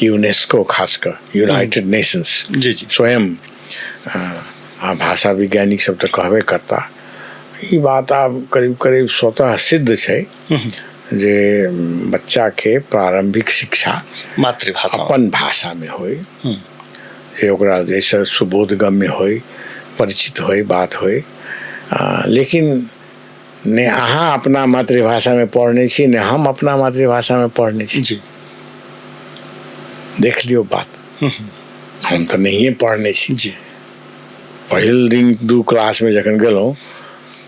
यूनेस्को, खास कऽ यूनाइटेड नेशंस जी जी स्वयं आ भाषा वैज्ञानिक सब तऽ कहबे करता, ई बात आब करीब करीब स्वतः सिद्ध छै जे बच्चाके प्रारंभिक शिक्षा मातृभाषा अपन भाषामे होइ, जे ओकरा जाहिसँ सुबोधगम्य होइ, परिचित होइ, बात होइ। लेकिन ने अहाँ अपना मातृभाषामे पढ़ने छी, ने हम अपना मातृभाषामे पढ़ने छी। देख लियौ बात, हम तऽ नहिए पढ़ने छी। पहिल दिन 2 क्लासमे जखन गेलहुँ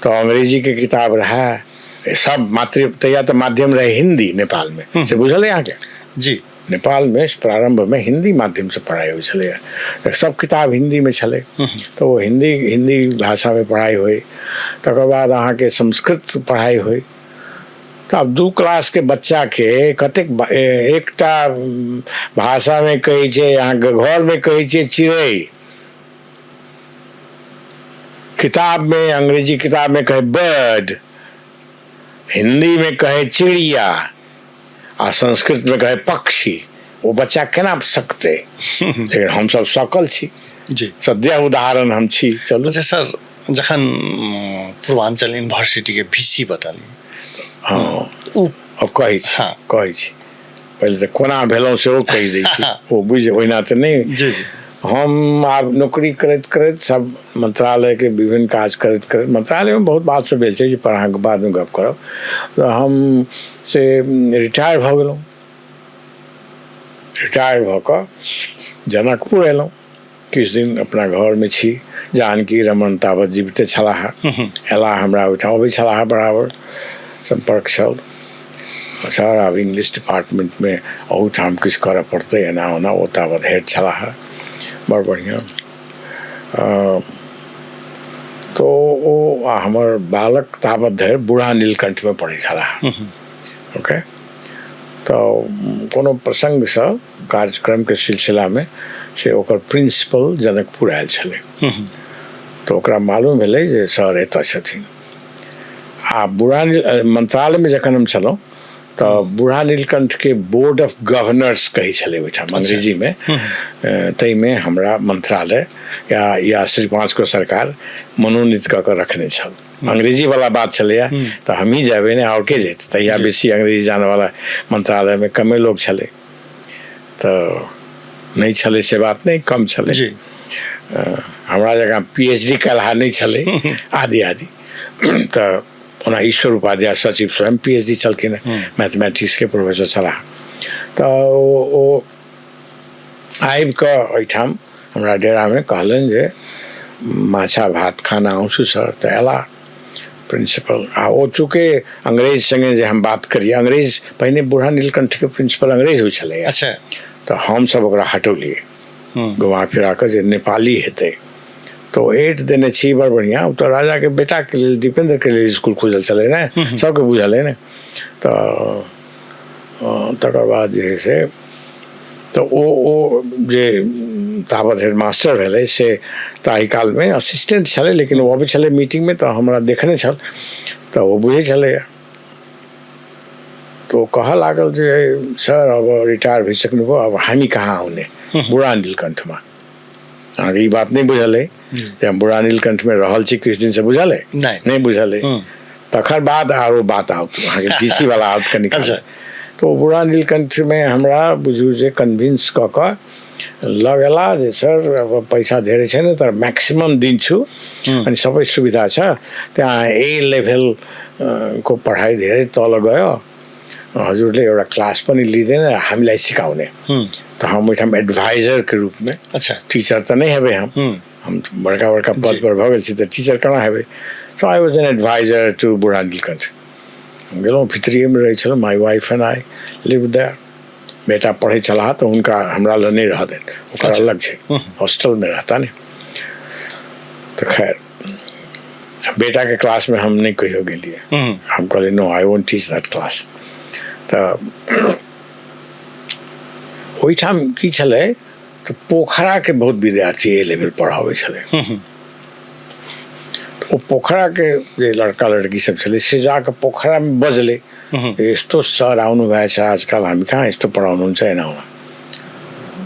तऽ अंग्रेजीके किताब रहए सब। मातृ तहिया तऽ माध्यम रहै हिन्दी नेपालमे, से बुझल अइ अहाँके? जी। नेपालमे प्रारम्भमे हिन्दी माध्यमसँ पढ़ाइ होइ छलैए, तऽ सब किताब हिन्दीमे छलै, तऽ ओ हिन्दी हिन्दी भाषामे पढ़ाइ होइ। तकर बाद अहाँके संस्कृत पढ़ाइ होइ। तऽ आब 2 क्लासके बच्चाके कतेक एकटा भाषामे कहै छै, अहाँके घरमे कहै छियै चिड़ै, किताबमे अंग्रेजी किताबमे कहै बर्ड, हिन्दीमे कहै चिड़िया आ संस्कृतमे कहै पक्षी, ओ बच्चा केना सकतै? लेकिन हमसब सकल छी। सद्य उदाहरण हम छी। चलू। अच्छा सर, जखन पूर्वांचल यूनिवर्सिटीके वीसी बदलियै? हँ। ओ अब कहै छी। कहै छी, पहिले तऽ कोना भेलहुँ सेहो कहि दै छी। ओ बुझि ओहिना तऽ नहि। जी जी हम आब नौकरी करैत करैत, सब मंत्रालयके विभिन्न काज करैत करैत, मंत्रालयमे बहुत बात सब भेल छै जे पर अहाँके बादमे गप करब, तऽ हम से रिटायर भऽ गेलहुँ। रिटायर भऽ कऽ जनकपुर अयलहुँ। किछु दिन अपना घरमे छी। जानकी रमन तावत जीविते छलाह। अयलाह हमरा ओहिठाम, अबै छलाह, बराबर सम्पर्क छल। सर, आब इंग्लिश डिपार्टमेंटमे अहूठाम किछु करऽ पड़तै, एना ओना। ओ तावत हेड छलाह। बड़ बढ़िआँ। तऽ ओ आ हमर बालक तावत धरि बूढ़ा नीलकंठमे पढ़ै छलाह। ओके, तऽ कोनो प्रसङ्गसँ कार्यक्रमके सिलसिलामे से ओकर प्रिंसिपल जनकपुर आयल छलै, तऽ ओकरा मालूम भेलै जे सर एतऽ छथिन। आ बूढ़ा मंत्रालयमे जखन हम छलहुँ तऽ बूढ़ा नीलकंठके बोर्ड ऑफ गवर्नर्स कहै छलै ओहिठाम अंग्रेजीमे, ताहिमे हमरा मंत्रालय या या श्री पाँचको सरकार मनोनीत कऽ कऽ रखने छल। अंग्रेजी वाला बात छलैया तऽ हमही जेबै ने, आओर के जेतै? तहिया बेसी अंग्रेजी जानऽवाला मंत्रालयमे कमे लोक छलै, तऽ नहि छलै से बात नहि, कम छलै। हमरा जकाँ PhD कयलहा नहि छलै, आदि आदि। तऽ ओना ईश्वर उपाध्याय सचिव स्वयं PhD छलखिन, मैथमेटिक्सके प्रोफेसर छलाह। तऽ ओ आबि कऽ ओहिठाम हमरा डेरामे कहलनि जे माछा भात खाना आउँछु सर। तऽ अयला प्रिंसिपल, आ ओ चूँकि अंग्रेज सङ्गे जे हम बात करियै, अंग्रेज पहिने बूढ़ा नीलकंठके प्रिंसिपल अंग्रेज होइ छलैया। तऽ हमसब ओकरा हटौलियै घुमा फिरा कऽ जे नेपाली हेतै। तऽ ओ एट देने छी बड़ बढ़िआँ। ओ तऽ राजाके बेटाके लेल, दीपेंद्रके लेल इसकुल खुजल छलै ने, सबके बुझल अइ ने। तऽ तकर बाद जे है से तऽ ओ ओ जे ताबत हेडमास्टर भेलै से ताहि कालमे असिस्टेंट छलै, लेकिन ओ अबै छलै मीटिंगमे तऽ हमरा देखने छल, तऽ ओ बुझै छलैया। तऽ ओ कहऽ लागल जे सर अब रिटायर भइसक्नुभयो, अब हामी कहाँ आउने बुढा नीलकण्ठमा? अहाँके ई बात नहि बुझल अइ जे हम बुढ़ा नीलकण्ठमे रहल छी किछु दिनसँ? बुझल अइ? नहि बुझल अइ। तखन बाद आरो बात आओत, अहाँके डी सी वाला आओत कनि। तऽ ओ बुढ़ा नीलकण्ठमे हमरा बुझू जे कन्विन्स कऽ कऽ लऽ गेला जे सर अब पैसा धेरै छैन तर म्याक्सिमम दिन्छु अनि सबै सुविधा छ, त्यहाँ ए लेभेल को पढाइ धेरै तल गयो, हजुरले एउटा क्लास पनि लिँदैन, हामीलाई सिकाउने। तऽ हम ओहिठाम एडवाइजरके रूपमे, टीचर तऽ नहि हेबै हम, हम बड़का बड़का पद पर भऽ गेल छी तऽ टीचर केना हेबै? So I was an adviser to Burha Nilkanth. हम गेलहुँ, भितरिएमे रहै छलहुँ, my wife and I live there. बेटा पढ़ै छलाह तऽ हुनका हमरा लग नहि रहऽ देन, ओकर अलग छै, हॉस्टलमे रहता ने। तऽ खैर बेटाके क्लासमे हम नहि कहियो गेलियै। हम कहलियै no, I won't teach that class. तऽ ओहिठाम की छलै तऽ पोखराके बहुत विद्यार्थी ए लेवल पढ़ाबै छलै। ओ पोखराके जे लड़का लड़की सब छलै से जाकऽ पोखरामे बजलै, यस्तो सर आउनु भएको छ आजकल, हामी कहाँ यस्तो पढाउनुहुन्छ एना ओना।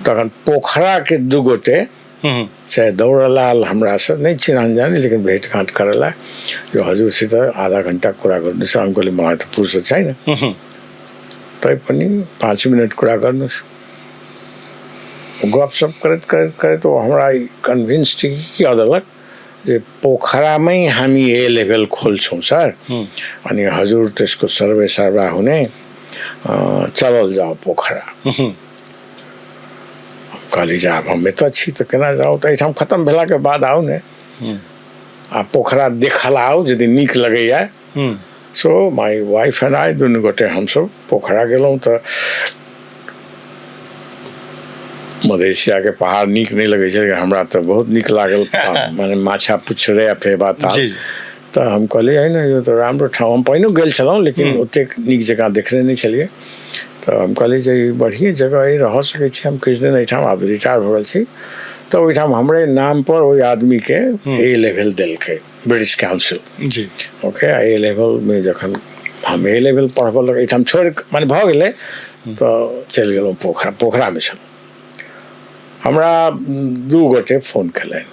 तखन पोखराके दू गोटे से दौड़लाल, हमरासँ नहि चिनान जानी लेकिन भेट घाँट करला, जो हजुरसित आधा घन्टा कुरा गर्नु छ। हम कहलियै मलाई त फुर्सद छैन, तैपनि 5 मिनट कुरा गर्नुहोस्। गपसप करैत करैत करैत ओ हमरा कन्भिन्स की कऽ देलक जे पोखरामै हामी ए लेभेल खोल्छौँ सर, अनि हजुर त्यसको सर्वे सर्वा हुने, चलल जाओ पोखरा। कहली जे आब हम एतऽ छी तऽ केना जाउ? तऽ एहिठाम खतम भेलाके बाद आउ ने, आ पोखरा देखल आउ यदि नीक लगैया। So my wife and I दुनू गोटे हमसब पोखरा गेलहुँ। तऽ मधेशियाके पहाड़ नीक नहि लगै छै, हमरा तऽ बहुत नीक लागल, माने माछा पुछरे आ फेबा ताल। तऽ हम कहलियै है ने यो तऽ राम्रो ठाउँ, हम पहिनो गेल छलहुँ लेकिन ओतेक नीक जकाँ देखने नहि छलियै। तऽ हम कहलियै जे ई बढ़िएँ जगह अइ, रह सकै छी हम किछु दिन एहिठाम, आब रिटायर भऽ गेल छी। तऽ ओहिठाम हमरे नामपर ओहि आदमीके ए लेवल देलकै ब्रिटिश काउंसिल। ओके, ए लेवलमे जखन हम ए लेवल पढ़बऽ लग एहिठाम छोड़ि माने भऽ गेलै तऽ चलि गेलहुँ पोखरा। पोखरामे छलहुँ, हमरा दू गोटे फोन केलनि।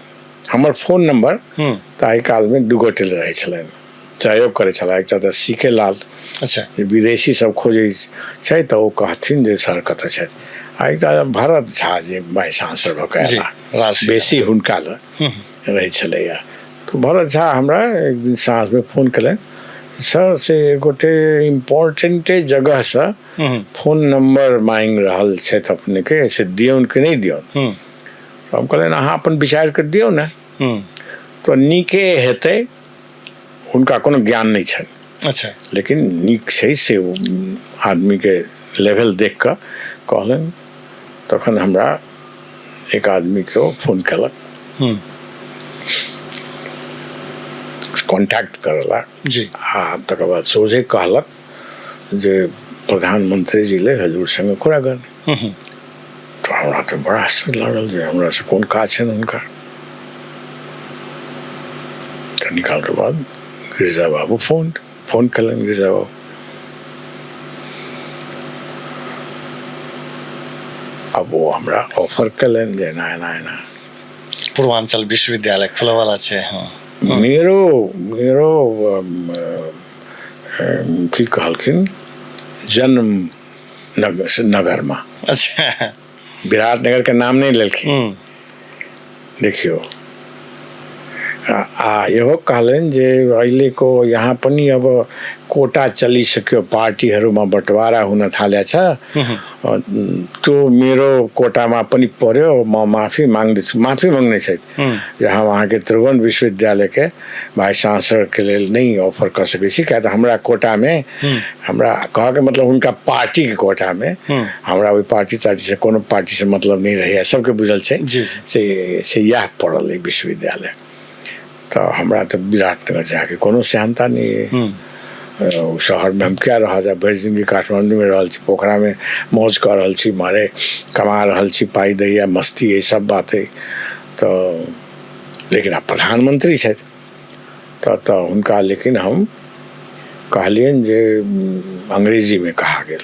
हमर फोन नंबर ताहि कालमे दू गोटे रहै छलनि, सहयोग करै छलाह। एकटा तऽ सी के लाल, जे विदेशी सब खोजै छै तऽ ओ कहथिन जे सर कतऽ छथि, आ एकटा भरत झा जे वाइस चांसलर भऽ कऽ अयलाह, बेसी हुनका लग रहै छलैया। तऽ भरत झा हमरा एक दिन साँझमे फोन केलनि, सर से एक गोटे इम्पोर्टेंटे जगहसँ फोन नंबर मांगि रहल छथि अपनेके, से दियौन कि नहि दियौन? तऽ हम कहलियनि अहाँ अपन विचारि कऽ दियौ ने, तऽ नीके हेतै। हुनका कोनो ज्ञान नहि छनि, लेकिन नीक छै से ओ आदमीके लेवल देख कऽ कहलनि। तखन हमरा एक आदमीके ओ फोन केलक, कॉन्टैक्ट करला आ तकर बाद सोझे कहलक जे प्रधानमंत्री जी ले हजूर संगे कुरा गर्ने। तऽ हमरा तऽ बड़ा आश्चर्य लागल जे हमरासँ कोन काज छनि हुनका। कनी कालके बाद गिरिजा बाबू फोन, फोन केलनि गिरिजा बाबू। आब ओ हमरा ऑफर केलनि जे एना एना एना। पूर्वाञ्चल विश्वविद्यालय खुलऽवला छै। हँ, मेरो मेरो की कहलखिन, जन्म नगरमा। अच्छा। विराटनगर के नाम नहि लेलखिन। देखियौ, आ इहो कहलनि जे अहिलेको यहाँ पनि अब कोटा चलिसक्यो, पार्टीहरूमा बँटवारा हुन थालेको छ, त्यो मेरो कोटामा पनि पर्यो, म माफी माग्दैछु। माफी माग्ने छथि जे हम अहाँके त्रिभुवन विश्वविद्यालयके भाइस चांसलरके लेल नहि ऑफर कऽ सकै छी, किया तऽ हमरा कोटामे, हमरा कहऽके मतलब हुनका पार्टीके कोटामे, हमरा ओहि पार्टी तार्टीसँ कोनो पार्टीसँ मतलब नहि रहैए, सबके बुझल छै। से इएह पड़ल अइ विश्वविद्यालय। तऽ हमरा तऽ विराटनगर जाके कोनो सेहन्ता नहि अइ। शहरमे हम किया रहऽ जायब, भरि जिन्दगी काठमाण्डूमे रहल छी, पोखरामे मौज कऽ रहल छी, मारे कमा रहल छी, पाइ दैए, मस्ती अइ, सब बात अइ। तऽ लेकिन आब प्रधानमंत्री छथि तऽ हुनका लेकिन हम कहलियनि जे अंग्रेजीमे कहा गेल,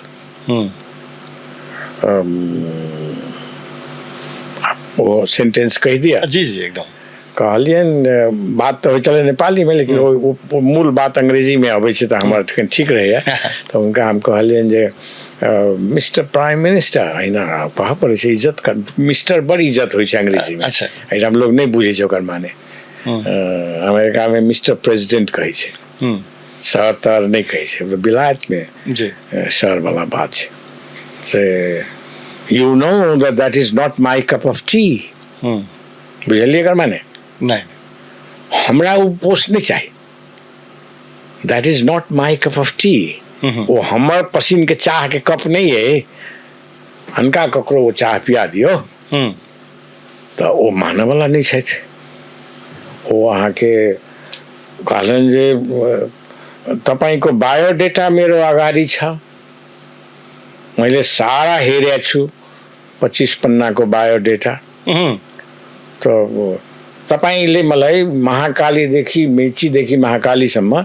ओ सेंटेंस कहि दिअ। जी जी एकदम। कहलियनि, बात तऽ होइ छलै नेपालीमे, लेकिन ओ मूल बात अंग्रेजीमे अबै छै तऽ हमर कनि ठीक रहैए। तऽ हुनका हम कहलियनि जे मिस्टर प्राइम मिनिस्टर, अहिना कहऽ पड़ै छै, इज्जत, मिस्टर बड़ इज्जत होइ छै अंग्रेजीमे। एहिठाम लोक नहि बुझै छै ओकर माने। अमेरिकामे मिस्टर प्रेसिडेंट कहै छै, सर तर नहि कहै छै, विलायतमे सरवला बात छै। से you know that is not my cup of tea. बुझलियै एकर माने? नहि। हमरा ओ पोस्ट नहि चाही, that is not my cup of tea. ओ हमर पसिनके चाहके कप नहि अइ, अनका ककरो ओ चाह पिया दियौ। तऽ ओ मानयवला नहि छथि। ओ अहाँके कहलनि जे तपाईँको बायोडेटा मेरो अगाडि छ, मैले सारा हेरेको छु, 25 पन्नाको बायोडेटा। तऽ तपाईँले मलाई महाकालीदेखि मेचीदेखि महाकालीसम्म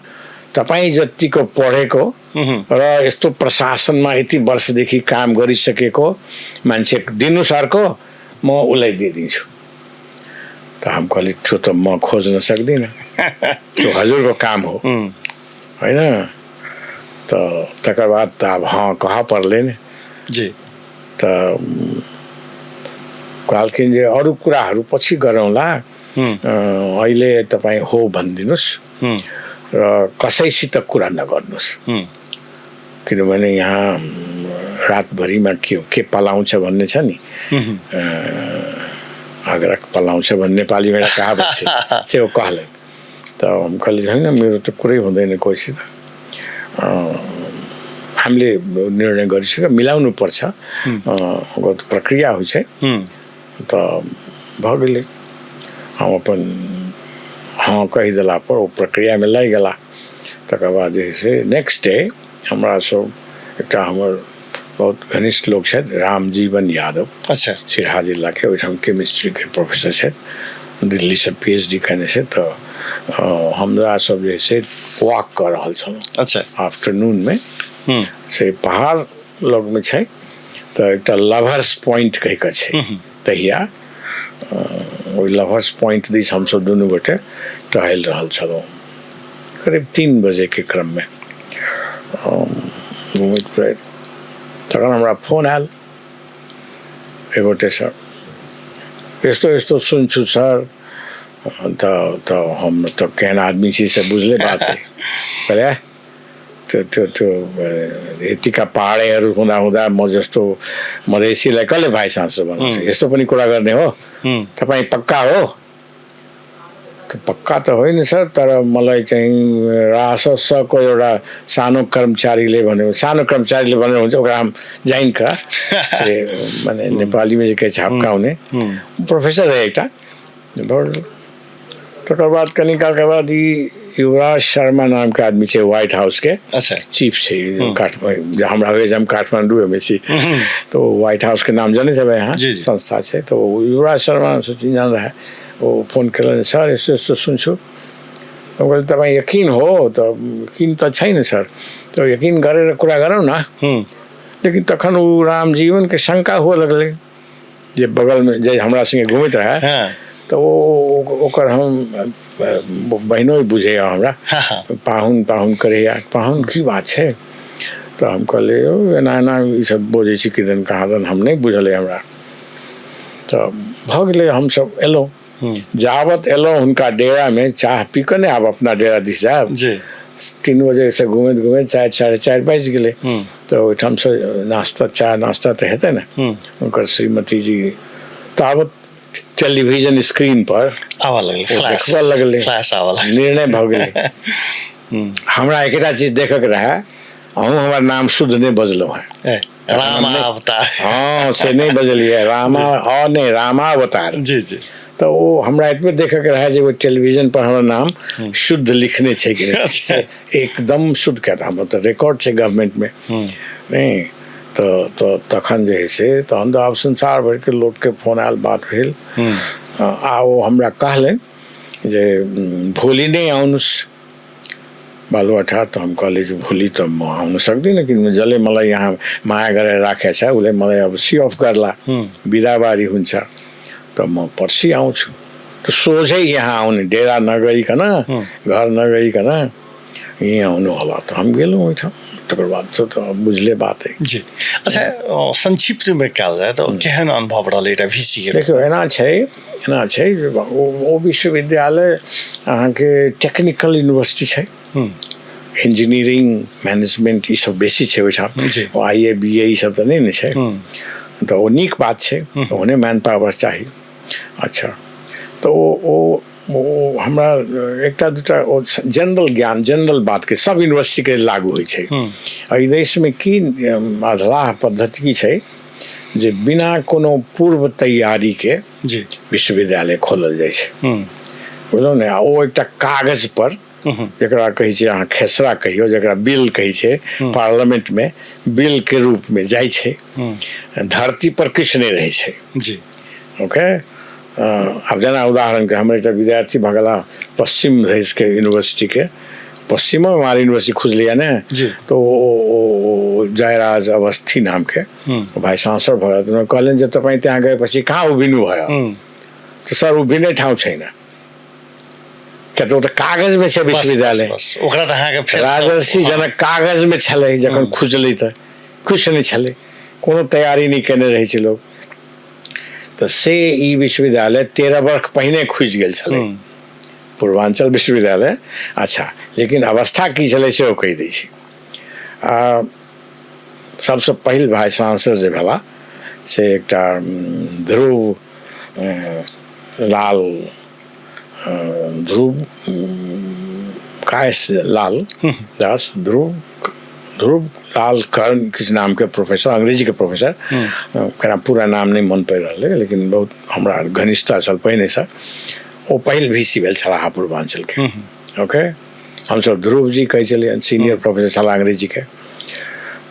तपाईँ जतिको पढेको र यस्तो प्रशासनमा यति वर्षदेखि काम गरिसकेको मान्छे दिनु अर्को, म उसलाई दिइदिन्छु। त हम कहली त्यो त म खोज्न सक्दिनँ, त्यो हजुरको काम हो होइन। त तकर बाद त अब हँ कहऽ पड़लै ने। त कहलखिन जे अरू कुराहरू पछि गरौँला, अहिले तपाईँ हो भनिदिनुहोस् र कसैसित कुरा नगर्नुहोस्, किनभने यहाँ रातभरिमा के पलाउँछ भन्ने छ नि, अगरक पलाउँछ भन्ने नेपालीमा एउटा कहावत छ, से ओ कहलनि। त हम कहली होइन मेरो त कुरै हुँदैन कोहीसित, हामीले निर्णय गरिसक्यो, मिलाउनु पर्छ, ओकर त प्रक्रिया होइ छै। त भऽ गेलै, हम अपन हँ कहि देलापर ओ प्रक्रियामे लागि गेला। तकर बाद जे है से नेक्स्ट डे हमरा सब एकटा हमर बहुत घनिष्ठ लोक छथि, रामजीवन यादव। सिरहा जिलाके, ओहिठाम केमिस्ट्रीके प्रोफेसर छथि, दिल्लीसँ PhD केने छथि। तऽ हमरा सब जे से वॉक कऽ रहल छलहुँ। आफ्टरनूनमे से पहाड़ लगमे छै तऽ एकटा लभर्स पॉइंट कहि कऽ छै, तहिया ओहि लभर्स पॉइंट दिस हमसब दुनू गोटे टहलि रहल छलहुँ करीब 3 बजेके क्रममे घुमैत फिरैत। तखन हमरा फोन आयल एगोटेसँ, यस्तो यस्तो सुन्छु सर। तऽ हम तऽ केहन आदमी छी से बुझले बात है। कहले त्यो त्यो त्यो यतिका पहाडहरू हुँदा हुँदा म जस्तो मधेसीलाई कसले भाइ चान्सलर बनाउँछ, यस्तो पनि कुरा गर्ने हो? तपाईँ पक्का हो? त पक्का त होइन सर, तर मलाई चाहिँ राससको एउटा सानो कर्मचारीले भन्यो, सानो कर्मचारीले भन्यो भने चाहिँ ओकरा हम जाइन कऽ से माने नेपालीमे जे कहै छै हपकाउने प्रोफेसर है एकटा। तकर बाद कनी कालके बाद ई युवराज शर्मा नामके आदमी छै व्हाइट हाउसके। चीफ छै काठमाण्डू, हमरा होइए जे हम काठमाण्डुएमे छी तऽ ओ व्हाइट हाउसके नाम जनैत हेबै अहाँ, संस्था छै। तऽ ओ युवराज शर्मा से चिन्जान रहै, ओ फोन केलनि सर यस्तो यस्तो सुन्छु। हम कहलियै तपाईँ यकिन हो तऽ यकिन तऽ छै ने सर तऽ यकिन गरेर कुरा गरौँ न लेकिन तखन ओ रामजीवनके शंका हुअ लगलै जे बगलमे जे हमरा सङ्गे घुमैत रहए तऽ ओ ओकर हम बहिनो बुझैए हमरा पाहुन पाहुन करैए पाहुन की बात छै तऽ हम कहलियै यौ एना एना ईसभ बजै छी किदन कहाँदन हम नहि बुझल अइ हमरा तऽ भऽ गेलै हमसभ एलहुँ जाबत एलहुँ हुनका डेरामे चाह पी कऽ ने आब अपना डेरा दिस जायब जी 3 बजेसँ घुमैत घुमैत 4 4:30 बाजि गेलै तऽ ओहिठामसँ नाश्ता चाह नाश्ता तऽ हेतै ने हुनकर श्रीमती जी ताबत टेलीविजन स्क्रीन पर आबऽ लगलै फ्लैश देखबऽ लगलै फ्लैश आबऽ लगलै निर्णय भऽ गेलै हमरा एकेटा चीज देखक रहए अहूँ हमर नाम शुद्ध नहि बजलहुँ हेँ रामा अवतार हँ से नहि बजलियै रामा अ नहि रामावतार जी जी तऽ ओ हमरा एतबे देखयके रहए जे ओहि टेलीविजन पर हमर नाम शुद्ध लिखने छै कि नहि अच्छा। एकदम शुद्ध कए हमर तऽ रिकॉर्ड छै गवर्नमेंटमे नहि तऽ तऽ तखन जे हइ से तहन तऽ आब संसार भरिके लोकके फोन आयल बात भेल आ ओ हमरा कहलनि जे भोलि नै आउनुहोस् बालुवाटार त हम कहलियै जे भोलि त म आउन सक्दिनँ किनभने जसले मलाई यहाँ माया गरेर राखेको छ उसले मलाई अब सी अफ गर्ला बिदाबारी हुन्छ त म पर्सि आउँछु त सोझै यहाँ आउने डेरा नगइकन घर नगइकन यहीँ आउनु होला त हम गेलहुँ ओहिठाम तकर बाद से तऽ बुझले बात अइ जी अच्छा संक्षिप्तमे कयल जाय तऽ केहन अनुभव रहल एकटा वीसी के देखियौ एना छै जे ओ विश्वविद्यालय अहाँके टेक्निकल यूनिवर्सिटी छै इंजीनियरिंग मैनेजमेंट ई सब बेसी छै ओहिठाम जी ओ आई ए बी ए ई सब तऽ नहि ने छै तऽ ओ नीक बात छै ओहने मैन पावर चाही अच्छा तऽ ओ ओ ओ हमरा एकटा दूटा ओ जनरल ज्ञान जनरल बातके सब यूनिवर्सिटीके लागू होइ छै एहि देशमे की अधलाह पद्धति की छै जे बिना कोनो पूर्व तैयारीके जी विश्वविद्यालय खोलल जाइ छै बुझलहुँ ने आ ओ एकटा कागज पर जकरा कहै छै अहाँ खेसरा कहियौ जकरा बिल कहै छै पार्लियामेंटमे बिलके रूपमे जाइ छै धरती पर किछु नहि रहै छै जी ओके आब जेना उदाहरणके हमर एकटा विद्यार्थी भऽ गेला पश्चिम देशके यूनिवर्सिटीके पश्चिमो हमार यूनिवर्सिटी खुजलैए ने जी तऽ ओ जयराज अवस्थी नामके भाइ सांसद भऽ गेल कहलनि जे तपाईँ त्यहाँ गएपछि कहाँ उभिनु भयो तऽ सर उभिने ठाउँ छैन किया तऽ ओ तऽ कागजमे छै विश्वविद्यालय ओकरा तऽ अहाँके फेर राजर्षि जनक कागजमे छलै जखन खुजलै तऽ किछु नहि छलै कोनो तैयारी नहि केने रहै छै लोक तऽ से ई विश्वविद्यालय 13 वर्ष पहिने खुजि गेल छलै पूर्वांचल विश्वविद्यालय अच्छा लेकिन अवस्था की छलै सेहो कहि दै छी सबसँ पहिल भाइ चांसलर जे भेला से एकटा ध्रुव लाल ध्रुव कायस्थ लाल दास ध्रुव ध्रुव लाल कर्ण किछु नामके प्रोफेसर अंग्रेजीके प्रोफेसर केना पूरा नाम नहि मन पड़ि रहल अइ लेकिन बहुत हमरा घनिष्ठता छल पहिनेसँ ओ पहिल वी सी भेल छलाह पूर्वांचलके ओके हमसब ध्रुव जी कहै छलियनि सीनियर प्रोफेसर छलाह अंग्रेजीके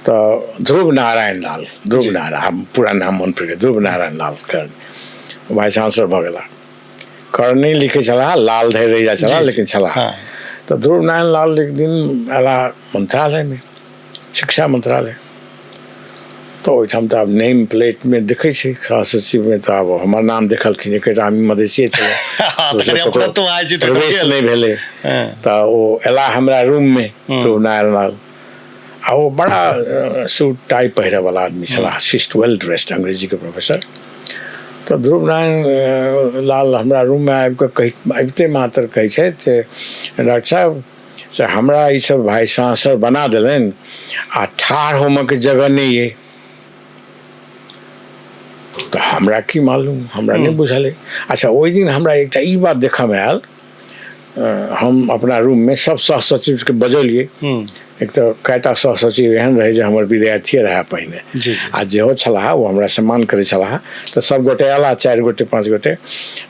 तऽ ध्रुव नारायण लाल ध्रुव नारायण पूरा नाम मन पड़ि गेल ध्रुव नारायण लाल कर्ण वाइस चांसलर भऽ गेला कर्ण नहि लिखै छलाह लाल धरि रहि जाइ छलाह लेकिन छलाह तऽ ध्रुव नारायण लाल एक दिन अयलाह मंत्रालयमे शिक्षा मंत्रालय तऽ ओहिठाम तऽ आब नेम प्लेटमे देखै छै सह सचिवमे तऽ आब हमर नाम देखलखिन एकेटा हम मधेसिए छलै प्रवेश नहि भेलै तऽ ओ अयलाह हमरा रूममे ध्रुव नारायण लाल आ ओ बड़ा सूट टाई पहिरैवला आदमी छलाह शिष्ट वेल ड्रेस्ड अंग्रेजीके प्रोफेसर तऽ ध्रुव नारायण लाल हमरा रूममे आबि कऽ कहि आबिते मात्र कहै छथि जे डॉक्टर साहब से हमरा ईसब भाइ चांसलर बना देलनि आ ठाढ़ होमऽके जगह नहि अइ तऽ हमरा की मालूम हमरा नहि बुझल अइ अच्छा ओहि दिन हमरा एकटा ई बात देखऽमे आयल हम अपना रूममे सब सह सचिवके बजौलियै एक तऽ कएटा सह सचिव एहन रहै जे हमर विद्यार्थिए रहए पहिने आ जेहो छलाह ओ हमरा सम्मान करै छलाह तऽ सब गोटे अयलाह 4 गोटे 5 गोटे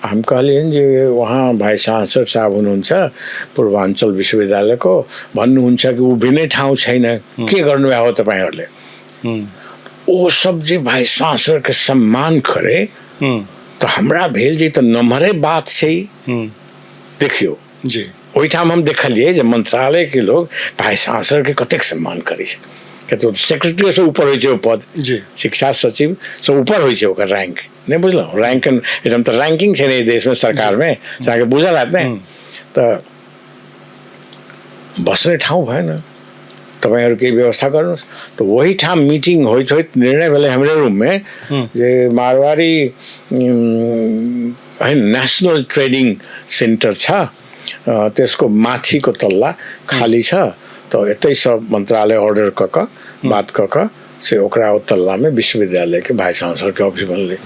आ हम कहलियनि जे उहाँ भाइ चांसलर साहब हुनुहुन्छ पूर्वाञ्चल विश्वविद्यालयको भन्नुहुन्छ कि उभिने ठाउँ छैन के गर्नुभयो हो तपाईँहरूले ओ सब जे भाइ चांसलरके सम्मान करे तऽ हमरा भेल जे तऽ नम्हरे बात छै देखियौ जी ओहिठाम हम देखलियै जे मन्त्रालयके लोग भाइस चांसलरके कतेक सम्मान करै छै, किया सेक्रेटरीसँ ऊपर होइ छै ओ पद जी। शिक्षा सचिवसँ ऊपर होइ छै ओकर रैंक, नहि बुझलहुँ? रैंक एहिठाम तऽ रैंकिंग छै ने एहि देशमे सरकारमे, से अहाँके बुझल हैत ने। तऽ बस्ने ठाउँ भएन, तपाईँहरू केही व्यवस्था गर्नुहोस्। तऽ ओही ठाम मिटिङ होइत होइत निर्णय भेलै हमरे रुममे जे मारवाड़ी होइन नेसनल ट्रेनिङ सेन्टर छ, त्यसको माथिको तल्ला खाली छ, तऽ एतैसँ मन्त्रालय अर्डर कऽ कऽ बात कऽ कऽ से ओकरा ओ तल्लामे विश्वविद्यालयके भाइस चांसलरके ऑफिस बनलै।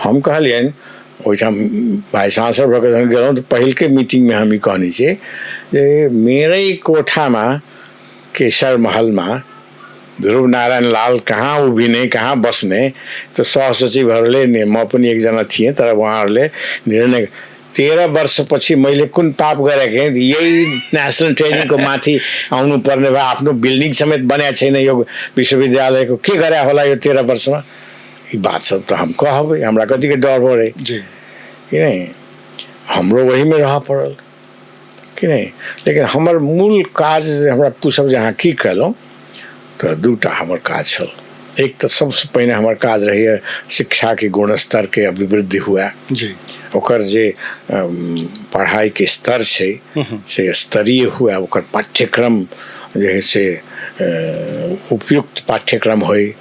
हम कहलियनि ओहिठाम भाइस चांसलर भऽ कऽ जखन गेलहुँ तऽ पहिलके मिटिङमे हम ई कहने छियै जे मेरै कोठामा केशर महलमा ध्रुव नारायण लाल कहाँ उभिने कहाँ बस्ने, त सहसचिवहरूले नि, म पनि एकजना थिएँ, तर उहाँहरूले निर्णय 13 वर्षपछि मैले कुन पाप गरेको थिएँ, यही नेसनल ट्रेनिङको माथि आउनु पर्ने भए, आफ्नो बिल्डिङ समेत बनाएको छैन यो विश्वविद्यालयको, के गरे होला यो 13 वर्षमा? ई बात सब तऽ हम कहबै, हमरा कतिके डर भऽ रहै जी कि नहि, हमरो ओहीमे रहऽ पड़ल कि नहि। लेकिन हमर मूल काज जे हमरा पूछब जे अहाँ की कयलहुँ, तऽ दूटा हमर काज छल। एक तऽ सबसँ पहिने हमर काज रहैए शिक्षाके गुणस्तरके अभिवृद्धि हुए जी, ओकर जे पढ़ाइके स्तर छै से स्तरीय हुए, ओकर पाठ्यक्रम जे है से उपयुक्त पाठ्यक्रम होइ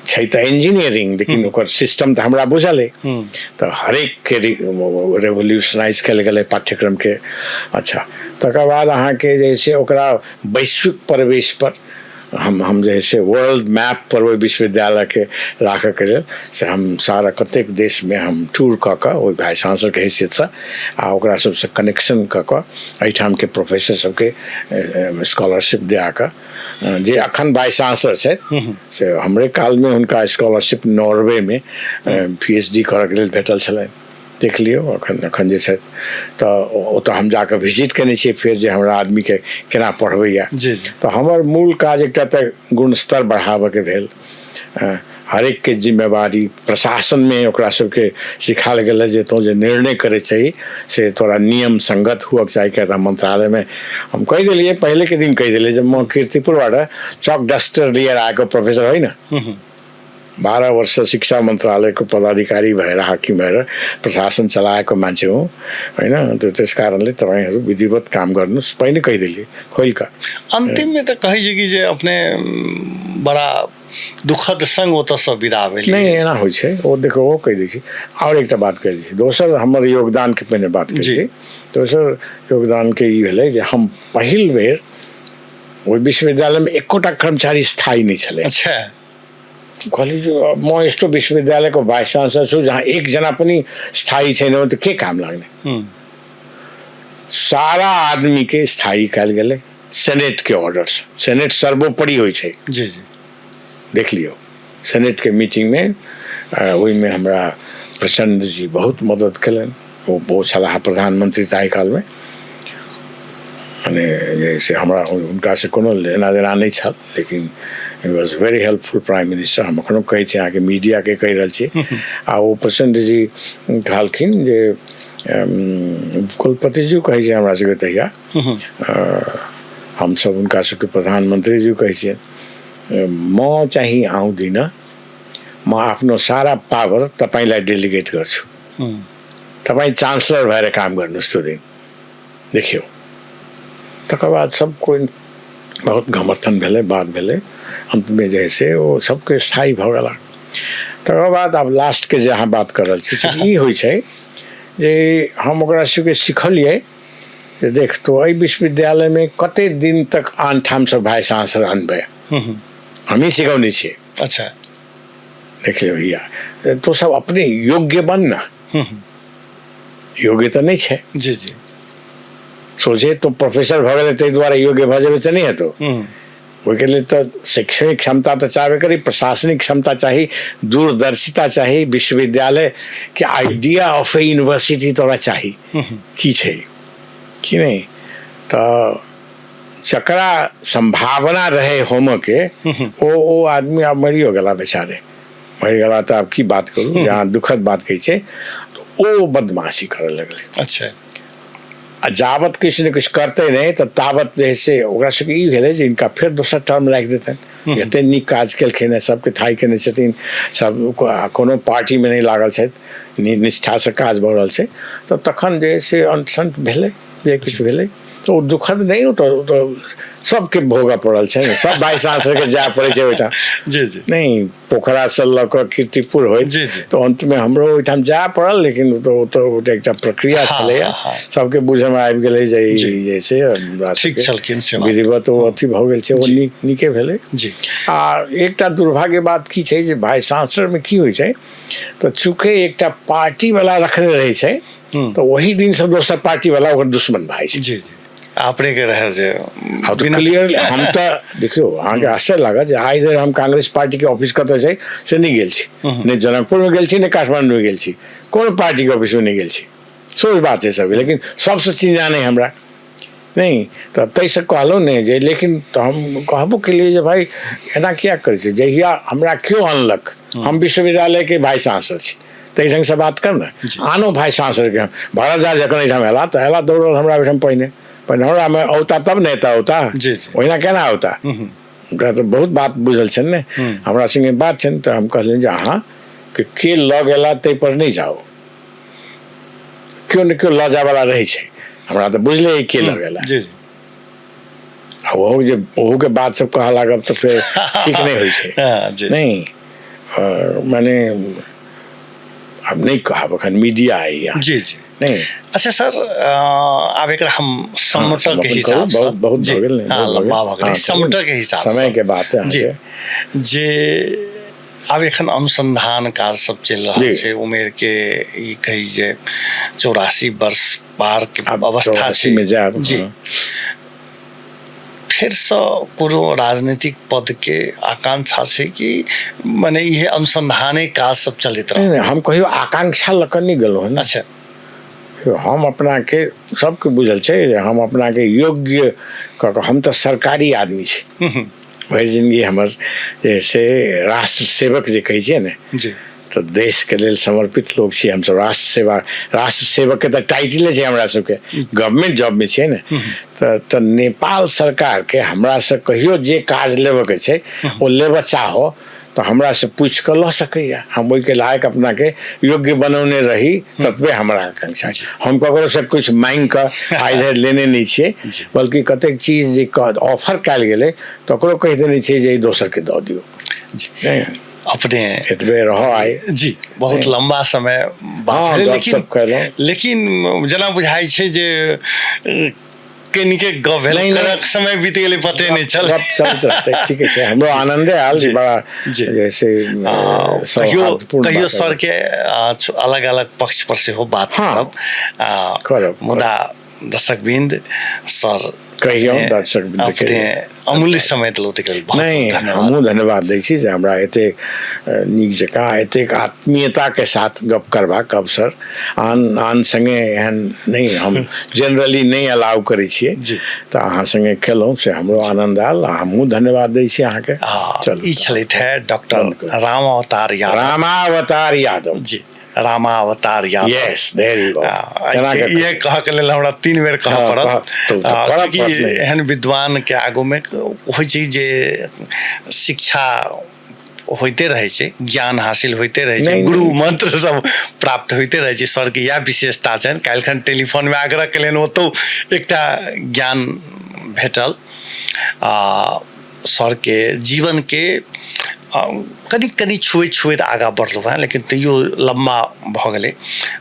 छै। तऽ इंजीनियरिंग लेकिन ओकर सिस्टम तऽ हमरा बुझल अइ, तऽ हरेकके रेवोल्यूशनाइज कयल गेलै पाठ्यक्रमके। अच्छा, तकर बाद अहाँके जे छै ओकरा वैश्विक परिवेश पर हम जे है से वर्ल्ड मैप पर ओहि विश्वविद्यालयके राखऽके लेल से हम सारा कतेक देशमे हम टूर कऽ कऽ ओहि भाइस चांसलरके हैसियतसँ आ ओकरा सबसँ कनेक्शन कऽ कऽ एहिठामके प्रोफेसर सबके स्कॉलरशिप दिया कऽ, जे अखन वाइस चांसलर छथि से हमरे कालमे हुनका स्कॉलरशिप नॉर्वेमे PhD करऽके लेल भेटल छलनि। देख लियौ अखन अखन जे छथि तऽ ओतऽ हम जाकऽ विजिट केने छियै फेर जे हमरा आदमीके केना पढ़बैया। जी। तऽ हमर मूल काज एकटा तऽ गुणस्तर बढ़ाबऽके भेल, हरेकके जिम्मेवारी प्रशासनमे ओकरा सबके सिखायल गेलै जे तोँ जे निर्णय करै छही से तोरा नियम सङ्गत हुअके चाही। किया तऽ मन्त्रालयमे हम कहि देलियै, पहिलेके दिन कहि देलियै जे म कीर्तिपुरबाट चौक डस्टर लिएर आएको प्रोफेसर होइन, 12 वर्ष शिक्षा मन्त्रालयको पदाधिकारी भएर हाकिम भएर प्रशासन चलाएको मान्छे हो होइन, त्यस कारणले तपाईँहरू विधिवत काम गर्नुहोस्, पहिले कहि देलियै खोलिकऽ। अन्तिममे तऽ कहै छै कि जे अपने बड़ा दुखद संग ओतऽसँ विदा भेल। नहि, एना होइ छै, ओ देखो ओ कहि दै छी। आओर एकटा बात कहि दै छी, दोसर हमर योगदानके पहिने बात करै छी। दोसर योगदानके ई भेलै जे हम पहिल बेर ओहि विश्वविद्यालयमे एकोटा कर्मचारी स्थायी नहि छलै। अच्छा। कहली जे म यस्तो विश्वविद्यालयको भाइस चान्सलर छु जहाँ एकजना पनि स्थायी छैन भने त के काम लाग्ने? सारा आदमीके स्थायी कयल गेलै सेनेटके ऑर्डरसँ। सेनेट सर्वोपरि होइ छै। जी जी। देख लियौ सेनेटके मिटिङमे, ओहिमे हमरा प्रचण्ड जी बहुत मदद केलनि। ओ छलाह प्रधानमन्त्री ताहि कालमे, मने जे से हमरा हुनकासँ कोनो लेना देना नहि छल, लेकिन he was very helpful prime minister. हम एखनो कहै छी अहाँके मीडियाके कहि रहल छी। आ ओ प्रचण्ड जी कहलखिन जे कुलपतिजी कहै छै हमरा सबके तहिया, हमसब हुनका सबके प्रधानमन्त्रीजी कहै छियनि, म चाहिँ आउँदिनँ, म आफ्नो सारा पावर तपाईँलाई डेलिगेट गर्छु, तपाईँ चान्सलर भएर काम गर्नुहोस् त्यो दिन देखियौ। तकर बाद सब कोइ बहुत घमर्थन भेलै, बात भेलै, अन्तमे जे है से ओ सबके स्थायी भऽ गेला। तकर बाद आब लास्टके जे अहाँ बात कऽ रहल छी से ई होइ छै जे हम ओकरा सबके सिखलियै जे देख तो एहि विश्वविद्यालयमे कते दिन तक आन ठामसँ भाइस चान्सलर अनबै, हमही सिखौने छियै। अच्छा। देख लियौ भैया, तो सब अपने योग्य बन न, योग्य तऽ नहि छै। जी जी। सोचे तो प्रोफेसर भऽ गेलै ताहि दुआरे योग्य भऽ जेबै से नहि हेतौ। ओहिके लेल तऽ शैक्षणिक क्षमता तऽ चाहबे करी, प्रशासनिक क्षमता चाही, दूरदर्शिता चाही, विश्वविद्यालयके आइडिया ऑफ ए यूनिवर्सिटी तोरा चाही की छै कि नहि। तऽ जकरा सम्भावना रहै होमऽके ओ आदमी आब मरियो गेला, बेचारे मरि गेला, तऽ आब की बात करू, जहाँ दुखद बात कहै छै, ओ बदमाशी करऽ लगलै। अच्छा। आ जाबत किछु ने किछु करतै नहि तऽ ताबत जे है से ओकरा सबके ई भेलै जे हिनका फेर दोसर टर्म राखि देतनि। एते नीक काज केलखिन हेँ, सबके थाहि केने छथिन, सब कोनो पार्टीमे नहि लागल छथि, निष्ठासँ काज भऽ रहल छै। तऽ तखन जे है से अंट संट भेलै, जे किछु भेलै। तऽ ओ दुखद नहि, ओ तऽ सबके भोगऽ पड़ल छै ने, सब भाइ सासुरके जाय पड़ै छै ओहिठाम। जी जी नहि, पोखरासँ लऽ कऽ कीर्तिपुर होइत, जी जी तऽ अन्तमे हमरो ओहिठाम जाय पड़ल, लेकिन ओ तऽ एकटा प्रक्रिया छलैए, सबके बुझयमे आबि गेलै जे ई जे छै हमरा ठीक छलखिन से विधिवत ओ अथी भऽ गेल छै, ओ नीक नीके भेलै। जी। आ एकटा दुर्भाग्य बात की छै जे भाइ सासुरमे की होइ छै तऽ चूँकि एकटा पार्टीवला रखने रहै छै, तऽ ओहि दिनसँ दोसर पार्टीवला ओकर दुश्मन भए छै। जी जी, अपने के रहे जे क्लियर। हम तऽ देखियौ, अहाँके आश्चर्य लागत जे आइ धरि हम कांग्रेस पार्टीके ऑफिस कतऽ छै से नहि गेल छी, नहि जनकपुरमे गेल छी, नहि काठमाण्डूमे गेल छी, कोनो पार्टीके ऑफिसमे नहि गेल छी। सोझ बात छै सबके, लेकिन सबसँ चिन्ह नहि हमरा नहि, तऽ ताहिसँ कहलहुँ नहि जे, लेकिन तऽ हम कहबो केलियै जे भाइ एना किया करै छै। जहिया हमरा केओ अनलक, हम विश्वविद्यालयके भाइ चांसलर छी, ताहि ढङ्गसँ बात कर ने। आनो भाइ चांसलरके भरत झा जखन एहिठाम अयला तऽ अयला दौड़ल हमरा ओहिठाम, पहिने पहिने हमरामे औता तब ने एतऽ औता, ओहिना केना औता? हुनका तऽ बहुत बात बुझल छनि ने, हमरा सङ्गे बात छनि। तऽ हम कहलियनि जे अहाँ के के लऽ गेला ताहिपर नहि जाउ, केओ ने केओ लऽ जायवला रहै छै, हमरा तऽ बुझले अइ के लऽ गेला। जी। आ ओहो जे ओहोके बात सब कहऽ लागब तऽ फेर ठीक नहि होइ छै। नहि, माने आब नहि कहब, एखन मीडिया अइ। जी जी। नहि। अच्छा सर, आब एकरा हम समटक के हिसाब से बहुत बहुत भऽ गेल, लंबा भऽ गेल, समटक के हिसाब समय के बात है। जी, जे आब एखन अनुसंधान कार्य सब चलि रहल छै, उमेर के ई कही जे 84 वर्ष पार के अवस्था छै में जायब। जी, फेरसँ कोनो राजनीतिक पद के आकांक्षा छै कि मने इहे अनुसंधाने काज सब चलैत रहल? नहि, हम कहियो आकांक्षा लऽ कऽ नहि गेलहुँ हँ। अच्छा। हम अपनाके सबके बुझल छै जे हम अपनाके योग्य कऽ कऽ, हम तऽ सरकारी आदमी छी, भरि जिनगी हमर जे से राष्ट्र सेवक जे कहै छियै ने जी, तऽ देशके लेल समर्पित लोक छी हमसब। राष्ट्र सेवा, राष्ट्र सेवकके तऽ टाइटले छै हमरा सबके, गवर्नमेंट जॉबमे छियै ने। तऽ नेपाल सरकारके हमरासँ कहियो जे काज लेबऽके छै ओ लेबऽ चाहो तऽ हमरासँ पूछि कऽ लऽ सकैए। हम ओहिके लायक अपनाके योग्य बनौने रही, ततबे हमरा आकांक्षा छै। हम ककरोसँ किछु माँगि कऽ आइ धरि लेने नहि छियै, बल्कि कतेक चीज जे ऑफर कयल गेलै तकरो कहि देने छियै जे ई दोसरके दऽ दियौ। अपने एतबे रह आइ। जी, बहुत लंबा समय बात भेलै, लेकिन लेकिन जेना बुझाइ छै जे कनिके गप भेलै, समय बीत गेलै पते नहि चल, गप चलैत रहतै। ठीके छै, हमरो आनंदे आयल बड़ा। जैसे कहियो कहियो सर के अलग अलग पक्ष पर सेहो बात करब करब। मुदा दर्शकवृंद सर कहियौ दर्शक अपने अमूल्य समय देलहुँ ताहिके लेल नहि, हमहूँ धन्यवाद दै छी जे हमरा एतेक नीक जकाँ एतेक आत्मीयताके साथ गप करबाक अवसर। आन आन सङ्गे एहन नहि, हम जेनरली नहि अलाउ करै छियै, तऽ अहाँ सङ्गे केलहुँ से हमरो आनन्द आयल आ हमहूँ धन्यवाद दै छी अहाँके। चलू, ई छलथि है doctor Ram Avatar Yadav. Ramavatar Yadav ji, Ramavatar Yadav. Yes, there you go. ये कहऽ के लेल हमरा 3 बेर कहऽ पड़त, चूँकि एहन विद्वान के आगू में होइ छै जे शिक्षा होइते रहै छै, ज्ञान हासिल होइते रहै छै, गुरु मंत्र सब प्राप्त होइते रहै छै। सर के इएह विशेषता छनि। काल्हिखन टेलीफोनमे आग्रह केलनि, ओतौ एकटा ज्ञान भेटल। आ सर के जीवन के कनि कनि छुएत छुएत आगाँ बढ़लहुँ हेँ, लेकिन तैयो लम्बा भऽ गेलै।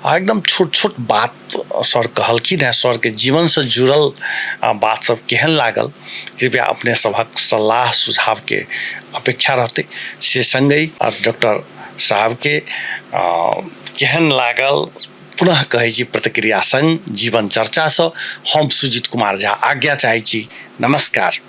आ एकदम छोट छोट बात सर कहलखिन हेँ। सरके जीवनसँ जुड़ल बात सब केहन लागल, कृपया अपने सभक सलाह सुझावके अपेक्षा रहतै। से सङ्गहि डॉक्टर साहबके केहन लागल, पुनः कहै छी प्रतिक्रिया सङ्ग जीवन चर्चासँ हम सुजीत कुमार झा आज्ञा चाहै छी। नमस्कार।